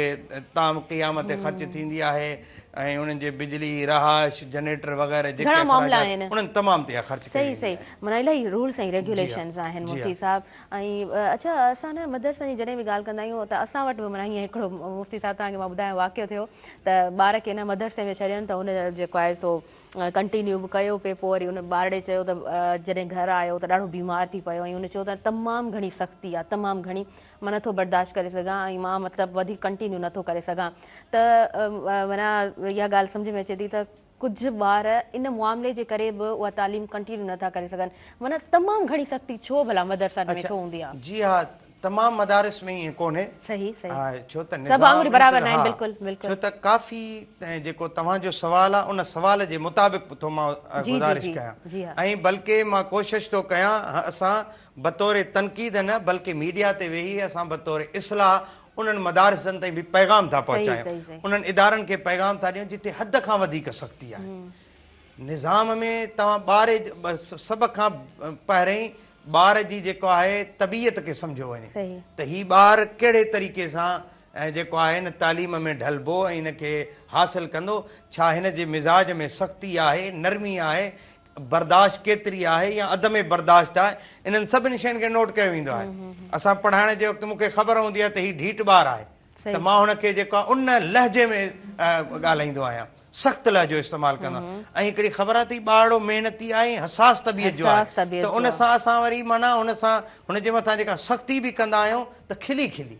طعام قيام تي خرچ ٿيندي آهي ۽ انهن جي بجلي رهائش جنريٽر وغيره جيڪي اخراجات انهن تمام تي اها خرچ ڪئي ويندي آهي. صحيح صحيح معنيٰ الاهي رولس ۽ ريگيوليشنز آهن مفتي صاحب ۽ اڇا اسان نه مدرسن جي جڏهن به ڳالهه ڪندا آهيون ته اسان وٽ به معنيٰ هيئن هڪڙو مفتي صاحب توهان کي مان ٻڌايان واقعو ٿيو ته ٻار کي نه مدرسي ۾ ڇڏين ته هن جيڪو آهي سو ڪنٽينيو به ڪيو پئي پوء وري ان ٻارڙي چيو ته جڏهن گهر آيو ته ڏاڍو بيمار ٿي پيو ۽ هن چيو ته تمام گهڻي سختي آهي تمام گهڻي مان نٿو برداشت ڪري سگهان ۽ مان مطلب وڌيڪ ڪنٽينيو نٿو ڪري سگهان ته معنيٰ اها ڳالهه سمجهه ۾ اچي ٿي ته ڪجهه ٻار ان معاملي جي ڪري به اها تعليم ڪنٽينيو نٿا ڪري سگهن معنيٰ تمام گهڻي سختي ڇو ڀلا مدرسن ۾ ڇو هوندي آهي؟ جي ها تمام مدارس ۾ ائين ڪونهي صحيح صحيح ها ڇو ته سڀ آڱريون برابر ناهن بلڪل بلڪل ڇو ته ڪافي جيڪو توهان جو سوال آهي ان سوال جي مطابق ٿو مان گذارش ڪيان ۽ بلڪه مان ڪوشش ٿو ڪيان اسان بطور تنقيد نه بلڪه ميڊيا تي ويهي اسان بطور اصلاح انهن مدارسن تائين به پيغام ٿا پهچايون انهن ادارن کي پيغام ٿا ڏيون جتي حد کان وڌيڪ سختي آهي نظام ۾ توهان ٻار سڀ کان پهرين ٻار جي جيڪو آهي طبيعت کي سمجهيو وڃي ته هي ٻار ڪهڙي طريقي سان جيڪو آهي هن تعليم ۾ ڍلبو ۽ هن کي حاصل ڪندو ڇا هن جي مزاج ۾ سختي آهي نرمي آهي برداشت ڪيتري آهي يا عدم برداشت آهي انهن سڀني شين کي نوٽ ڪيو ويندو آهي اسان پڙهائڻ جي وقت مون کي خبر هوندي آهي ته هي ڍيٺ ٻار آهي ته مان هن کي جيڪو آهي ان لهجي ۾ ڳالهائيندو آهيان سخت لهجو استعمال ڪندو آهيان ۽ هڪڙي خبر آهي ته هي ٻارڙو محنتي آهي ۽ حساس طبيعت جو آهي ته ان سان اسان وري معنيٰ هن سان هن جي مٿان جيڪا سختي به ڪندا آهيون ته کلي کلي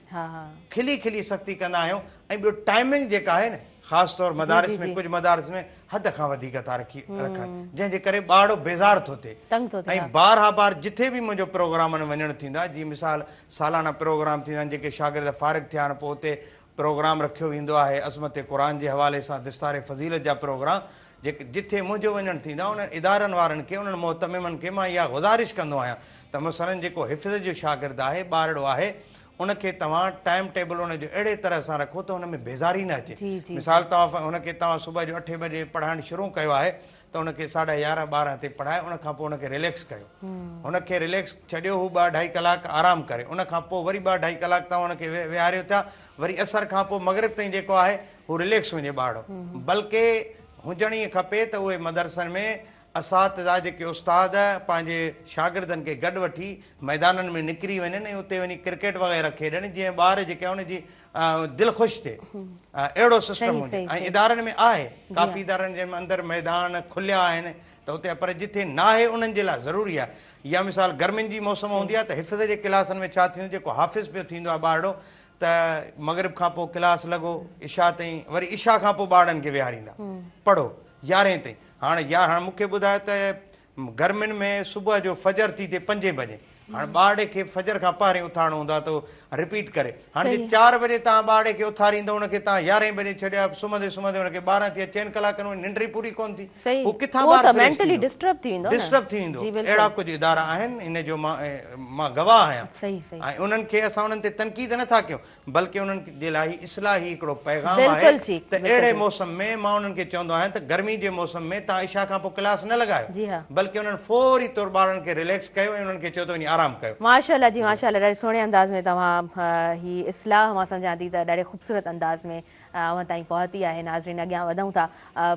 کلي کلي سختي ڪندا آهيون ۽ ٻيو ٽائمنگ جيڪا آهي نه خاص طور مدارس ۾ ڪجهه مدارس ۾ حد کان وڌيڪ ٿا رکي رکن جنهن جي ڪري ٻارڙو بيزار ٿو ٿئي ۽ بارها بار جٿي به منهنجو پروگرامن وڃڻ ٿيندو آهي جيئن مثال سالانه پروگرام ٿيندا آهن جيڪي شاگرد فارغ ٿيا آهن پوء اتي پروگرام رکيو ويندو آهي عظمت قرآن جي حوالي سان دستار فضيلت جا پروگرام جيڪي جٿي منهنجو وڃڻ ٿيندو آهي انهن ادارن وارن کي انهن مهتممن کي مان اها گذارش ڪندو آهيان ته مثلاً جيڪو حفظ جو شاگرد آهي ٻارڙو آهي ان کي توهان ٽائيم ٽيبل ان جو اهڙي طرح سان رکو ته ان ۾ بيزاري نه اچي مثال توهان ان کي توهان صبح جو اٺين بجي پڙهائڻ شروع ڪيو آهي ته ان کي ساڍا يارهن ٻارهن تي پڙهائي ان کان پوء ان کي رليڪس ڪيو هن کي رليڪس ڇڏيو هو ٻه اڍائي ڪلاڪ آرام ڪري ان کان پوء وري ٻه اڍائي ڪلاڪ توهان ان کي ويهاريو ٿا وري عصر کان پوء مغرب تائين جيڪو آهي هو رليڪس هجي ٻارڙو بلڪه هجڻ ائين کپي ته اهي مدرسن ۾ اساتذا جيڪي استاد پنهنجي شاگردن کي گڏ وٺي ميدانن ۾ نڪري وڃن ۽ اتي وڃي ڪرڪيٽ وغيره کيڏن جيئن ٻار جيڪي آهن ان جي دل خوش ٿئي اهڙو سسٽم هجي ۽ ادارن ۾ آهي ڪافي ادارن جن ۾ اندر ميدان کليا آهن ته اتي پر جتي ناهي انهن جي لاء ضروري آهي يا مثال گرمين جي موسم هوندي آهي ته حفظ جي ڪلاسن ۾ ڇا ٿيندو جيڪو حافظ پيو ٿيندو آهي ٻارڙو ته مغرب کان پوء ڪلاس لڳو عشاء تائين وري عشاء کان پوء ٻارڙن کي ويهاريندا پڙهو يارهين تائين هاڻ يار هاڻ مون کي ٻڌاء ته گرمين ۾ صبح جو فجر ٿي ٿئي پنجين بجي هاڻ ٻارڙي کي فجر کان پهرين اٿارڻو هوندو آهي ته رپيٽ ڪري هاڻ جي 4 بجي توهان ٻارڙي کي اٿاريندو ان کي توهان يارهين بجي ڇڏيا سمهندي سمهندي ان کي 12 ٿي ويا چئن ڪلاڪن ۾ ننڊ ئي پوري ڪونه ٿي هو ڪٿان ٻار فريش ٿيندو ڊسٽرب ٿي ويندو اهڙا ڪجهه ادارا آهن ان جو مان گواهه آهيان ۽ انهن کي اسان انهن تي تنقيد نه ٿا ڪيون بلڪه انهن جي لاء هي اصلاحي هڪڙو پيغام آهي ته اهڙي موسم ۾ مان انهن کي چوندو آهيان ته گرمي جي موسم ۾ توهان عشاء کان پوء ڪلاس نه لڳايو بلڪه انهن فوري طور ٻارن کي رليڪس ڪيو ۽ انهن کي چئو ته وڃي آرام ڪيو. ماشاءالله جي ماشاءالله ڏاڍي سهڻي انداز ۾ توهان هي اصلاح مان سمجهان ٿي ته ڏاڍي خوبصورت انداز ۾ اوهان تائين پهتي آهي ناظرين اڳيان وڌون ٿا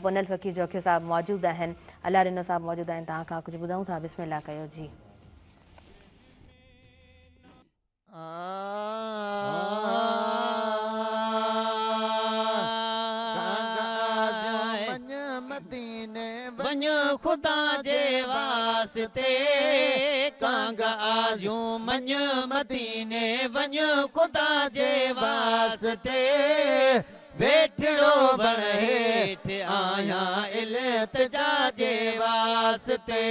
پنهل فقير جوکيو صاحب موجود آهن الله ڏنو صاحب موجود آهن توهان کان ڪجهه ٻڌون ٿا بسم الله ڪيو جي. وڃ خدا جي واسطي ڪانگ آزيون مڃ مديني وڃ خدا جي واسطي ويٺڙو وڻ هيٺ آهيان التجا جي واسطي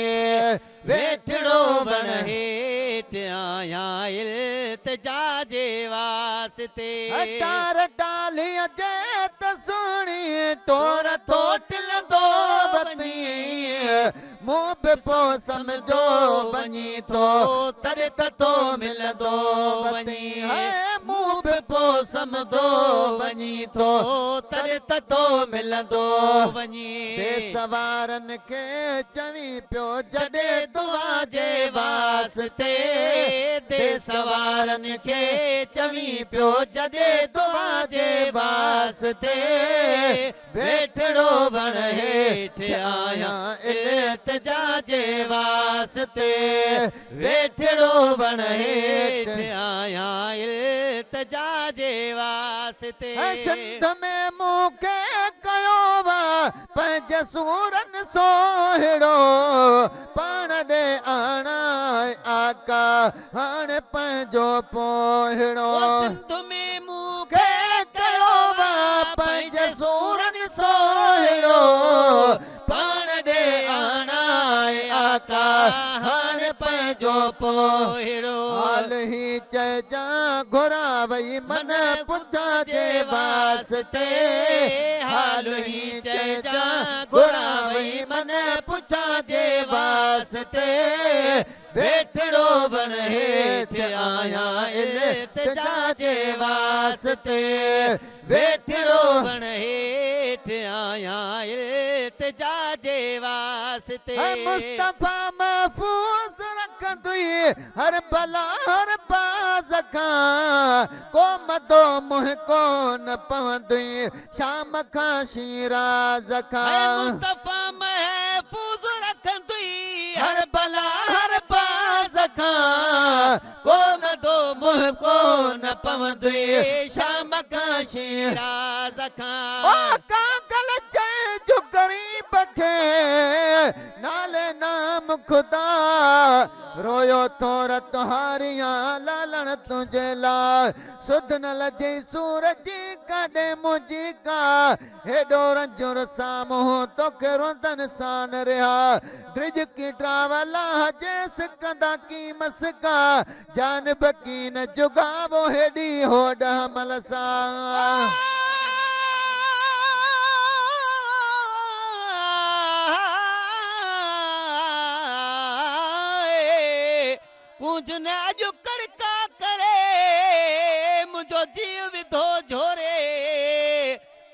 ويٺڙو وڻ هيٺ آهيان التجا جي واسطي. ٽار ٽالهيء جي ته سهڻي ٽور ٿو ٽلندو وتي مون به پو سمجهو وڃي ٿو تڏ تتو ملندو وڃي مون به پو سمجهو وڃي ٿو تڏ تتو ملندو وڃي. ديس وارن کي چوين پيو جڏي دعا جي واسطي ديس وارن کي چوين پيو جڏي دعا جي واسطي ويٺڙو وڻ هيٺ آهيان التجا جي واسطي ويٺڙو وڻ هيٺ آهيان التجا جي واسطي. سنڌ ۾ مون کي ڪيو وا پنهنجي سورن سوهڙو پاڻ ڏي آڻائي آقا هاڻي پنهنجو پوهڙو. سنڌ ۾ مون کي ڪيو وا پنهنجي سورن سوهڙو پاڻ ڏي آڻائي آقا هاڻي پنهنجو پوهڙو. حال هي چئجان گهران وئي من پڇا جي واسطي حال هي چئجان گهران وئي من پڇا جي واسطي ويٺڙو وڻ هيٺ آهيان التجا جي واسطي ويٺڙو وڻ هيٺ آهيان التجا جي واسطي. مصطفيٰ محفوظ رکندئي هر بلا هر باز کان ڪو مدو منهن ڪونه پوندئي شام کان شيراز کان. مصطفيٰ محفوظ رکندئي هر بلا هر باز کان ڪو مدو منهن ڪونه پوندئي شام کان شيراز کان. او ڪاڪل چئج غريب کي نالي نام خدا रोयो थो रत हारियाँ लालण तुंहिंजे लाइ। सुध न लॼई सूर जी कॾहिं मुंहिंजी का, हेॾो रंजुर साम्हूं तोखे रोंदन सां न रिहा। ड्रिज की ड्रावला जे सिकंदा की मसका, जान बकी न जुगावो हेॾी होॾ हमल सां। कुंज न अॼु कड़का करे, मुंहिंजो जीउ विधो झोरे।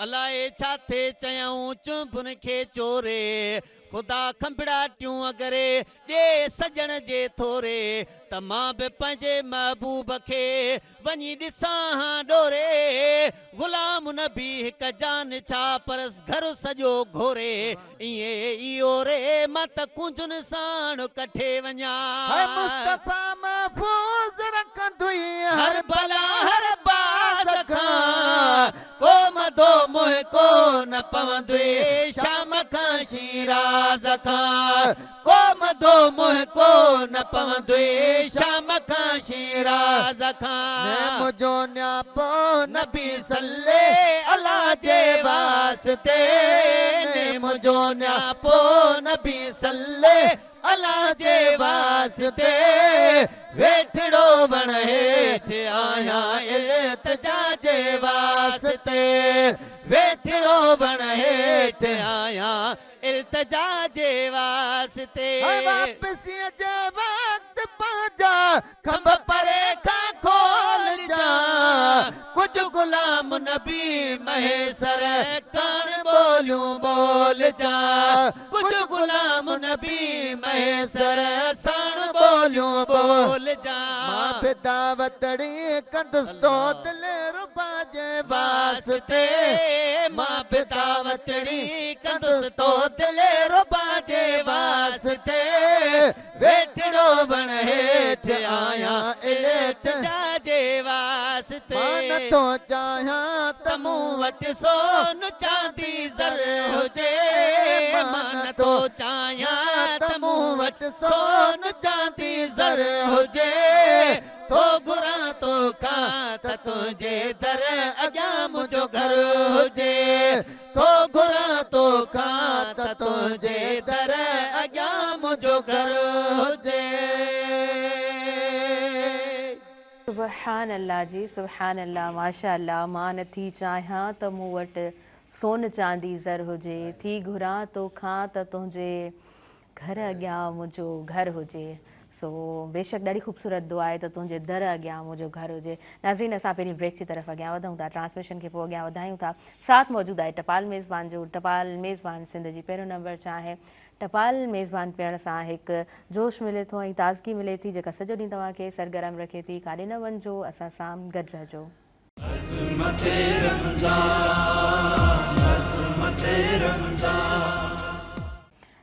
अलाए छा थे चयऊं चुंबुनि खे चोरे, ख़ुदा खंबड़ाटियूं अगरे ॾे सॼण जे थोरे। त मां बि पंहिंजे महबूब खे वञी ॾिसां हा ॾोरे। ग़ुलाम नबी हिकु जान छा पर घर सॼो घोरे। ईअं इहो रे मां त कुंजुनि साण कठे वञा। मुस्तफ़ा महफ़ूज़ रखंदुई हर बला हर बाज़ खां, को मदो मुंहुं को न पवंदुई शाम खां शीराज़ खां। को मदो मुंहुं को न पवंदुई शाम खां शीराज़ खां। मुंहिंजो न्यापो नबी सल्ले अल्लाह जे वास्ते, मुंहिंजो न्यापो नबी सल्ले अल्लाह जे वास्ते। वेठड़ो वण हेठि आहियां इल्तिजा जे वास्ते, वेठड़ो वण हेठि आहियां इल्तिजा जे वास्ते। वापसीअ जे वक़्तु पंहिंजा खंब परे खां खोल जा, कुझु ग़ुलाम नबी महेसर कान ॿोलियूं ॿोल जा। कुझु ग़ुलाम नबी महेसर साण ॿोलियूं ॿोल जा। मां बि दावतड़ी कंदुसि तो दिल रुबा जे वास्ते, मां बि दावतड़ी कंदुसि तो दिल रुबा जे वास्ते। वेठड़ो वण हेठि आहियां इल्तिजा जे वास्ते। मां नथो चाहियां त मूं वटि सोन चांदी ज़र हुजे, मां नथो चाहियां त मूं वटि सोन चांदी ज़र हुजे। थो घुरां तोखां त तुंहिंजे दर अॻियां मुंहिंजो घर हुजे, थो घुरां तोखां त तुंहिंजे दर अॻियां मुंहिंजो घर हुजे। सुबहान अल्लाह जी, सुबहान अल्लाह, माशा अल्लाह। मां नथी चाहियां त मूं वटि सोन चांदी ज़र हुजे, थी घुरां तोखां त तुंहिंजे घर अॻियां मुंहिंजो घर हुजे। सो बेशक ॾाढी ख़ूबसूरत दुआ आहे त तुंहिंजे दर अॻियां मुंहिंजो घर हुजे। नाज़रीन, असां पहिरीं ब्रेक जी तरफ़ अॻियां वधूं था, ट्रांसमिशन खे पोइ अॻियां वधायूं था। साथ मौजूदु आहे टपाल मेज़बान जो। टपाल मेज़बान सिंध जी पहिरियों नंबर चांहि। टपाल मेज़बान पीअण सां हिकु जोश मिले थो ऐं ताज़गी मिले थी, जेका सॼो ॾींहुं तव्हांखे सरगर्म रखे थी। काॾे न वञिजो, असां सां गॾु रहिजो।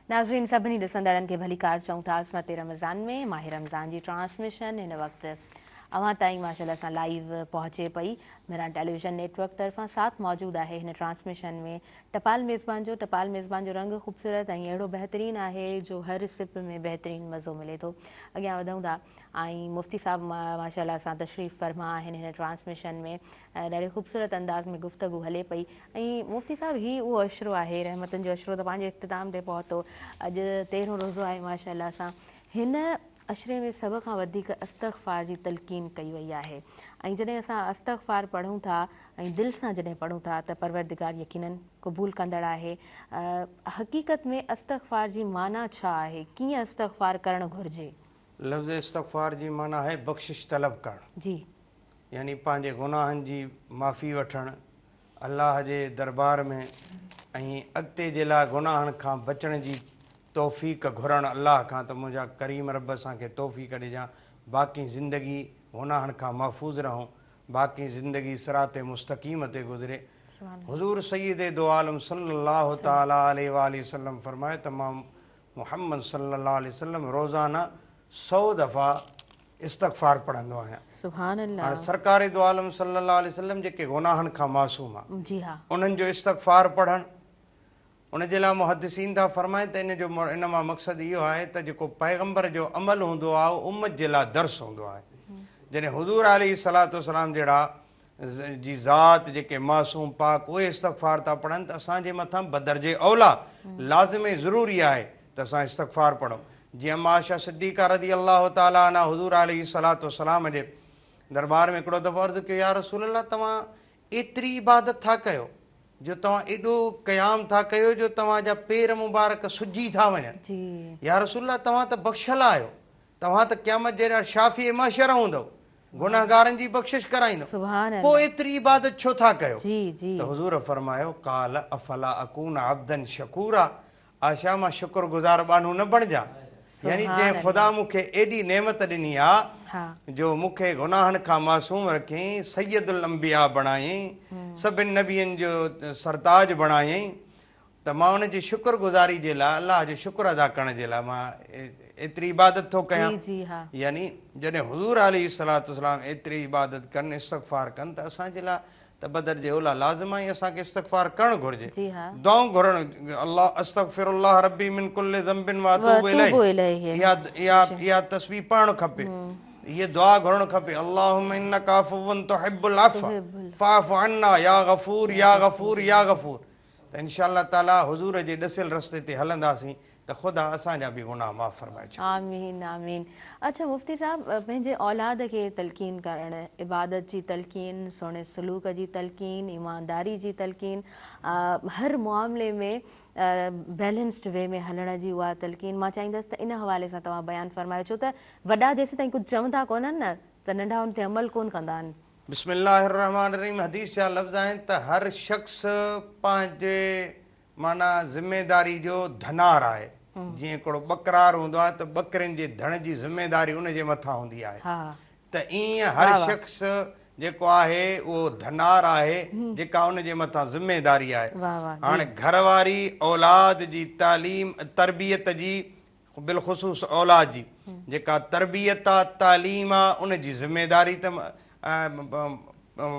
नाज़रीन, सभिनी ॾिसंदड़नि खे भलीकार चऊं था अज़मत रमज़ान में। माह रमज़ान जी ट्रांसमिशन हिन वक़्तु अव्हां ताईं माशाअल्लाह सां लाइव पहुचे पई। मेहरान टेलीविज़न नेटवर्क तरफ़ां साथ मौजूदु आहे हिन ट्रांसमिशन में टपाल मेज़बान जो। टपाल मेज़बान जो रंग ख़ूबसूरत ऐं अहिड़ो बहितरीन आहे जो हर सिप में बहितरीन मज़ो मिले थो। अॻियां वधूं था ऐं मुफ्ती साहब माशाअल्लाह सां तशरीफ़ फरमा आहिनि हिन ट्रांसमिशन में। ॾाढे ख़ूबसूरत अंदाज़ में गुफ्तगू हले पई। ऐं मुफ्ती साहब, ही उहो अशरो आहे, रहमतुनि जो अशरो त पंहिंजे इख़्तिताम ते पहुतो। अॼु 13हों रोज़ो आहे माशाअल्लाह सां। हिन अशरे में सभ खां वधीक अस्तग़फ़ार जी तलकीन कई वई आहे ऐं जॾहिं असां अस्तग़फ़ार पढ़ूं था ऐं दिलि सां जॾहिं पढ़ूं था त परवरदिगार यकीनन क़बूल कंदड़ आहे। हक़ीक़त में अस्तग़फ़ार जी माना छा आहे, कीअं अस्तग़फ़ार करणु घुरिजे? लफ़्ज़ इस्तग़फ़ार जी माना आहे बख़्शिश तलब करणु जी, यानी पंहिंजे गुनाहनि जी माफ़ी वठणु अल्लाह जे दरबार में ऐं अॻिते जे लाइ गुनाहनि खां बचण जी तौफ़ीक़ घुरणु अल्लाह खां त मुंहिंजा करीम रब असांखे तौफ़ीक़ ॾिजां, बाक़ी ज़िंदगी गुनाहनि खां महफ़ूज़ रहूं, बाक़ी ज़िंदगी सिरात मुस्तक़ीम ते गुज़रे। हुज़ूर सैयद दो आलम सल्लल्लाहु ताला अलैहि वसल्लम फरमाए त मां मुहम्मद सल्लल्लाहु अलैहि वसल्लम रोज़ाना 100 दफ़ा इस्तग़फ़ार पढ़ंदो आहियां। सुभान अल्लाह। हाणे सरकार दो आलम सल्लल्लाहु अलैहि वसल्लम जेके गुनाहनि खां मासूम आहे, जी हा, उन्हनि जो इस्तग़फ़ार पढ़णु, ان جي لاء محدثين ٿا فرمائن ته ان جو ان مان مقصد اهو آهي ته جيڪو پيغمبر جو عمل هوندو آهي اهو امت جي لاء درس هوندو آهي. جڏهن حضور عليه الصلوة والسلام جهڙا جي ذات جيڪي معصوم پاڪ اهي استغفار ٿا پڙهن ته اسان جي مٿان بدرجي اوليٰ لازم ۽ ضروري آهي ته اسان استغفار پڙهون. جيئن اما عائشه صديقه رضي الله تعالٰي عنها حضور عليه الصلوة والسلام جي دربار ۾ هڪڙو دفعو عرض ڪيو يا رسول الله توهان ايتري عبادت ٿا ڪيو جو توهان ايڏو قيام ٿا ڪيو جو توهان جا پير مبارڪ سجي ٿا وڃن. يا رسول الله توهان ته بخشل آهيو، توهان ته قيامت جي ڏهاڙي شافع محشر هوندؤ، گنهگارن جي بخشش ڪرائيندؤ، پوء ايتري عبادت ڇو ٿا ڪيو؟ ته حضور فرمايو، قال افلا اڪون عبدا شڪورا، عائشه مان شڪر گذار ٻانهو نه بڻجان؟ يعني جنهن خدا مون کي ايڏي نعمت ڏني آ جو مون کي گناهن کان معصوم رکيائين، سيد الانبياء بڻايائين، سڀن نبين جو سرتاج بڻايائين ته مان ان جي شڪر گذاري جي لاء الله جو شڪر ادا ڪرڻ جي لاء مان ايتري عبادت ٿو ڪيان. يعني جڏهن حضور عليه الصلوة والسلام ايتري عبادت ڪن، استغفار ڪن ته اسان جي لاء ته بدرجه اوليٰ لازم آهي اسان کي استغفار ڪرڻ گهرجي دعائون گهرڻ الله استغفر الله ربي من ڪل ذنب واتوب اليه اها اها اها تسبيح پڙهڻ کپي هي دعا گهرڻ کپي اللهم انك عفو تحب العفو فاعف عنا يا غفور يا غفور يا غفور ته انشاء الله تعالي حضور جي ڏسيل رستي تي هلنداسين ته خدا اسان جا به گناهه معاف فرمائي ڇڏي. آمين آمين اڇا مفتي صاحب پنهنجي اولاد کي تلقين ڪرڻ عبادت جي تلقين سهڻي سلوڪ جي تلقين ايمانداري جي تلقين هر معاملي ۾ بيلنسڊ وي ۾ هلڻ جي اها تلقين مان چاهيندس ته ان حوالي سان توهان بيان فرمايو ڇو ته وڏا جيسيتائين ڪجهه چوندا ڪونهن نه ته ننڍا ان تي عمل ڪونه ڪندا آهن. بسم الله الرحمٰن الرحيم حديث جا لفظ آهن ته هر شخص پنهنجي معنيٰ ذميداري جو ڌنار آهي. جيئن هڪڙو ٻڪرار هوندو آهي ته ٻڪرين جي ڌڻ جي ذميداري ان جي مٿان هوندي آهي ته ائين هر شخص جيڪو آهي اهو ڌنار آهي جيڪا ان جي مٿان ذميداري آهي. هاڻي گهر واري اولاد جي تعليم تربيت جي بالخصوص اولاد جي جيڪا تربيت آ تعليم آ ان جي ذميداري ته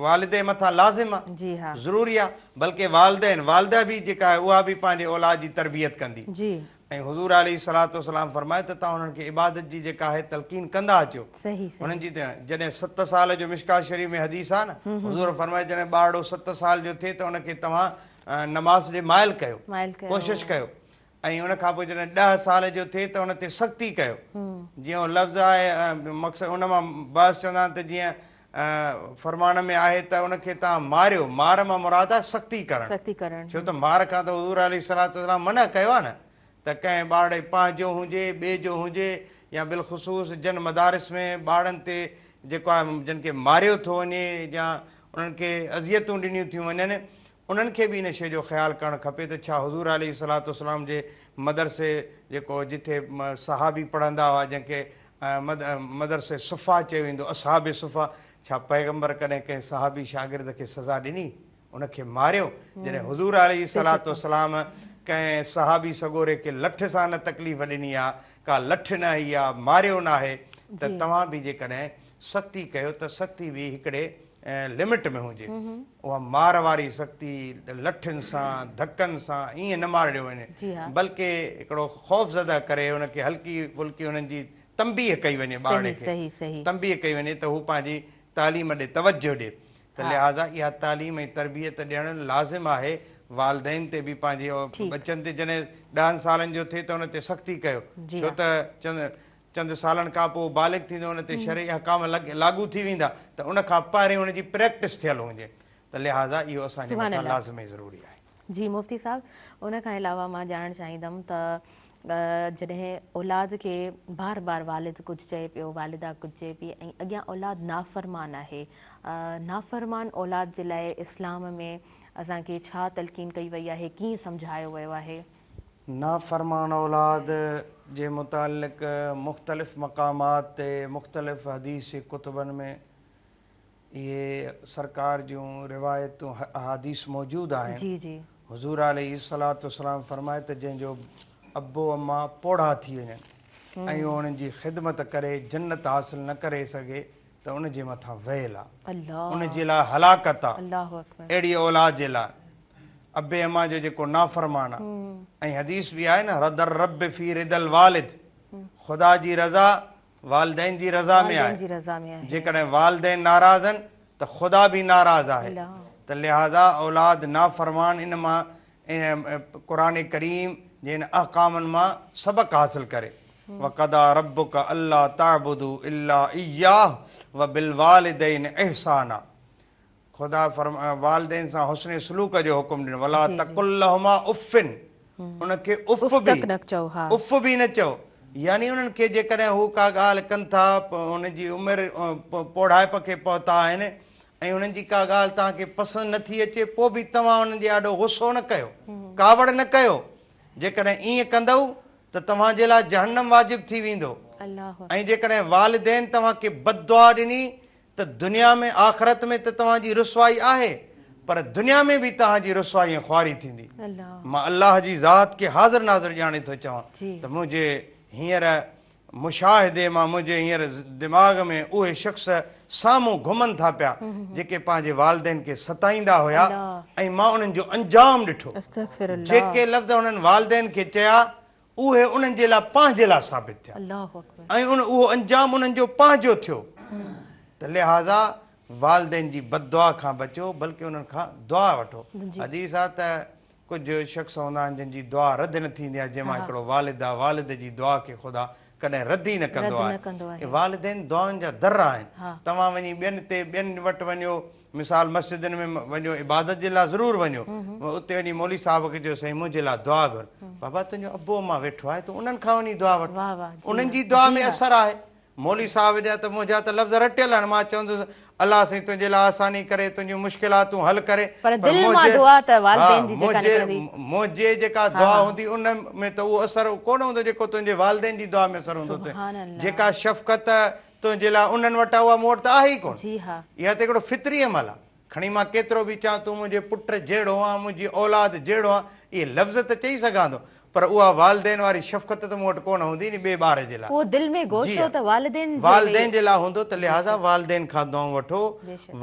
والدين مٿان لازم آ جي ها ضروري آ بلڪه والدين والده به جيڪا آهي اها به پنهنجي اولاد جي تربيت ڪندي جي ۽ حضور عليه الصلوة والسلام فرمايو ته توهان انهن کي عبادت جي جيڪا آهي تلقين ڪندا اچو صحيح صحيح انهن جي ته جڏهن 7 سال جو مشڪوة شريف ۾ حديث آ نه حضور فرمايو جڏهن ٻارڙو 7 سال جو ٿئي ته ان کي توهان نماز ڏي مائل ڪيو ڪوشش ڪيو ۽ ان کان پوء جڏهن 10 سال جو ٿئي ته ان تي سختي ڪيو. جيئن اهو لفظ آهي مقصد ان مان بعض چوندا آهن ته جيئن فرمان ۾ آهي ته ان کي توهان ماريو، مار مان مراد آهي سختي ڪرڻ. سختي ڪرڻ. ڇو ته مار کان ته حضور عليه الصلوة والسلام منع ڪيو آهي نه ته ڪنهن ٻارڙي پنهنجو هجي ٻئي جو هجي يا بالخصوص جن مدارس ۾ ٻارڙن تي جيڪو آهي جن کي ماريو ٿو وڃي يا انهن کي اذيتون ڏنيون ٿيون وڃن انهن کي به ان شيء جو خيال ڪرڻ کپي ته ڇا حضور عليه الصلوة والسلام جي مدرسي جيڪو جتي صحابي پڙهندا هئا جنهن کي مدرسي صفه چيو ويندو اصحاب صفه ڇا پيغمبر ڪڏهن ڪنهن صحابي شاگرد کي سزا ڏني ان کي ماريو جڏهن حضور عليه الصلوة والسلام ڪنهن صحابي سڳوري کي لٺ سان نه تڪليف ڏني آ ڪا لٺ نه هنئي آ ماريو ناهي ته توهان به جيڪڏهن سختي ڪيو ته سختي به هڪڙي لمٽ ۾ هجي اها مار واري سختي لٺين سان ڌڪن سان ائين نه ماريو وڃي بلڪه هڪڙو خوف زده ڪري ان کي هلڪي ڦلڪي انهن جي تنبيهه ڪئي وڃي ٻارڙي کي تنبيهه ڪئي وڃي ته هو پنهنجي تعليم ڏي توجه ڏي ته لهٰذا اها تعليم ۽ تربيت ڏيڻ لازم آهي والدين تي به پنهنجي ٻچن تي جڏهن 10 سالن جو ٿئي ته ان تي سختي ڪيو ڇو ته چند سالن کان پوء بالغ ٿيندو ان تي شرعي احڪام لاڳو ٿي ويندا ته ان کان پهرين ان جي پريڪٽس ٿيل هجي ته لهٰذا اهو اسان جي مٿان لازم ۽ ضروري آهي. جي مفتي صاحب ان کان علاوه مان ڄاڻڻ چاهيندم ته جڏهن اولاد کي بار بار والد ڪجهه چئي پيو والده ڪجهه چئي پئي ۽ اڳيان اولاد نافرمان آهي نافرمان اولاد جي لاء اسلام ۾ اسان کي ڇا تلقين ڪئي وئي آهي ڪيئن سمجهايو ويو آهي؟ نافرمان اولاد جي متعلق مختلف مقامات تي مختلف حديثي ڪتبن ۾ اهي سرڪار جون روايتون احاديث موجود آهن. جي جي. حضور عليه الصلوة والسلام فرمايو ته جنهن جو ابو اما پوڙها ٿي وڃن ۽ اهو انهن جي خدمت ڪري جنت حاصل نه ڪري سگهي ته ان جي مٿان ويل آ ان جي لاء هلاڪت آ اهڙي اولاد جي لاء. ابي امان جو جيڪو نافرمان آ ۽ حديث به آهي نه رضا الرب في رضا الوالد خدا جي رضا والدين جي رضا ۾ آهي جيڪڏهن والدين ناراض آهن ته خدا به ناراض آهي ته لهذا اولاد نافرمان ان مان قرآن ڪريم جي ان احڪامن مان سبق حاصل ڪري وقضي ربک الا تعبدوا الا اياه وبالوالدين احسانا خدا والدين سان حسن سلوڪ جو حڪم ڏنو ولا تقل لهما اف ان کي اف به اف به نه چئو يعني انهن کي جيڪڏهن هو ڪا ڳالهه ڪن ٿا ان جي عمر پوڙهائپ کي پهتا آهن ۽ انهن جي ڪا ڳالهه توهان کي پسند نه ٿي اچي پوء به توهان انهن جي آڏو غصو نه ڪيو ڪاوڙ نه ڪيو جيڪڏهن ائين ڪندؤ ته توهان جي لاء جهنم واجب ٿي ويندو ۽ جيڪڏهن والدين توهان کي بد دعا ڏني ته دنيا ۾ آخرت ۾ ته توهان جي رسوائي آهي پر دنيا ۾ به توهان جي رسوائي ۽ خواري ٿيندي. مان الله جي ذات کي حاضر ناظر ڄاڻي ٿو چوان ته منهنجي هينئر مشاهدي مان منهنجي هينئر دماغ ۾ اهي شخص سامهون گهمن ٿا پيا جيڪي پنهنجي والدين کي ستائيندا هيا ۽ مان انهن جو انجام ڏٺو. جيڪي لفظ انهن والدين کي چيا اهي انهن جي لاء پنهنجي لاء ثابت ٿيا ۽ ان اهو انجام انهن جو پنهنجو ٿيو ته لهٰذا والدين جي بد دعا کان بچو بلڪه انهن کان دعا وٺو. حديث آهي ته ڪجهه شخص هوندا آهن جن جي دعا رد نه ٿيندي آهي جنهن مان هڪڙو والد آهي والد جي دعا کي خدا ڪڏهن رد ئي نه ڪندو آهي. والدين دعائن جا در آهن توهان وڃي ٻين تي ٻين وٽ وڃو مثال مسجدن ۾ وڃو عبادت جي لاء ضرور وڃو اتي وڃي مولوي صاحب کي چئو سائين منهنجي لاء دعا گهر بابا تنهنجو ابو امان ويٺو آهي تون انهن کان وڃي دعا وٺ انهن جي دعا ۾ اثر آهي مولوي صاحب جا ته منهنجا ته لفظ رٽيل آهن مان چوندس الله سائين تنهنجي لاء آساني ڪري تنهنجون مشڪلاتون حل ڪري پر دل مان دعا ته والدين جي جيڪا نڪرندي منهنجي جيڪا دعا هوندي ان ۾ ته اهو اثر ڪونه هوندو جيڪو تنهنجي والدين جي دعا ۾ اثر هوندو جيڪا شفقت تنهنجي لاء انهن وٽ آهي اها مون وٽ ته آهي ئي ڪونه. اها ته هڪڙو فطري عمل آهي. کڻي مان ڪيترو به چوان تون منهنجي پٽ جهڙو آن، منهنجي اولاد جهڙو آن، اهي لفظ ته چئي سگهان ٿو پر اها والدين واري شفقت ته مون وٽ ڪونه هوندي ني ٻئي ٻار جي لاء. اهو دل ۾ گوشو ته والدين جي والدين جي لاء هوندو ته لهٰذا والدين کان دعائون وٺو،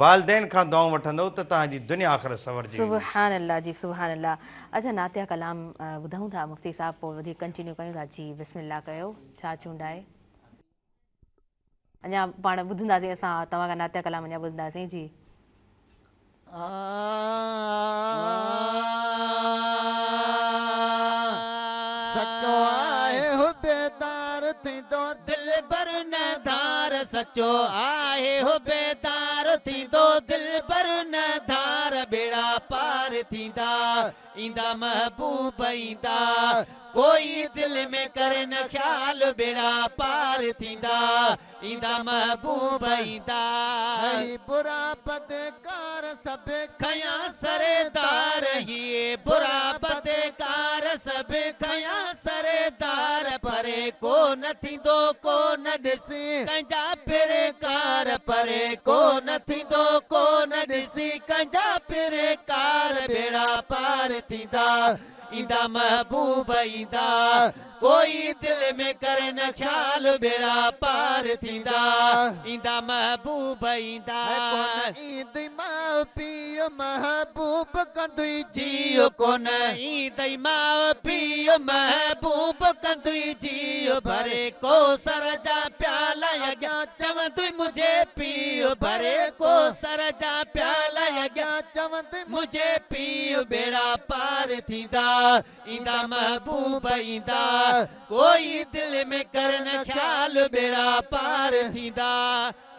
والدين کان دعائون وٺندؤ ته توهان جي دنيا آخرت سنورجي ويندي. سبحان الله جي سبحان الله. اڇا نعتيه ڪلام ٻڌون ٿا مفتي صاحب پوء وڌيڪ ڪنٽينيو ڪيون ٿا جي بسم الله ڪيو ڇا چونڊ آهي. اڃا پاڻ ٻڌنداسين اسان توهان کان نعتيه ڪلام اڃا ٻڌنداسين جي. سچو آهي حبيدار ٿيندو دلبر نه ڌار سچو آهي حبيدار ٿيندو دلبر نه ڌار ٻيڙا پار ٿيندا ايندا محبوب ايندا ڪوئي دل ۾ ڪر نه خيال ٻيڙا پار ٿيندا ايندا محبوب ايندا. هي برا بدڪار سڀ کنيا سردار هي برا بدڪار سڀ کنيا سردار پري ڪو نه ٿيندو ڪو نه ڏسي ڪنهن جا پرڪار پري ڪو نه ٿيندو ڪو نه ڏسي ڪنهن جا پرڪار ٻيڙا پار ٿيندا ايندا محبوب ايندا ڪوئي دل ۾ ڪر نه خيال ٻيڙا پار ٿيندا ايندا محبوب ايندا. ڪونه ايندئي ماء پيء محبوب ڪندئي جيء ڪونه ايندئي ماء پيء محبوب ڪندئي جيء ڀري ڪوثر جا پيالا اڳيان چوندئي منهنجي پيء ڀري ڪوثر جا پيالا اڳيان چوندئي منهنجي پيء ٻيڙا پار ٿيندا ايندا محبوب ايندا ڪوئي دل ۾ ڪر نه خيال ٻيڙا پار ٿيندا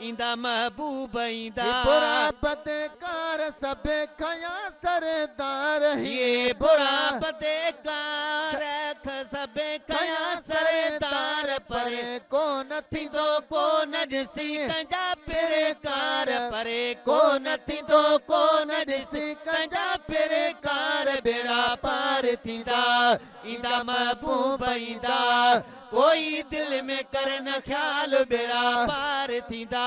ايندا محبوب ايندا. هي برا بدڪار سڀ کنيا سردار هي برا بدڪار سڀ کنيا سردار پري ڪو نه ٿيندو ڪو نه ڏسي ڪنهن جا پرڪار پري ڪو نه ٿيندو ڪو نه ڏسي ڪنهن جا پرڪار ٻيڙا پار ٿيندا ايندا محبوب ايندا ڪوئي دل ۾ ڪر نه خيال ٻيڙا پار ٿيندا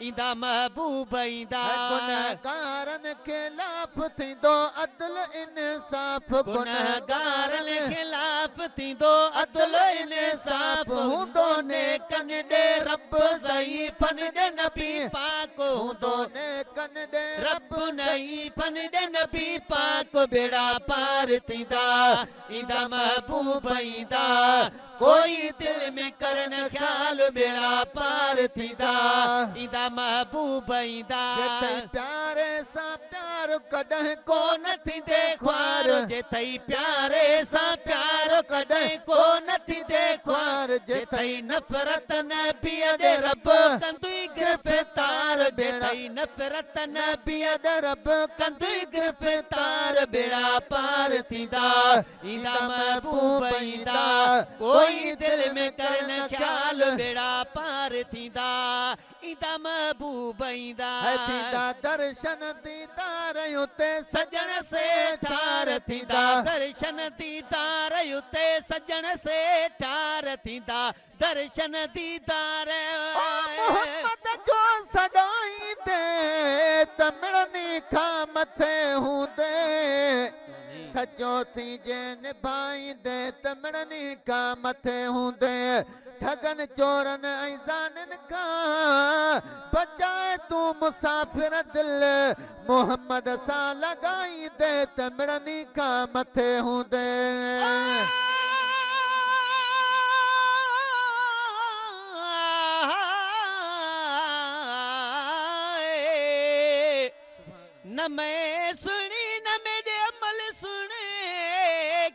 ايندا محبوب ايندا. گنهگارن خلاف ٿيندو عدل انصاف گنهگارن خلاف ٿيندو عدل انصاف هوندو نيڪن ڏي رب ضعيفن ڏي نبي پاڪ هوندو نيڪن ڏي رب ضعيفن ڏي نبي پاڪ ٻيڙا پار ٿيندا، ايندا محبوب ايندا، ڪوئي دل ۾ ڪر نه خيال ٻيڙا پار ٿيندا، ايندا محبوب ايندا. جي ٿئي پياري سان پيار ڪڏهن ڪو نه ٿيندي خوار، جي ٿئي پياري سان پيار ڪڏهن ڪو نه ٿيندي خوار، جي ٿئي نفرت نبيء ڏي رب ڪندوئي گرفتار، جي ٿئي نفرت نبيء ڏي رب ڪندوئي گرفتار، ٻيڙا پار ٿيندا، ايندا محبوب ايندا، ڪوئي دل ۾ ڪر نه خيال ٻيڙا پار ٿيندا، ايندا محبوب ايندا. ٿيندا درشن ديدار اتي سڄڻ سي ٺار ٿيندا، درشن ديدار اتي سڄڻ سي ٺار ٿيندا، درشن ديدار. محمد جو سڏائيندي ته مڙني کان مٿي هوندي، سچو ٿي جي نڀائيندي ته مڙني کان مٿي هوندي، ٺڳن چورن ۽ زانن کان بچائي تون مسافر دل محمد سان لڳائيندي ته مڙني کان مٿي هوندي. نه مين سڻي نه ميڏي عمل سڻي،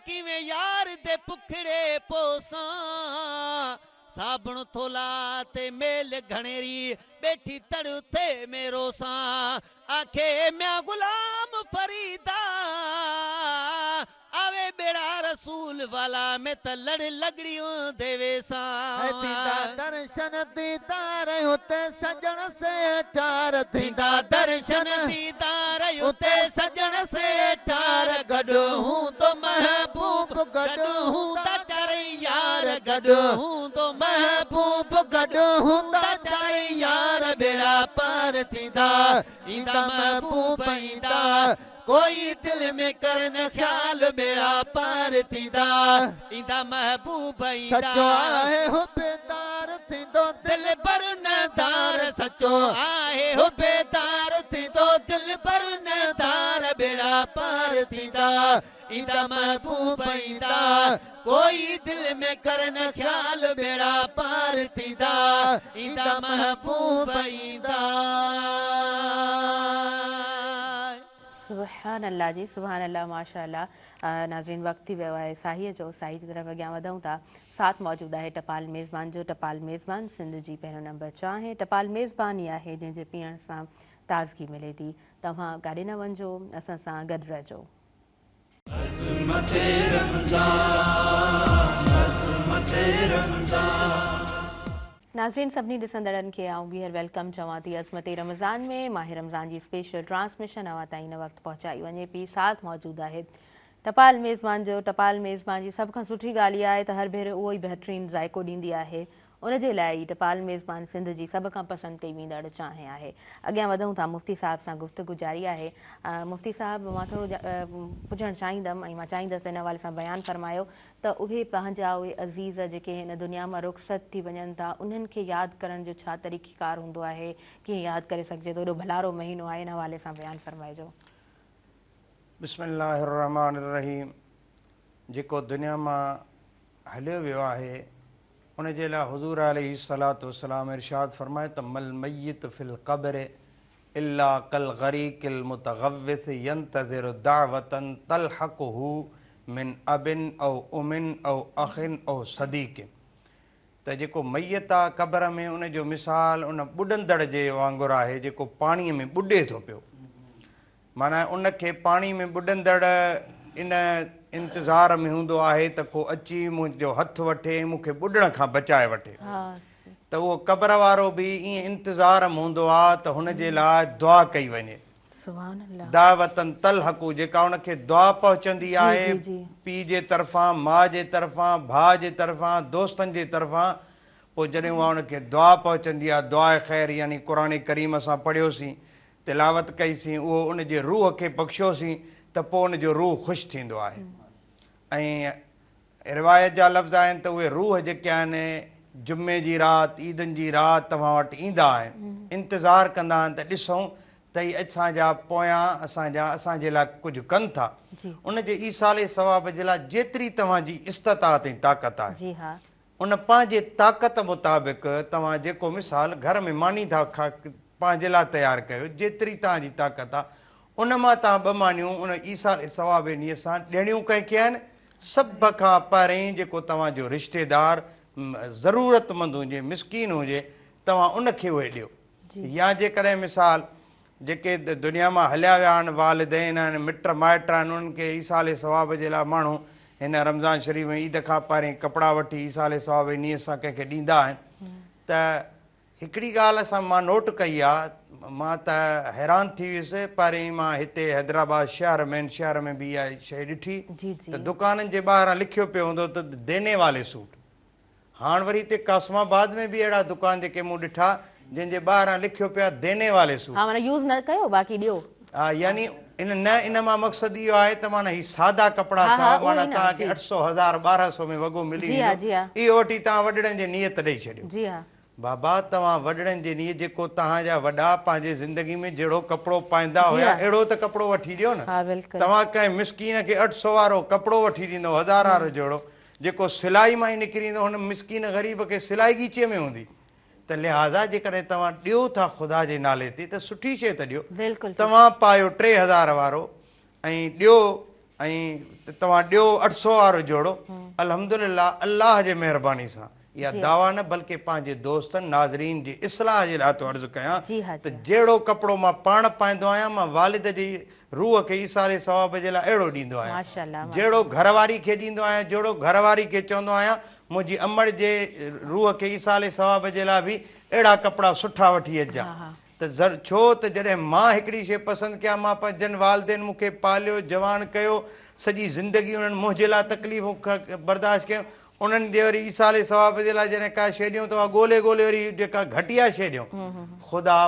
ڪيوين يار the پکڙي پوسان، صابڻ ٿولا تے ميل گهڻيري ٻيٺي تڙ اٿي ميرو سان، آکي ميان غلام فريدا آوي ٻيڙا رسول والا ۾ ته لڙ لڳڙيون ديوي سان. ٿيندا درشن ديدار اتي سڄڻ سي ٺار، ٿيندا درشن ديدار اتي سڄڻ سي ٺار، گڏ هوندو محبوب گڏ هوندا چارئي يار، گڏ هوندو محبوب گڏ هوندا چارئي يار، ٻيڙا پار ٿيندا، ايندا محبوب ايندا، ڪوئي دل ۾ ڪر نه خيال ٻيڙا پار ٿيندا، ايندا محبوب ايندا. سچو آهي حبدار ٿيندو دل بر نه دار، سچو آهي حبدار ٿيندو دل بر نه دار، ٻيڙا پار ٿيندا، ايندا محبوب ايندا، ڪوئي دل ۾ ڪر نه خيال ٻيڙا پار ٿيندا، ايندا محبوب ايندا. سبحان الله جي سبحان الله ماشاء الله. ناظرين وقت ٿي ويو آهي ساهيء جو، ساهي جي طرف اڳيان وڌون ٿا. ساٿ موجود آهي ٽپال ميزبان جو. ٽپال ميزبان سنڌ جي پهريون نمبر چانهه ٽپال ميزبان ئي آهي جنهن جي پيئڻ سان تازگي ملي ٿي. توهان ڪاڏي نه وڃجو، اسان سان گڏ رهجو. عظمت رمضان، عظمت رمضان. ناظرين سڀني ڏسندڙن کي آئون ٻيهر welcome چوان ٿي عظمت رمضان ۾. ماهه رمضان جي اسپيشل ٽرانسميشن اوهان تائين هن وقت پهچائي وڃي پئي. ساٿ موجود آهي ٽپال ميزبان جو. ٽپال ميزبان جي سڀ کان سٺي ڳالهه اها آهي ته هر ڀيري اهو ئي بهترين ذائقو ڏيندي آهي. ان جي لاء ئي ٽپال ميزبان سنڌ جي سڀ کان پسند ڪئي ويندڙ چانهه آهي. اڳيان وڌون ٿا، مفتي صاحب سان گفتگو جاري آهي. مفتي صاحب مان ٿورو پڇڻ چاهيندم ۽ مان چاهيندس ته ان حوالي سان بيان فرمايو ته اهي پنهنجا اهي عزيز جيڪي هن دنيا مان رخصت ٿي وڃن ٿا انهن کي ياد ڪرڻ جو ڇا طريقيڪار هوندو آهي، ڪيئن ياد ڪري سگهجي ٿو، ايڏو ڀلارو مهينو آهي، ان حوالي سان بيان فرمائجو. بسم الله الرحمٰن الرحيم جيڪو دنيا مان هليو ويو آهي ان جي لاء حضور عليه الصلوة والسلام ارشاد فرمايو ته ما الميت في القبر الا ڪالغريق المتغوث ينتظر دعوة تلحقه من اب او ام او اخ او صديق ته جيڪو ميت آ قبر ۾ ان جو مثال ان ٻڏندڙ جي وانگر آهي جيڪو پاڻي ۾ ٻڏي ٿو پيو. معنيٰ ان کي پاڻي ۾ ٻڏندڙ ان انتظار ۾ هوندو آهي ته ڪو اچي منهنجو هٿ وٺي ۽ مون کي ٻڏڻ کان بچائي وٺي ته اهو قبر وارو به ائين انتظار ۾ هوندو آهي ته هن جي لاء دعا ڪئي وڃي. دعوة تلحق جيڪا ان کي دعا پهچندي آهي پيء جي طرفان، ماء جي طرفان، ڀاء جي طرفان، دوستن جي طرفان، پوء جڏهن اها ان کي دعا پهچندي آهي دعاء خير يعني قرآن ڪريم اسان پڙهيوسين، تلاوت ڪئي سين، اهو ان جي روح کي بخشيوسين ته پوء ان جو روح خوش ٿيندو آهي ۽ روايت جا لفظ آهن ته اهي روح جيڪي آهن جمعي جي رات عيدن جي رات توهان وٽ ايندا آهن انتظار ڪندا آهن ته ڏسون ته هي اسان جا پويان اسان جا اسان جي لاء ڪجهه ڪن ٿا ان جي ايصال ثواب جي لاء جيتري توهان جي استطاعت ۽ طاقت آهي ان پنهنجي طاقت مطابق توهان جيڪو مثال گهر ۾ ماني ٿا پنهنجي لاء تيار ڪيو جيتري توهان جي طاقت آهي ان مان توهان ٻه مانيون ان ايصال ثواب جي نيت سان ڏيڻيون ڪنهن کي آهن سڀ کان پهرين جيڪو توهان جو رشتيدار ضرورتمند هجي مسڪين هجي توهان ان کي اهي ڏيو. يا جيڪڏهن مثال جيڪي دنيا مان هليا ويا آهن والدين آهن مٽ مائٽ آهن انهن کي ايصال ثواب جي لاء ماڻهو هن رمضان شريف ۾ عيد کان پهرين ڪپڙا وٺي ايصال ثواب جي نيت سان ڪنهن کي ڏيندا آهن ته هڪڙي ڳالهه اسان مان نوٽ ڪئي آ مان ته حيران ٿي ويس پهرين مان هتي حيدرآباد شهر مين شهر ۾ به اها شيء ڏٺي ته دڪانن جي ٻاهران لکيو پيو هوندو ته ديني والي سوٽ هاڻ وري هتي قاسم آباد ۾ به اهڙا دڪان جيڪي مون ڏٺا جن جي ٻاهران لکيو پيو آهي ديني والي سوٽ. ها معنيٰ يوز نه ڪيو باقي ڏيو. ها يعني ان نه ان مان مقصد اهو آهي ته معنيٰ هي سادا ڪپڙا اٿو معنيٰ توهان کي 800 1000 1200 ۾ وڳو ملي ويندو اهو وٺي توهان وڏڙن جي نيت ڏئي ڇڏيو. جي ها. بابا توهان وڏڙن جي نيت جيڪو توهان جا وڏا پنهنجي زندگي ۾ جهڙو ڪپڙو پائيندا هيا اهڙو ته ڪپڙو وٺي ڏيو نه. توهان ڪنهن مسڪين کي 800 وارو ڪپڙو وٺي ڏيندو هزار وارو جهڙو جيڪو سلائي مان ئي نڪري ايندو هن مسڪين غريب کي سلائي ڳيچيء ۾ هوندي ته لهٰذا جيڪڏهن توهان ڏيو ٿا خدا جي نالي تي ته سٺي شيء ته ڏيو توهان پايو 3000 وارو ۽ ڏيو ۽ توهان ڏيو 800 وارو جوڙو الحمدلله الله جي مهرباني سان اها دعويٰ نه بلڪه پنهنجي دوستن ناظرين جي اصلاح جي لاء ٿو عرض ڪيان ته جهڙو ڪپڙو مان پاڻ پائيندو آهيان مان والد جي روح کي ايصال ثواب جي لاء اهڙو ڏيندو آهيان جهڙو گهر واري کي ڏيندو آهيان جهڙو گهر واري کي چوندو آهيان منهنجي امڙ جي روح کي ايصال ثواب جي لاء به اهڙا ڪپڙا سٺا وٺي اچجان ته ڇو ته جڏهن مان هڪڙي شيء پسند ڪيان مان پنهنجن والدين مون کي پاليو جوان ڪيو سڄي زندگي انهن منهنجي لاء تڪليفون برداشت ڪيون انهن جي وري ايصال ثواب جي لاء جڏهن ڪا شيء ڏيون ته اها ڳولي ڳولي وري جيڪا گهٽيا شيء ڏيون خدا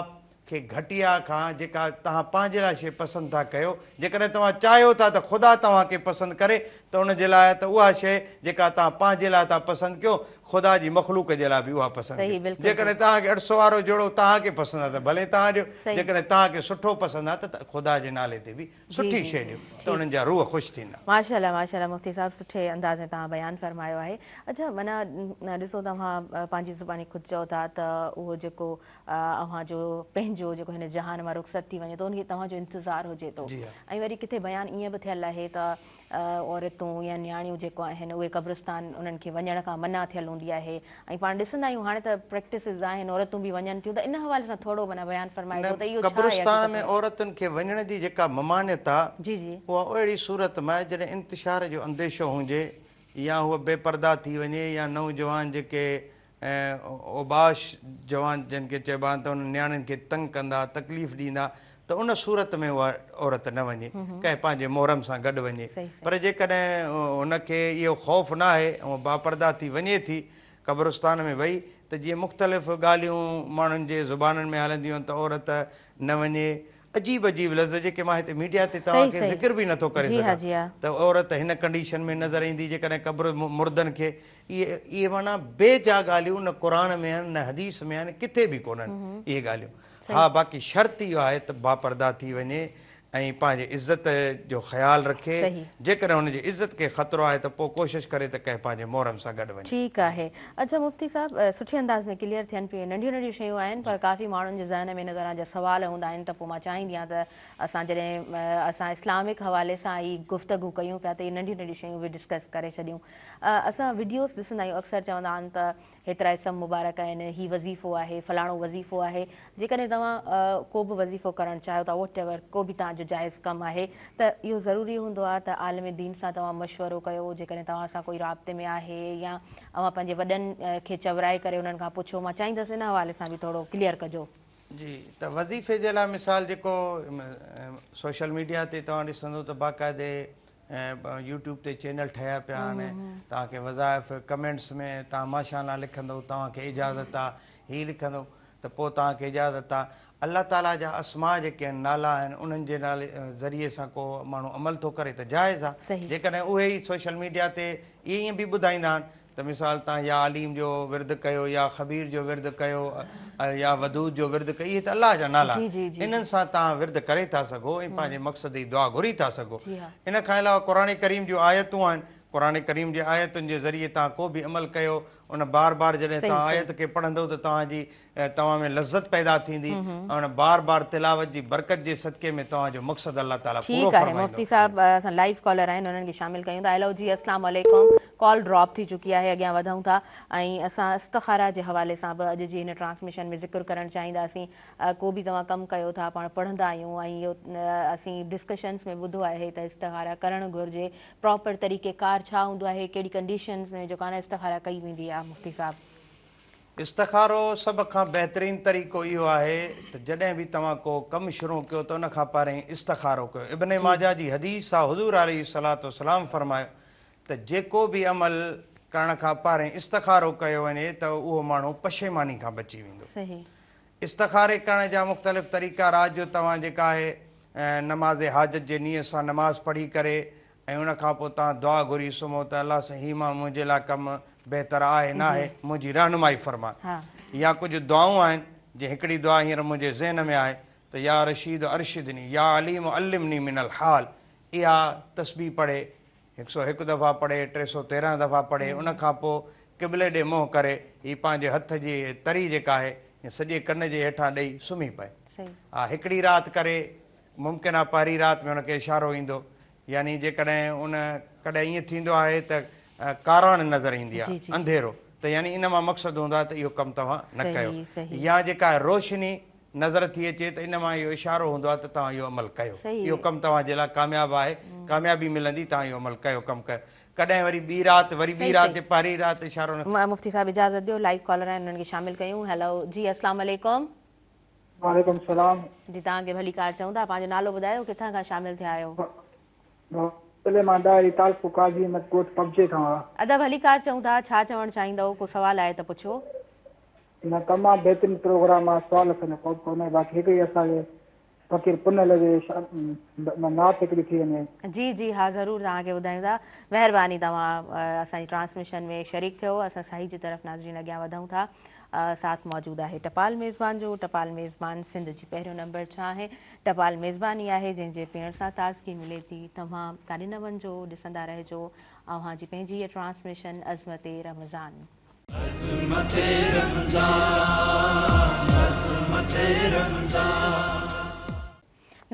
کي گهٽيا کان جيڪا توهان پنهنجي لاء شيء پسند ٿا ڪيو، جيڪڏهن توهان چاهيو ٿا ته خدا توهان کي پسند ڪري ته ان جي لاء ته اها شيء جيڪا توهان پنهنجي لاء ٿا پسند ڪيو، خدا جي مخلوق جي لاء به اها پسند ڪيو. جيڪڏهن توهان کي 800 وارو جوڙو توهان کي پسند آهي ته ڀلي توهان ڏيو، جيڪڏهن توهان کي سٺو پسند آهي ته خدا جي نالي تي به سٺي شيء ڏيو ته انهن جا روح خوش ٿيندا. ماشاءالله ماشاءالله مفتي صاحب سٺي انداز ۾ توهان بيان فرمايو آهي. اڇا معنيٰ ڏسو توهان پنهنجي زباني خود چئو ٿا ته اهو جيڪو اوهان جو پنهنجو جيڪو هن جهان مان رخصت ٿي وڃي ٿو ان کي توهان جو انتظار هجي ٿو ۽ وري ڪٿي بيان ائين به ٿيل آهي ته عورتون يا نياڻيون جيڪو آهن اهي قبرستان انهن کي وڃڻ کان منع ٿيل هوندي آهي ۽ پاڻ ڏسندا آهيون هاڻي ته پريڪٽسز آهن عورتون به وڃن ٿيون ته ان حوالي سان ٿورو معنيٰ بيان فرمائجو ته اهو ڇا آهي قبرستان ۾ عورتن کي وڃڻ جي جيڪا ممانعت آهي جي جي اها اهڙي صورت ۾ آهي جڏهن انتشار جو انديشو هجي يا هوء بي پرده ٿي وڃي يا نوجوان جيڪي ۽ اوباش جوان جن کي چئبو آهي ته انهن نياڻين کي تنگ ڪندا تڪليف ڏيندا ته ان صورت ۾ اها عورت نه وڃي ڪنهن پنهنجي محرم سان گڏ وڃي پر جيڪڏهن هن کي اهو خوف نه آهي ۽ باپرده ٿي وڃي ٿي قبرستان ۾ وئي ته جيئن مختلف ڳالهيون ماڻهن جي زبانن ۾ هلنديون آهن ته عورت نه وڃي عجيب عجيب لفظ جيڪي مان هتي ميڊيا تي توهان کي ذڪر به نٿو ڪري سگهان ته عورت هن ڪنڊيشن ۾ نظر ايندي جيڪڏهن قبر مردن کي اهي اهي معنيٰ بي جا ڳالهيون نه قرآن ۾ آهن نه حديث ۾ آهن ڪٿي به ڪونهن اهي ڳالهيون ها باقي شرط اهو آهي ته باپرده ٿي وڃي ۽ پنهنجي عزت جو خيال رکي جيڪڏهن هن جي عزت کي خطرو آهي ته پوء ڪوشش ڪري ته ڪنهن پنهنجي محرم سان گڏ وڃي. ٺيڪ آهي اڇا مفتي صاحب سٺي انداز ۾ ڪليئر ٿين پيون ننڍيون ننڍيون شيون آهن پر ڪافي ماڻهن جي ذهن ۾ ان طرح جا سوال هوندا آهن ته پوء مان چاهيندي آهيان ته اسان جڏهن اسان اسلامڪ حوالي سان ئي گفتگو ڪيون پيا ته اهي ننڍيون ننڍيون شيون به ڊسڪس ڪري ڇڏيون اسان وڊيوز ڏسندا آهيون اڪثر چوندا آهن ته هيترا اسم مبارڪ آهن، هي وظيفو آهي، فلاڻو وظيفو آهي، جيڪڏهن توهان ڪو به وظيفو ڪرڻ چاهيو ٿا واٽ ايور ڪو به توهان جو جائز ڪم آهي ته اهو ضروري هوندو آهي ته عالم دين سان توهان مشورو ڪيو، جيڪڏهن توهان سان ڪوئي رابطي ۾ آهي يا اوهان پنهنجي وڏن کي چورائي ڪري انهن کان پڇو، مان چاهيندس ان حوالي سان به ٿورو ڪليئر ڪجو. جي ته وظيفي جي لاء مثال جيڪو سوشل ميڊيا تي توهان ڏسندو ته باقاعدي ۽ يوٽيوب تي چينل ٺهيا پيا آهن توهان کي وظائف ڪمينٽس ۾ توهان ماشاء الله لکندو توهان کي اجازت آ هي لکندو ته پوء توهان کي اجازت آ الله تعالي جا اسماء جيڪي آهن نالا آهن انهن جي نالي ذريعي سان ڪو ماڻهو عمل ٿو ڪري ته جائز آ جيڪڏهن اهي ئي سوشل ميڊيا تي اهي ائين به ٻڌائيندا آهن ته مثال توهان يا عليم جو ورد ڪيو يا خبير جو ورد ڪيو يا ودود جو ورد ڪيو اهي ته الله جا نالا آهن انهن سان توهان ورد ڪري ٿا سگهو ۽ پنهنجي مقصد جي دعا گهري ٿا سگهو ان کان علاوه قرآن ڪريم جون آيتون آهن قرآن ڪريم جي آيتن جي ذريعي توهان ڪو به عمل ڪيو ان بار بار جڏهن توهان آيت کي پڙهندو ته توهان جي توهان ۾ لذت پيدا ٿيندي ۽ ان بار بار تلاوت جي برڪت جي صدقي ۾ توهان جو مقصد الله تعالي پورو ٺيڪ آهي فرمائيندو. مفتي صاحب اسان لائيو ڪالر آهن انهن کي شامل ڪيون ٿا هيلو جي اسلام عليڪم ڪال ڊراپ ٿي چڪي آهي اڳيان وڌون ٿا ۽ اسان استخاره جي حوالي سان به اڄ جي هن ٽرانسميشن ۾ ذڪر ڪرڻ چاهينداسين ڪو به توهان ڪم ڪيو ٿا پاڻ پڙهندا آهيون ۽ اهو اسين ڊسڪشنس ۾ ٻڌو آهي ته استخاره ڪرڻ گهرجي پراپر طريقي ڪار ڇا هوندو آهي ڪهڙي ڪنڊيشنز ۾ جيڪو آهي نه استخاره ڪئي ويندي آهي مفتي صاحب. استخارو سڀ کان بهترين طريقو اهو آهي ته جڏهن به توهان ڪو ڪم شروع ڪيو ته ان کان پهرين استخارو ڪيو. ابن ماجه جي حديث آ حضور عليه الصلوة والسلام فرمايو ته جيڪو به عمل ڪرڻ کان پهرين استخارو ڪيو وڃي ته اهو ماڻهو پشيماني کان بچي ويندو. استخاري ڪرڻ جا مختلف طريقا رات جو توهان جيڪا آهي نماز حاجت جي نيت سان نماز پڙهي ڪري ۽ ان کان پوء توهان دعا گهري سمهو ته الله سائين هي مان منهنجي لاء ڪم بهتر آهي ناهي منهنجي رهنمائي فرماء يا ڪجهه دعائون آهن جيئن هڪڙي دعا هينئر منهنجي ذهن ۾ آهي ته يا رشيد ارشدني يا عليم علمني من الحال اها تسبيح پڙهي هڪ سو هڪ دفعا پڙهي، 313 دفعا پڙهي، ان کان پوء قبلي ڏي منهن ڪري، هي پنهنجي هٿ جي تري جيڪا آهي، سڄي ڪن جي هيٺان ڏئي سمهي پئي. ها هڪڙي رات ڪري، ممڪن آهي پهرين رات ۾ هن کي اشارو ايندو، يعني جيڪڏهن ان ڪڏهن ائين ٿيندو آهي ته ڪاراڻ نظر ايندي آهي، انڌيرو، ته يعني ان مان مقصد هوندو آهي ته اهو ڪم توهان نه ڪيو، يا جيڪا آهي روشني نظر ٿي اچي ته ان مان اهو اشارو هوندو آهي ته توهان اهو عمل ڪيو، اهو ڪم توهان جي لاء ڪامياب آهي، ڪاميابي ملندي، توهان اهو عمل ڪيو، ڪم ڪيو. ڪڏهن وري ٻي رات، وري ٻي رات جي پهرين رات اشارو نه. مفتي صاحب اجازت ڏيو لائيو ڪالر آهن انهن کي شامل ڪيون. هيلو جي اسلام عليڪم. وعليڪم السلام. جي توهان کي ڀليڪار چئون ٿا پنهنجو نالو ٻڌايو ڪٿان کان شامل ٿيا آهيو. سليمان ڏاهري تعلقو قاضي احمد ڳوٺ پٻجي کان آ. ادا ڀليڪار چئون ٿا ڇا چوڻ چاهيندؤ ڪو سوال آهي ته پڇو. نه تمام بهترين پروگرام آ سوال اسان جو ڪوبه ڪونهي باقي هڪڙي اسان کي فقير پنهل جي نعت هڪڙي ٿي وڃي. جي جي ها ضرور توهان کي ٻڌايون ٿا مهرباني توهان اسان جي ٽرانسميشن ۾ شريڪ ٿيو اسان سائي جي طرف ناظرين اڳيان وڌون ٿا ساٿ موجود آهي ٽپال ميزبان جو ٽپال ميزبان سنڌ جي پهريون نمبر ڇا آهي ٽپال ميزباني آهي جنهن جي پيئڻ سان تازگي ملي ٿي توهان ڪاڏي نه وڃجو ڏسندا رهجو اوهان جي پنهنجي هيء ٽرانسميشن عظمت رمضان. عظمت رمضان عظمت رمضان.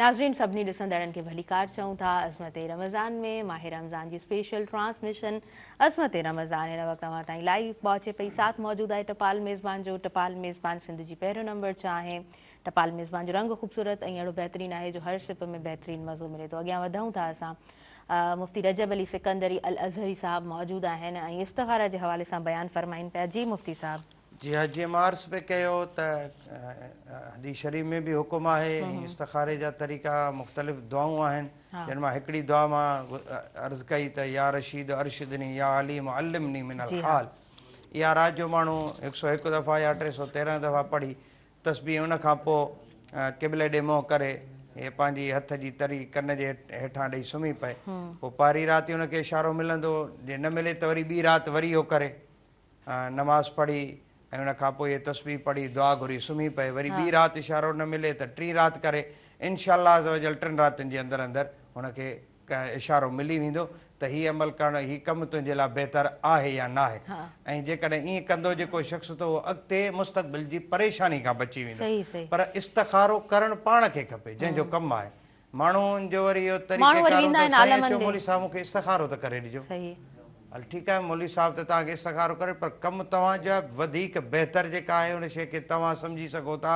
ناظرين سڀني ڏسندڙن کي ڀليڪار چئون ٿا عظمت رمضان ۾ ماهه رمضان جي اسپيشل ٽرانسميشن عظمت رمضان هن وقت اوهان تائين لائيو پهچي پئي ساٿ موجود آهي ٽپال ميزبان جو ٽپال ميزبان سنڌ جي پهريون نمبر چانهه ٽپال ميزبان جو رنگ خوبصورت ۽ اهڙو بهترين آهي جو هر سپ ۾ بهترين مزو ملي ٿو اڳيان وڌون ٿا اسان مفتي رجب علي سڪندري الازهري صاحب موجود آهن ۽ استخاره جي حوالي سان بيان فرمائن پيا جي مفتي صاحب. جي ها جيئن مان عرض پئي ڪيو ته حديث شريف ۾ به حڪم آهي ۽ استخاري جا طريقا مختلف دعائون آهن جن مان هڪڙي دعا مان عرض ڪئي ته يا رشيد ارشدني يا عليم علمني من الحال اها رات جو ماڻهو هڪ سو هڪ دفعا يا 313 دفعا پڙهي تسبيح ان کان پوء قبلي ڏي منهن ڪري هي پنهنجي هٿ جي تري ڪن جي هيٺان ڏئي سمهي پئي. پوء پهرين رات ئي ان کي اشارو ملندو، جي نه ملي ته وري ٻي رات وري اهو ڪري. نماز پڙهي ۽ ان کان پوء هي تسبيح پڙهي دعا گهري سمهي پئي. وري ٻي رات اشارو نه ملي ته ٽين رات ڪري. انشاء الله عزوجل ٽن راتين جي اندر اندر هن کي اشارو ملي ويندو ته هي عمل ڪرڻ، هي ڪم تنهنجي لاء بهتر آهي يا ناهي ۽ جيڪڏهن ائين ڪندو جيڪو شخص ته اهو اڳتي مستقبل جي پريشاني کان بچي ويندو پر استخارو ڪرڻ پاڻ کي کپي جنهن جو ڪم آهي ماڻهن جو وري اهو طريقه ڪار هوندو آهي سائين اچو مولوي صاحب مون کي استخارو ته ڪري ڏجو هل ٺيڪ آهي مولوي صاحب ته توهان کي استخارو ڪري پر ڪم توهان جو آهي وڌيڪ بهتر جيڪا آهي ان شيء کي توهان سمجهي سگهو ٿا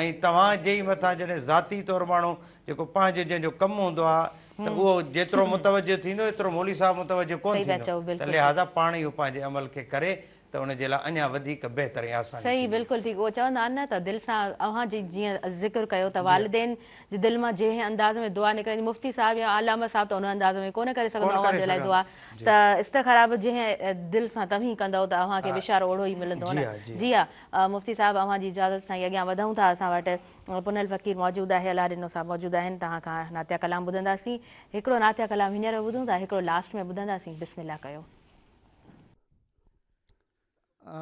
۽ توهان جي ئي مٿان جڏهن ذاتي طور ماڻهو جيڪو پنهنجو جنهن جو ڪم هوندو آهي ته اهو جيترو متوجه ٿيندو ايترو مولوي صاحب متوجه ڪونه ٿيندو ته لهذا پاڻ اهو پنهنجي عمل کي ڪري ته ان جي لاء اڃا وڌيڪ بهتر ۽ آساني صحيح ٿيندي. بلڪل ٺيڪ اهو چوندا آهن نه ته دل سان اوهان جي جيئن ذڪر ڪيو ته والدين جي دل مان جنهن انداز ۾ دعا نڪرندي مفتي صاحب يا علامه صاحب ته ان انداز ۾ ڪونه ڪري سگهندو ڪونه اوهان ڪري جي لاء دعا سگهندو جي. ته استخاره به جنهن دل سان توهين ڪندؤ ته اوهان کي بشارو اوڙو ئي ملندو جي نه ها جي جي ها مفتي صاحب اوهان جي اجازت سان ئي اڳيان وڌون ٿا اسان وٽ پنهل فقير موجود آهي الله ڏنو صاحب موجود آهن توهان کان نعتيه ڪلام ٻڌنداسين هڪڙو نعتيه ڪلام هينئر ٻڌون ٿا هڪڙو لاسٽ ۾ ٻڌنداسين بسم الله ڪيو. جا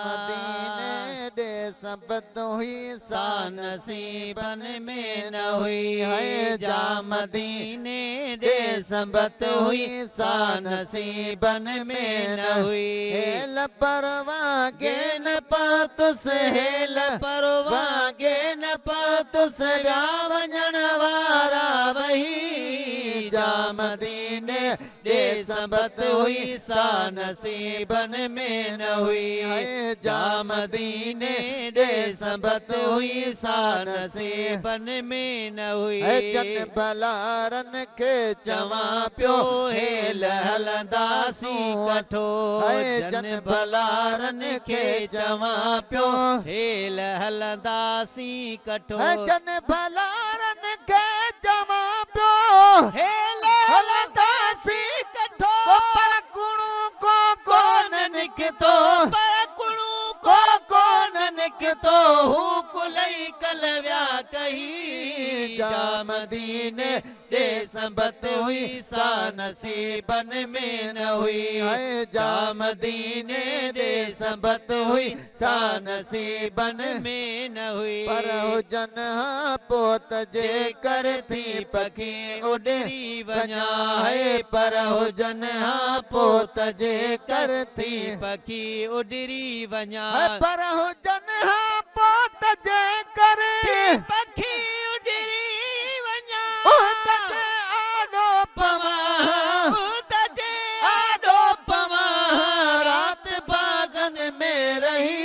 مديني ڏي سنبت هئي سا نصيبن ۾ نه هئي هي جا مديني ڏي سنبت هئي سا نصيبن ۾ نه هئي هيل پرواگي نه پاتس هيل پرواگي نه پاتس ويا وڃڻ وارا وهي جا مديني ڏي سنبت هئي سا نصيبن ۾ نه هئي هي جا مديني ڏي سنبت هئي سا نصيبن ۾ نه هئي جن ڀلارن کي چوان پيو هيل هلنداسين ڪٺو جن ڀلارن کي چوان پيو هيل هلنداسين ڪٺو جن ڀلارن کي چوان پيو هيل هلنداسين ڪٺو پر ڪڻو ڪو ڪونه نڪتو پر ڪڻو ڪو ڪونه نڪتو هو ڪلئي ڪل ويا ڪهي جا مديني ڏي سنبت هئي سا نصيبن ۾ نه هئي جا مديني ڏي سنبت هئي سا نصيبن ۾ نه هئي پر هجن ها پوء ته جيڪر ٿي پکي اڏري وڃان هي پر هجن ها پوء ته جيڪر ٿي پکي اڏري وڃان پر هجن ها پوء ته جيڪر ٿي پکي اڏري وڃان احد جي آڏو پوان احد جي آڏو پوان رات باغن ۾ رهي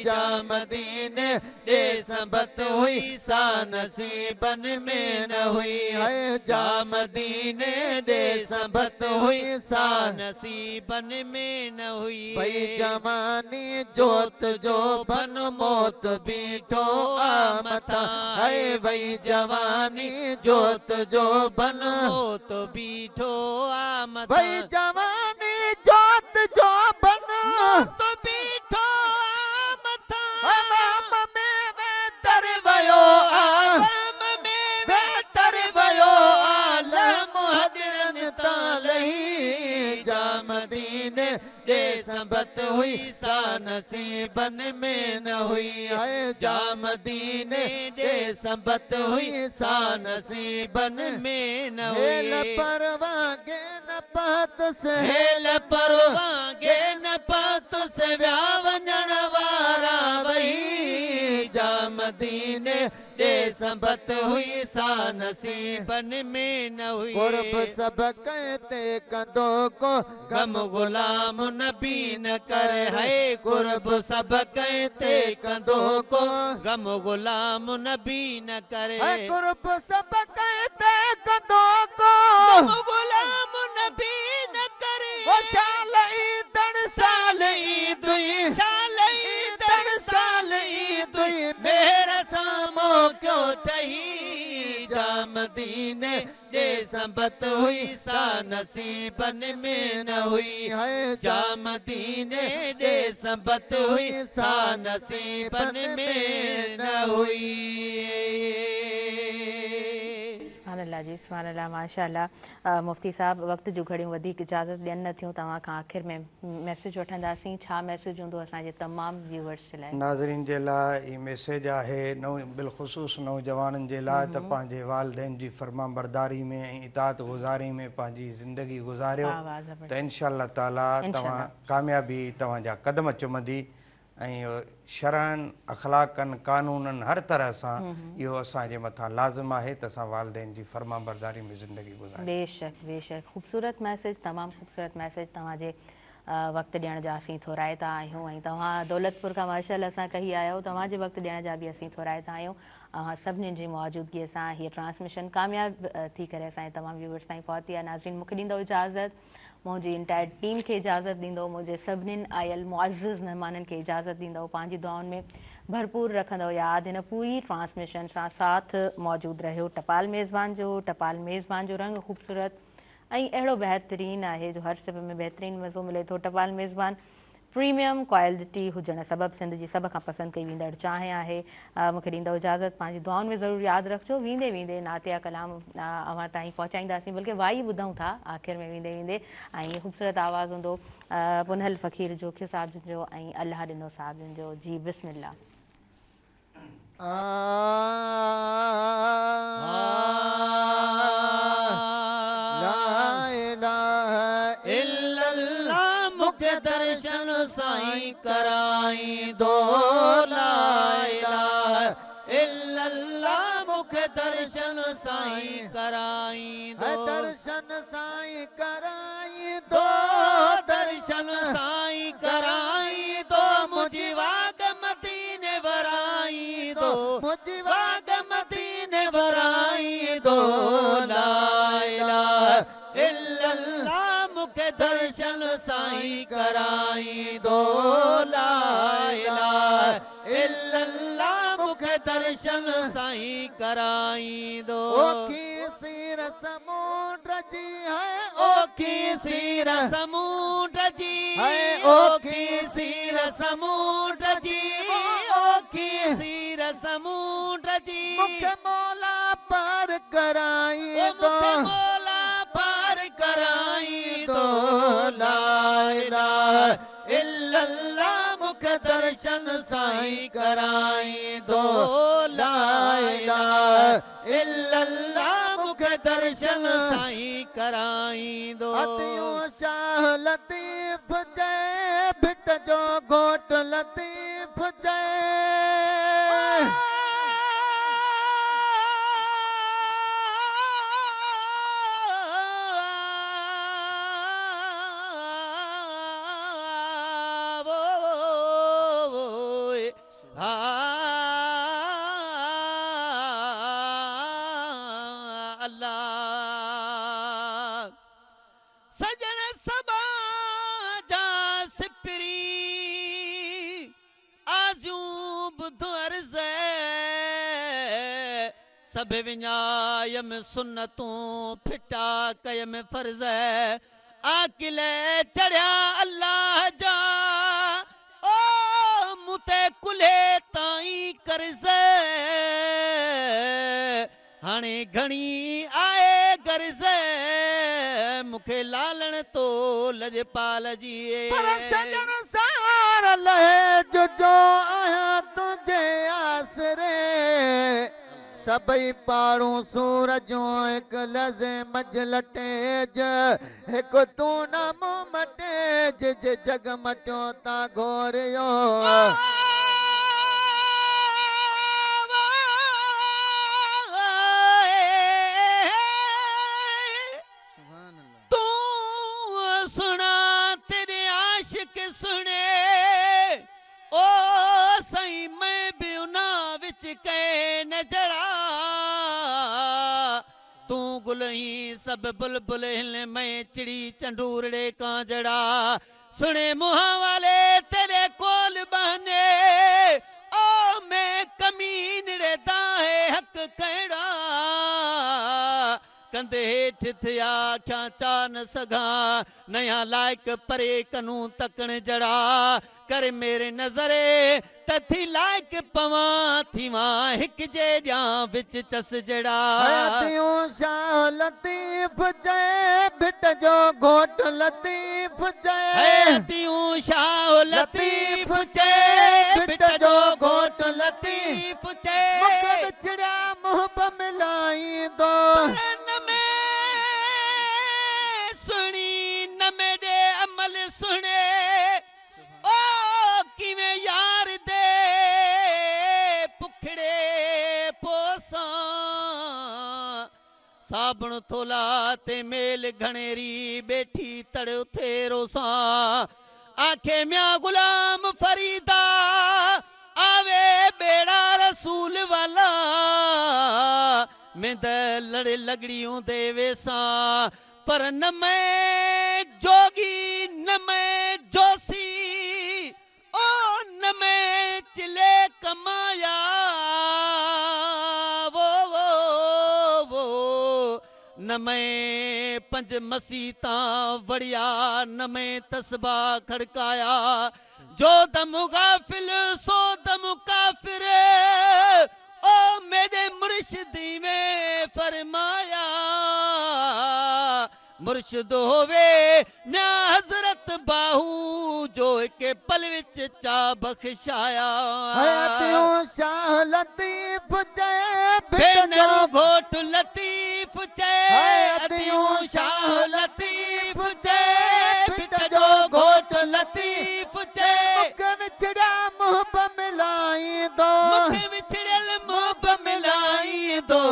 جا مديني ڏي سنبت هئي سا نصيبن ۾ نه هئي هي جا مديني ڏي سنبت هئي سا نصيبن ۾ نه هئي وئي جواني جوت جو بن موت بيٺو آ مٿان هي وئي جواني جوت جو بن موت بيٺو آ مٿان وئي جواني جوت جو بن موت بيٺو آ مٿان وهم ۾ ويتر ويو آ وهم ۾ ويتر ويو آ لحم هڏڙن تان لهي جا مديني ڏي سنبت هئي سا نصيبن ۾ نه هئي هي جا مديني ڏي سنبت هئي سا نصيبن ۾ نه هئي هيل پرواگي نه پهتس هيل پرواگي نه پهتس ويا وڃڻ وارا وهي جا مديني ڏي سنبت هئي سا نصيبن ۾ نه هئي قرب سڀ ڪنهن تي ڪندو ڪو غم غلام نبي نه ڪر هي قرب سڀ ڪنهن تي ڪندو ڪو غم غلام نبي نه ڪر قرب سڀ ڪنهن تي ڪندو ڪو غم غلام نبي نه ڪر شال ايندڙ سال عيد شال ايندڙ سال عيد مهر سان موقعو ٺهي جا مديني ڏي سنبت هئي سا نصيبن ۾ نه هئي هي جا مديني ڏي سنبت هئي سا نصيبن ۾ نه هئي. سبحان الله جي سبحان الله ماشاء الله مفتي صاحب وقت جون گهڙيون وڌيڪ اجازت ڏين نه ٿيون توهان کان آخر ۾ ميسيج وٺنداسين ڇا ميسيج هوندو اسان جي تمام ويوئرس جي لاء. ناظرين جي لاء هي ميسيج آهي نو بالخصوص نوجوانن جي لاء ته پنهنجي والدين جي فرمانبرداري ۾ ۽ اطاعت گذاري ۾ پنهنجي زندگي گذاريو ته انشاء الله تعالي توهان ڪاميابي توهان جا قدم چمندي ۽ شرعن اخلاقن قانونن هر طرح سان اهو اسان جي مٿان لازم آهي ته اسان والدين جي فرمانبرداري ۾ زندگي گذاريون. بيشڪ بيشڪ خوبصورت ميسيج تمام خوبصورت ميسيج توهان جي وقت ڏيڻ جا اسين ٿورائتا آهيون ۽ توهان دولتپور کان ماشاء الله سان ڪهي آيا آهيو توهان جي وقت ڏيڻ جا به اسين ٿورائتا آهيون اوهان سڀني جي موجودگي سان هيء ٽرانسميشن ڪامياب ٿي ڪري اسان جي تمام ويورز تائين پهتي آهي ناظرين مون کي ڏيندو اجازت منهنجي انٽائر ٽيم کي اجازت ڏيندو منهنجي سڀنين آيل معزز مهمانن کي اجازت ڏيندو پنهنجي دعائن ۾ ڀرپور رکندو ياد هن پوري ٽرانسميشن سان ساٿ موجود رهيو ٽپال ميزبان جو ٽپال ميزبان جو رنگ خوبصورت ۽ اهڙو بهترين آهي جو هر سپ ۾ بهترين مزو ملي ٿو ٽپال ميزبان پريميم ڪوالٽي هجڻ سبب سنڌ جي سڀ کان پسند ڪئي ويندڙ چانهه آهي. مون کي ڏيندؤ اجازت، پنهنجي دعائن ۾ ضرور ياد رکجو. ويندي ويندي نعتيه ڪلام اوهان تائين پهچائينداسين بلڪه وائي ٻڌون ٿا آخر ۾ ويندي ويندي ۽ خوبصورت آواز هوندو پنهل فقير جوکيو صاحب جن جو ۽ الله ڏنو صاحب جن جو جي بسم الله. لا اله الا الله مونکي درشن سائين ڪرائيندو لا اله الا الله مونکي درشن سائين ڪرائيندو درشن سائين ڪرائيندو درشن سائين ڪرائيندو منهنجي واڳ مديني ورائيندو منهنجي واڳ مديني ورائيندو لا اله الا الله مونکي درشن سائين ڪرائيندو لا اله الا الله مونکي درشن سائين ڪرائيندو اوکي سير سمونڊ جي هي اوکي سير سمونڊ جي هي اوکي سير سمونڊ جي اوکي سير سمونڊ جي مونکي مولا پار او ڪرائيندو مونکي مولا پار ڪرائيندو لا اله الا الله مونکي درشن سائين ڪرائيندو لا اله الا الله مونکي درشن سائين ڪرائيندو اتيون شاهه لطيف جي ڀٽ جو گهوٽ لطيف جي الله سڄڻ سڀا جا سپري آزيون ٻڌ عرض سڀ وڃايم سنتون ڦٽا ڪيم فرض عاقل چڙهيا الله جا او مون تي ڪلهي تائين قرض هاڻي گهڻي آهي غرض مون کي لالڻ تو لڄپال جي پر سڄڻ سار لهي جو آهيان تنهنجي آسري سڀئي پاڙون سور جون هڪ لفظ منجهه لٽيج هڪ تون نه مون مٽيج جي جڳ مٽيو تان گهوريو. تون سڻا تيري عاشق سڻي او سائين मैं به انا وچ ڪنهن نه جڙا تون گل ئي سڀ بلبل هن मैं چڙي چنڊورڙي ڪان جڙا سڻي منهن والي تيري ڪول بهني او मैं ڪمينڙي داهي حق ڪهڙا ڪنڌ هيٺ ٿيا کيان چا نه سگهان نيا لائق پري ڪنون تڪڻ جڙا ڪر ميري نظري ته ٿي لائق پوان ٿيوان هڪ جي ڏيان وچ چس جڙا حياتيون شاهه لطيف جي ڀٽ جو گهوٽ لطيف جي حياتيون شاهه لطيف چئي ڀٽ جو گهوٽ لطيف چئي مون کي وڇڙيا محب ملائيندو پر نه ۾ سڻي نه ۾ ڏي عمل سڻي او ڪيوين يار the پکڙي پوسان صابڻ ٿولا تي ميل گهڻيري بيٺي تڙ اٿيرو سان آکي ميان غلام فريدا آوي ٻيڙا رسول والا مند لڙ لڳڙيون the ويسان پر نه मैं जोगी न मैं जोशी ओ न मैं चिले कमाया वो वो वो न मैं पंज मसीतां वड़िया, न मैं तस्बा खड़काया। जो दम गाफिल सो दम काफिर, ओ मेरे मुर्शिदी में फरमाया। मुर्शिद होवे मियां हजरत बाहू, जो के पल विच चा बख्शाया। शाह लतीफ चए भेनर घोट लतीफ चए, अदियूं शाह लतीफ चए, भिट जो घोट लतीफ चए। मूंखे विछड़िया मुहब मिलाईंदो, मूंखे विछड़ियल मुहब मिलाईंदो।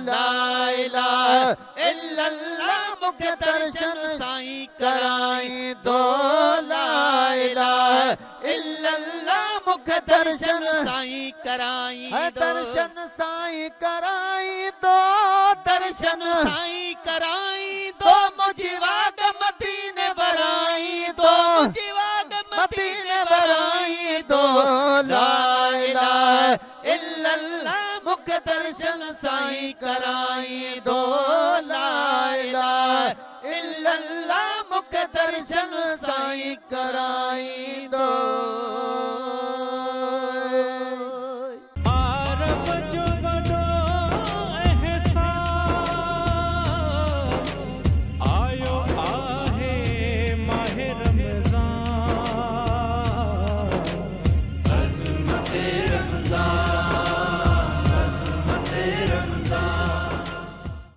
ला इलाहा इल्लल्लाह मूंखे दर्शन साईं कराईंदो। ला इलाहा इल्लल्लाह मूंखे दर्शन साईं कराईंदो। दर्शन साईं कराईंदो, दर्शन साईं कराईंदो। मुंहिंजी वाग मदीने वराईंदो, मुंहिंजी वाग मदीने वराईंदो। ला इलाहा इल्लल्लाह मूंखे दर्शन साईं कराईंदो। ला इलाहा इल्लल्लाह मूंखे दर्शन साईं कराईंदो।